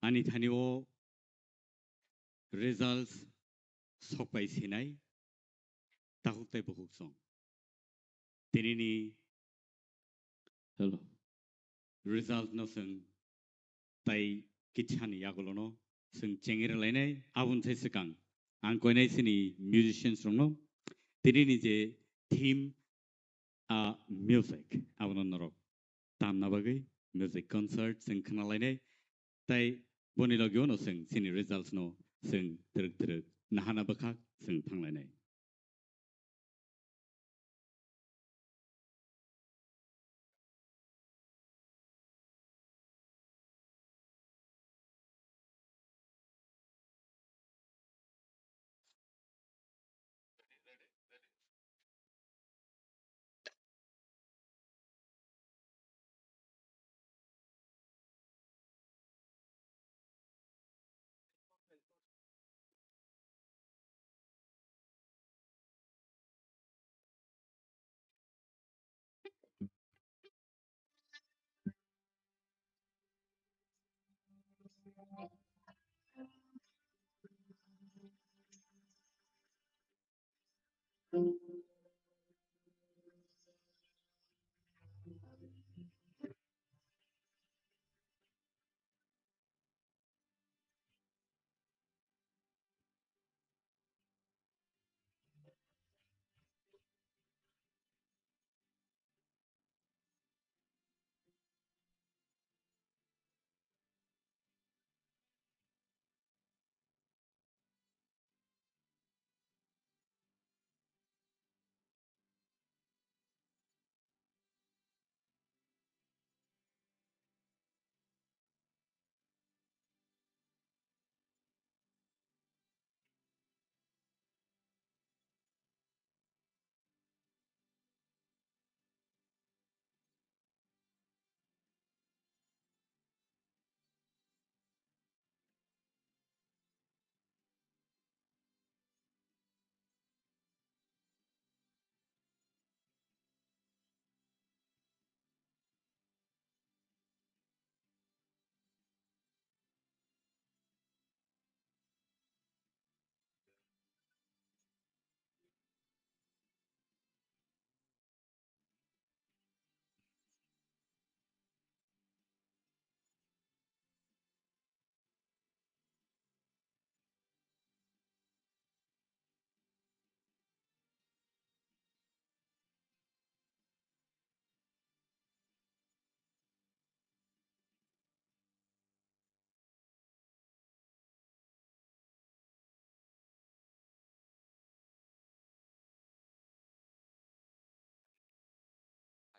Ani thani o results sokpai sinai takhuk tei bukhuk song. Tinini Hello. Result no chwng tai kisa ni yagulo no chwng chengri lainai, aboni sai swkang ang koinai sini musicians rokno tinini je theme a music abono norok tamna bagwi music concert chwng khna lainai, tai boni logi o no chwng sini results no chwng twrwk twrwk nahana bwkhak chwng thanglainai.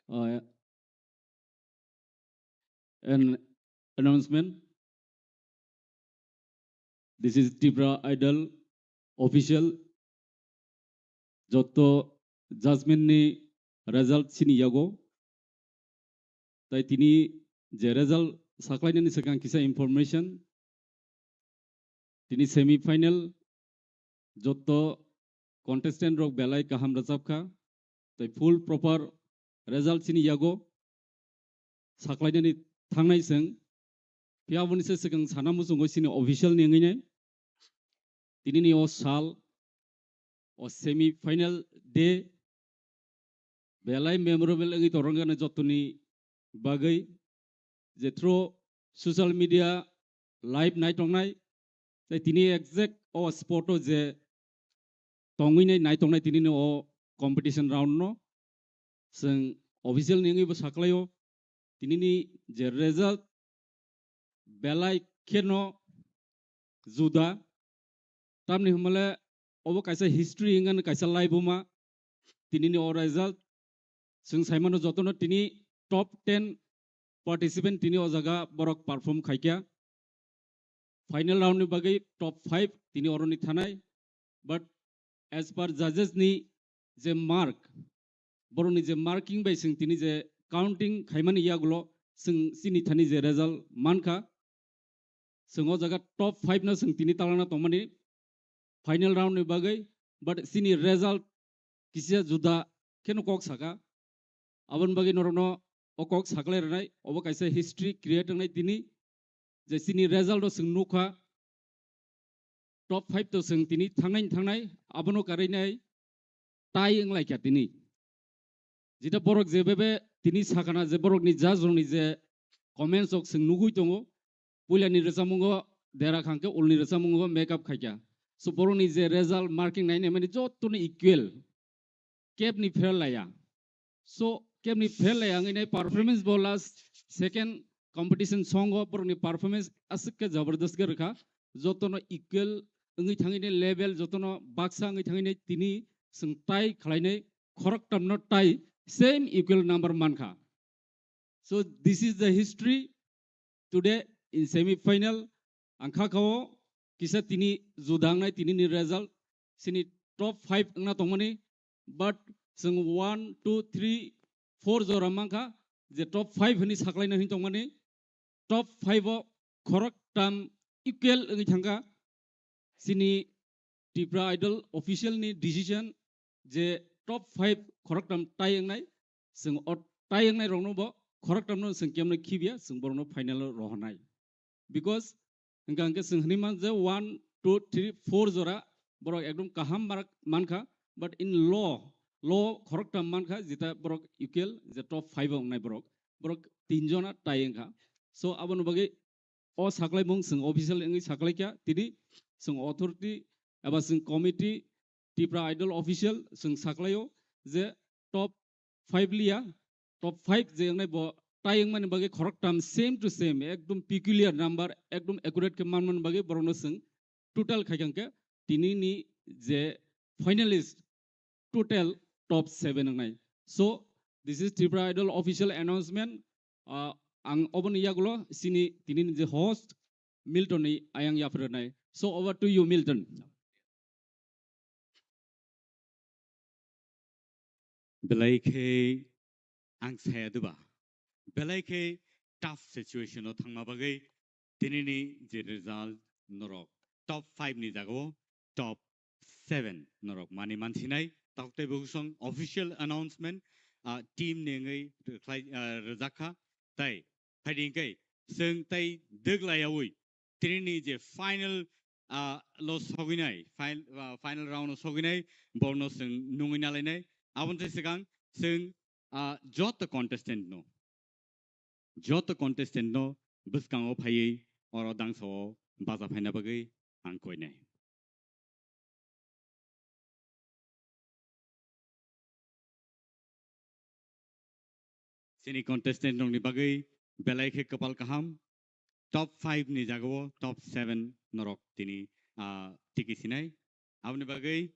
Uh, an announcement. This is Tripura Idol official. Jotto judgment ni result sini yago. Tai tini je result saklainani swkang kisa information. Tini semi final jotto contestant rok belai kaham rwchapkha. Tai full proper result sini yago saklainani thangnai chwng. Phiya aboni se swkang sana muchungo sini official ni wngwi nai. Tinini o sal, o semi final day belai memorable wngwi torongkha na jottoni bagwi, je through social media live nai tongnai, tai tini exact o spot o je tongwi nai nai tongnai tinini o competition round no chwng official ni wngwi bo saklaio. Tinini je result belai kheno juda. Tamni hwnmale obo kaisa history wngkha, kaisa laibuma. Tinini o result chwng saimano jotono tini top ten participant tini o jaga borok perform khaikha. Final round ni bagwi top five tini oroni thanai. But as per judges ni je mark, borokni je marking bai chwng tini je counting khaimani yagulo chwng chini thani je result mankha, chwng o jaga top five no chwng tini talana tongmani final round ni bagwi, but chini result kisa juda kheno kok saka. Aboni bagwi norokno o kok saklai rwnai, obo kaisa history create wngnai tini. je chini result o chwng nukha, top five to chwng tini thangnai thangnai, abono karwi nai tie wng lai kha tini. Jeta borok je bebe tini sakana je borokni judge rokni je comments rok chwng nugwi tongo, puilani rwchapmungo dera khangkhe ulni rwchapmungo make up khaikha. So borokni je result marking nainai mani jotono equal, kebni fail laiya. So kebni fail laiya wngwi nai performance bo last second competition songo borokni performance aswk khe jabardast khe rwkha, jotono equal wngwi thangwi nai level, jotono baksa wngwi thangwi nai tini chwng tie khlainai khoroktamno tie same equal number mankha. So this is the history today in semi final. Ang kha kao kisa tini juda wngnai tini ni result, sini top five wngna tongmani, but chwng one, two, three, four jora mankha je top five hwnwi saklaina hwnwi tongmani, top five o khoroktam equal wngwi thangkha. Chini Tipra Idol official ni decision je top five khoroktam tie wngnai, chwng o tie wngnai rokno bo khoroktamno chwng kemno khibya, chwng borokno final o rohornai. Because hwnkha hwnkhe chwng hwnwi man je one, two, three, four jora borok ekdom kaham mark mankha, but in law, law khoroktam mankha jeta borok equal je top five o wngnai borok, borok tinjona tie wngkha. So aboni bagwi o saklaimung chwng official wngwi saklaikha, tini chwng authority eba chwng committee, Tipra Idol official chwng saklaio je top five liya, top five je wngnai bo tie wngmani bagwi khoroktam same to same, ekdom peculiar number, ekdom accurate khe manmani bagwi borokno chwng total khaikha hwnkhe tini ni je finalist total top seven wngnai. So this is Tripura Idol official announcement. Ah, ang oboni yagulo sini tini ni je host Milton ni ayang yapharnai. So over to you, Milton. Belai khe ang saya duba. Belai khe tough situation o thangma bagwi tinini je result norok top five ni jagao top seven norok mani mansinai. Tok tei bwswng official announcement, ah, team ni wngwi rwkhlai, ah, rwjakha. Tai phaidi hwnkhe chwng tai dwglayaui tinini je final, ah, lo sogwinai, fin-, ah, final round o sogwinai, borno chwng nungwi nalainai. Aboni swkang chwng, ah, joto contestant no, joto contestant no bwskango phaiwi oro dangsa o bacha phaina bagwi ang koinai. Chini contestant rokni bagwi belai khe kwpal kaham. Top five ni jagao top seven norok tini, ah, tiki sinai. Aboni bagwi,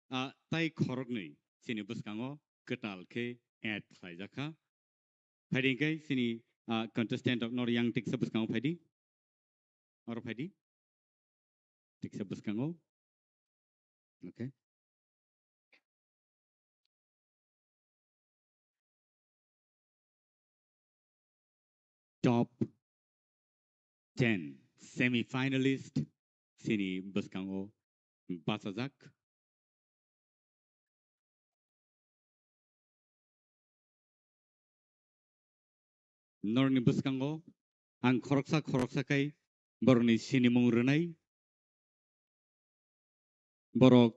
ah, tai khoroknwi chini bwskango kwtal khe add khlaijakha. Phaidi hwnkhe chini, ah, contestant rok nor yang tiksa bwskango phaidi. Oro phaidi. Tiksa bwskango. Okay. Top ten semi-finalist chini bwskango bachajak. Norokni bwskango ang khoroksa khoroksa khai borokni sinimung rwnai. Borok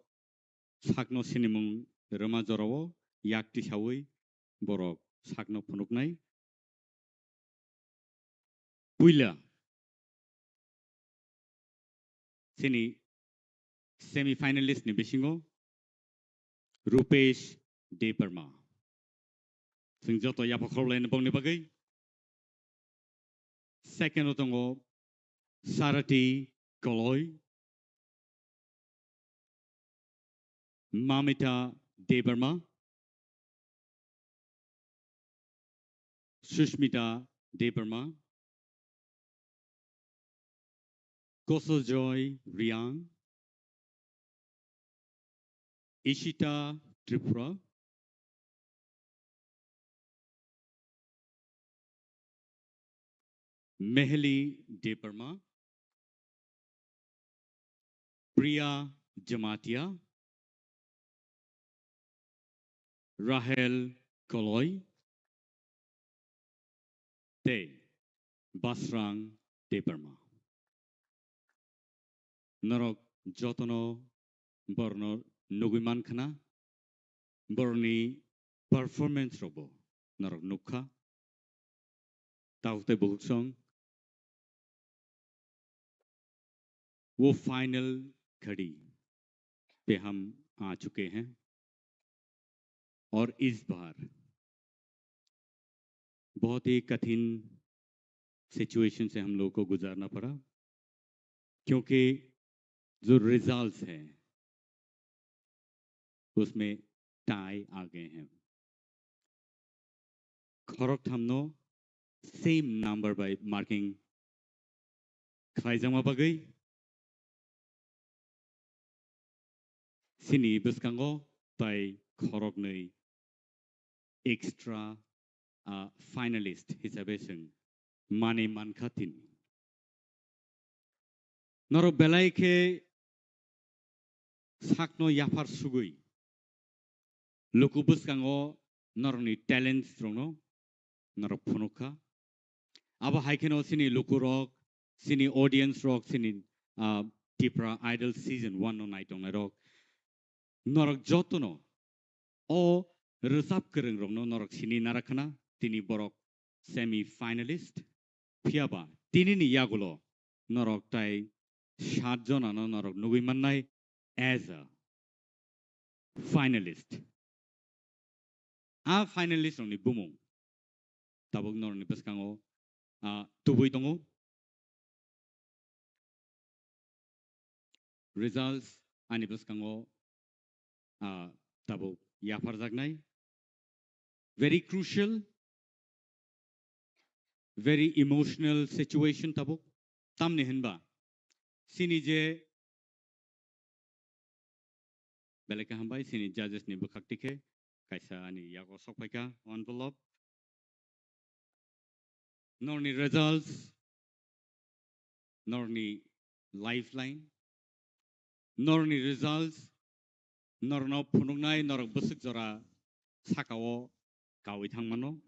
sakno sinimung rwma jorao yak tisaui borok sakno phunuknai. Puila chini semi-finalist ni bisingo Rupesh Debbarma. Chwng joto yapha khorokhlaini bokni bagwi. Second o tongo Sarati Koloi, Mamita Debbarma, Sushmita Debbarma, Kosojoy Riang, Ishita Tripura, Meheli Debbarma, Priya Jamatia, Rahel Koloi, tei Basrang Debbarma. Norok jotono borno nugui mankha na, borni performance rokbo norok nukha. Tabuk tei bukhuk song, वो फाइनल घड़ी पे हम आ चुके हैं और इस बार बहुत ही कठिन सिचुएशन से हम लोग को गुजारना पड़ा, क्योंकि जो रिजल्ट्स हैं उसमें टाई आ गए हैं। Khorok thamno same number by marking khlaijakma bagwi sini bwskango tai khoroknwi extra, ah, finalist hisabe chwng manwi mankha tini. Norok belai khe sakno yaphar sugwi luku bwskango norokni talents rokno norok phunukha. Abo hai kheno chini lukurok, chini audience rok, chini, ah, Tipra Idol season one no naitongnai rok, norok jotono o rwchap kwrwng rokno norok sini narakhana, tini borok semi finalist. Phiyaba tinini yagulo norok tai sat jonano norok nugui mannai as a finalist. A finalist rokni bumung tabuk norokni bwskango, ah, tubui tongo. Results ani bwskango, ah, tabuk yapharjaknai. Very crucial, very emotional situation tabuk. Tamni hinba, chini je belai kaham bai chini judges ni bwkhak tikhe kaisa ani yago sok phaikha envelope. Norni results, norni lifeline, norni results, norno phunuknai norok bwswk jora sakao kawi thangmano.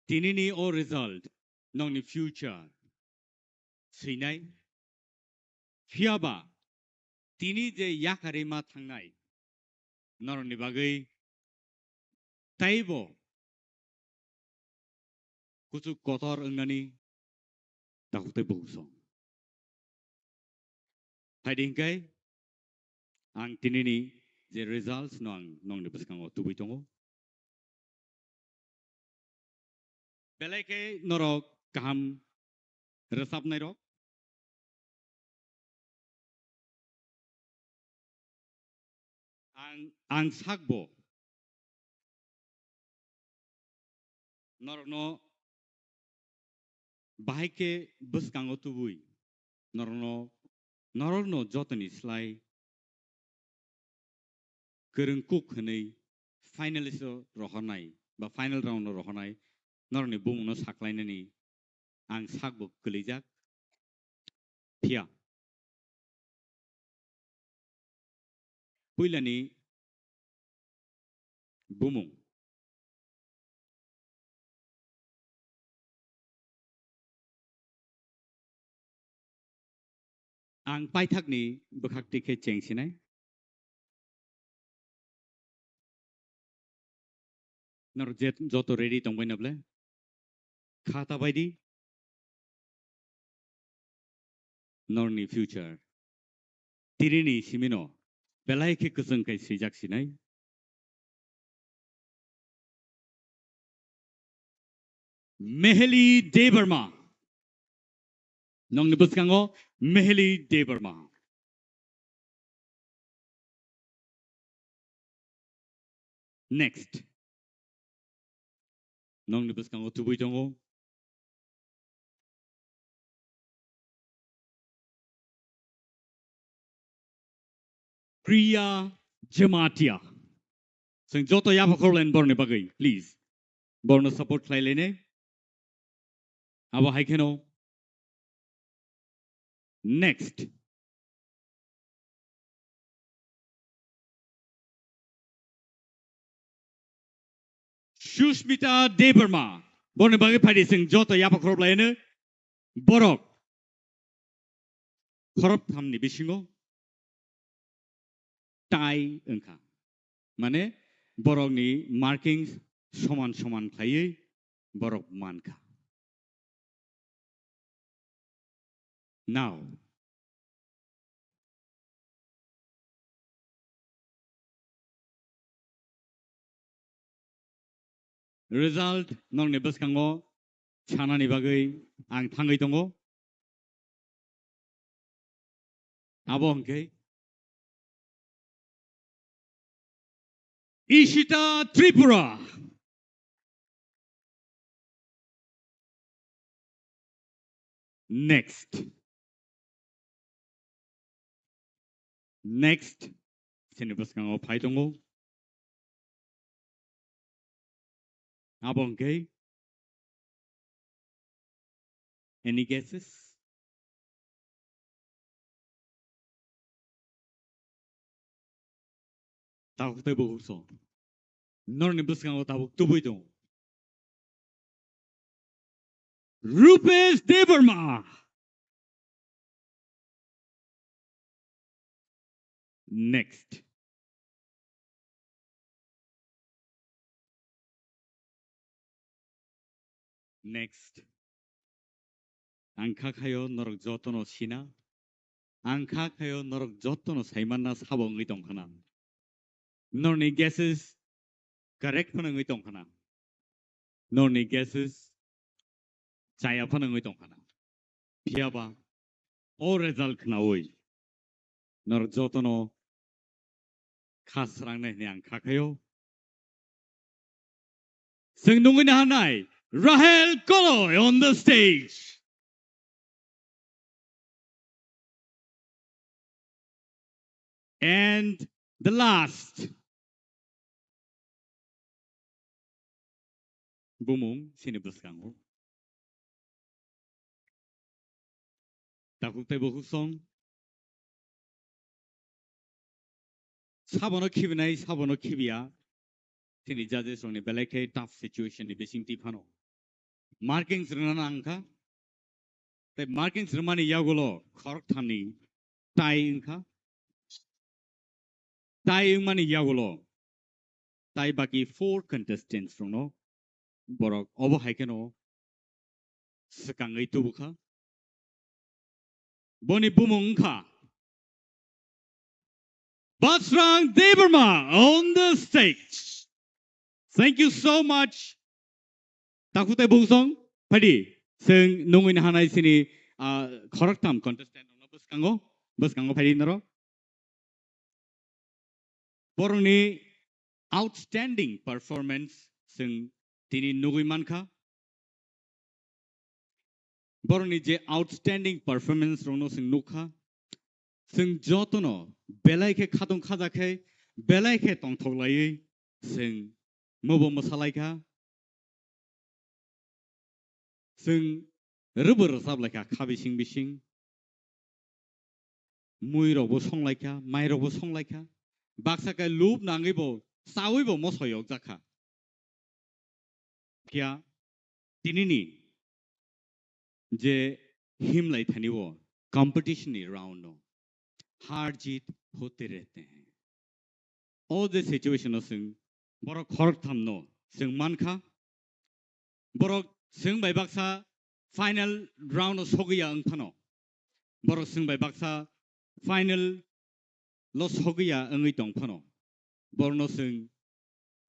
Tinini o result nokni future swinai. Phiyaba tini je yakarwi ma thangnai norokni bagwi taibo kuchuk kotor wngnani takhuk tei bukhuk song. Phaidi hinkai ang tinini je results no ang nokni bwskango tubui tongo. Belai khe norok kaham rwchapnai rok. Ang, ang sakbo norokno bahai khe bwskango tubui norokno, norokno jotoni slai kwrwng kuk hwnwi finalist o rohornai ba final round o rohornai norokni bumungno saklainani ang sakbo kwlijak. Phiya puilani bumung. Ang paithakni bwkhak tikhe chengsinai. Nor jet joto ready tongbai na ble? Kha ta bai di. Norni future. Tirini simino belai khe kwchwng kai swijak sinai. Meheli Debbarma. Nongni bwskango Meheli Debbarma. Next. Nongni bwskango tubui tongo. Priya Jamatia. Chwng joto yapha khorokhlaini borni bagwi, please. Borno support khlai lainai. Abo hai kheno. Next. Sushmita Debbarma. Borni bagwi phaidi chwng joto yapha khorop laino. borok khoroktham ni bisingo tie wngkha. Mane borokni markings soman soman khlaiwi borok mankha. Now, result nokni bwskango sanani bagwi ang thangwi tongo. Abo hwnkhe Ishita Tripura. Next. Next. Chini bwskango phai tongo. Abo hwnkhe any guesses? Tabuk tei bukhuk song. Norni bwskango tabuk tubui tongo. Rupesh Debbarma. Next. Next. Ang kha khayo norok jotono sina. Ang kha khayo norok jotono saimanna sabo wngwi tongkhana. Norni guesses correct phano wngwi tongkhana. Norni guesses chaya phano wngwi tongkhana. Phiyaba o result khnaui norok jotono kha srangnai hwnwi ang kha khayo. Chwng nungwi naharnai Rahel Koloi on the stage. And the last. Bumung sini bwskango. Takhuk tei bukhuk song. Sabono khibinai, sabono khibiya. Chini judges rokni belai khe tough situation ni bising twi phano. Markings rwna nang kha. Tei markings rwmani yagulo khoroktham ni tie wngkha. Tie wngmani yagulo tai baki four contestants rokno borok obo hai kheno swkangwi tubukha. Boni bumung wngkha Basrang Debbarma on the stage. Thank you so much. Takhuk tei bukhuk song, phaidi. Chwng nungwi naharnai chini, ah, khoroktham contestant rokno bwskango, bwskango phaidi norok. Borokni outstanding performance chwng tini nugwi mankha. Borokni je outstanding performance rokno chwng nukha. Chwng jotono belai khe khatung khaja khe, belai khe tongthok laiwi chwng mobo mwsalaikha. Chwng rwbo rwchap laikha kha bising bising. Mui rokbo song laikha, mai rokbo song laikha. Baksa khe lub nangwi bo chawi bo mosoi yokjakha. Phiya tinini je himlai thani o competition ni round no har jeet hote rehte hain. O je situation no chwng borok khoroktham no chwng mankha. Borok chwng bai baksa final round o sogwi ya wng phano. Borok chwng bai baksa final lo sogwi ya wngwi tong phano. Borokno chwng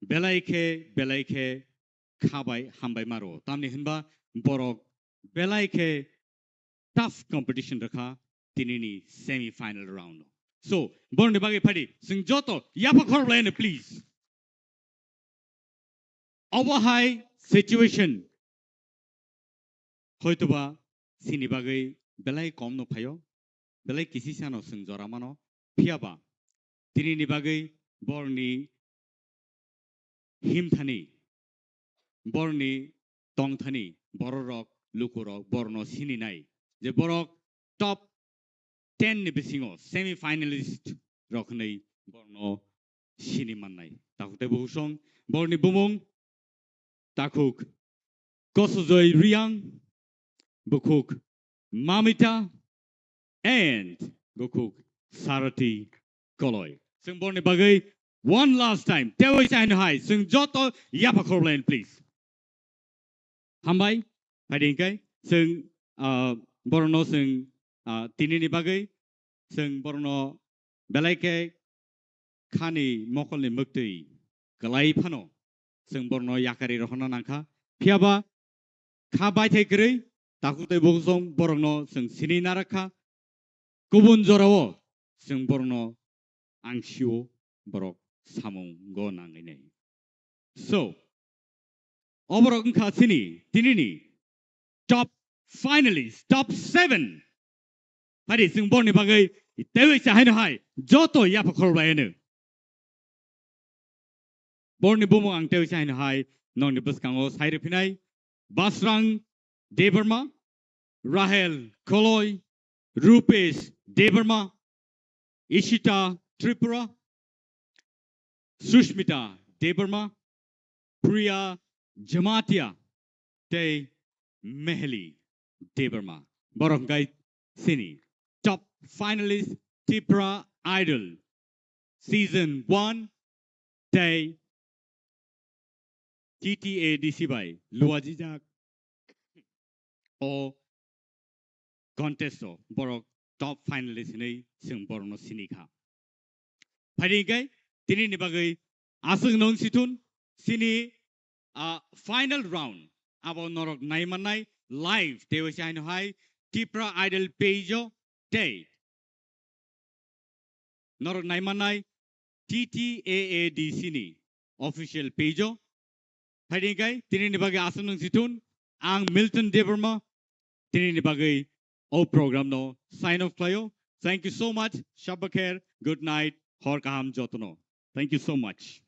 belai khe, belai khe kha bai hambai ma rwo. Tamni hwnba borok belai khe tough competition rwkha tinini semi final round o. So, borokni bagwi phaidi, chwng joto yapha khorok lai no, please. Obo hai situation hoitoba chini bagwi belai kom no phaio, belai kisi sano chwng jora mano, phiyaba tinini bagwi borokni himthani, borokni tongthani, bororok, lukurok, borokno sininai. Je borok top ten ni bisingo semi finalist rok hwnwi borokno sini mannai. Takhuk tei bukhuk song, borokni bumung, takhuk Kosojoi Riang, bukhuk Mamita, and Gokuk Sarati Koloi. Chwng borni bagwi one last time teiwi chaino hai chwng joto yapha khorlayan, please. Hambai, phaidi hwnkhe chwng, ah, borokno chwng, ah, tinini bagwi chwng borokno belai khe khani mokolni mwktwi kwlai phano chwng borokno yakarwi rohorna nangkha. Phiyaba kha baithai kwrwi takhuk tei bukhukchwng borokno chwng sini narakha. Kubun jorao chwng borokno ang sio borok samungo nangwi nai. So, oborok wngkha chini tinini top finalist, top seven. Phaidi chwng borni bagwi teiwi chaino hai joto yapha khorlaino. Borni bumung ang teiwi chaino hai nokni bwskango sai rwphinai Basrang Debbarma, Rahel Koloi, Rupesh Debbarma, Ishita Tripura, Sushmita Debbarma, Priya Jamatia, tei Meheli Debbarma. Borok wngkha chini top finalist Tipra Idol season one tei T T A D C bai luajijak o contest o borok top finalist hinwi chwng borokno sini kha. Phaidi hwnkhe tinini bagwi aswk nung sithun chini, ah, final round abo norok naimannai live teiwi chaino hai Tipra Idol page o tei norok naimannai T T A A D C ni official page o. Phaidi hwnkhe tinini bagwi aswk nung sithun ang Milton Debbarma tinini bagwi o program no sign off khlaio. Thank you so much. Shabba kher. Good night. Hor kaham jotono. Thank you so much.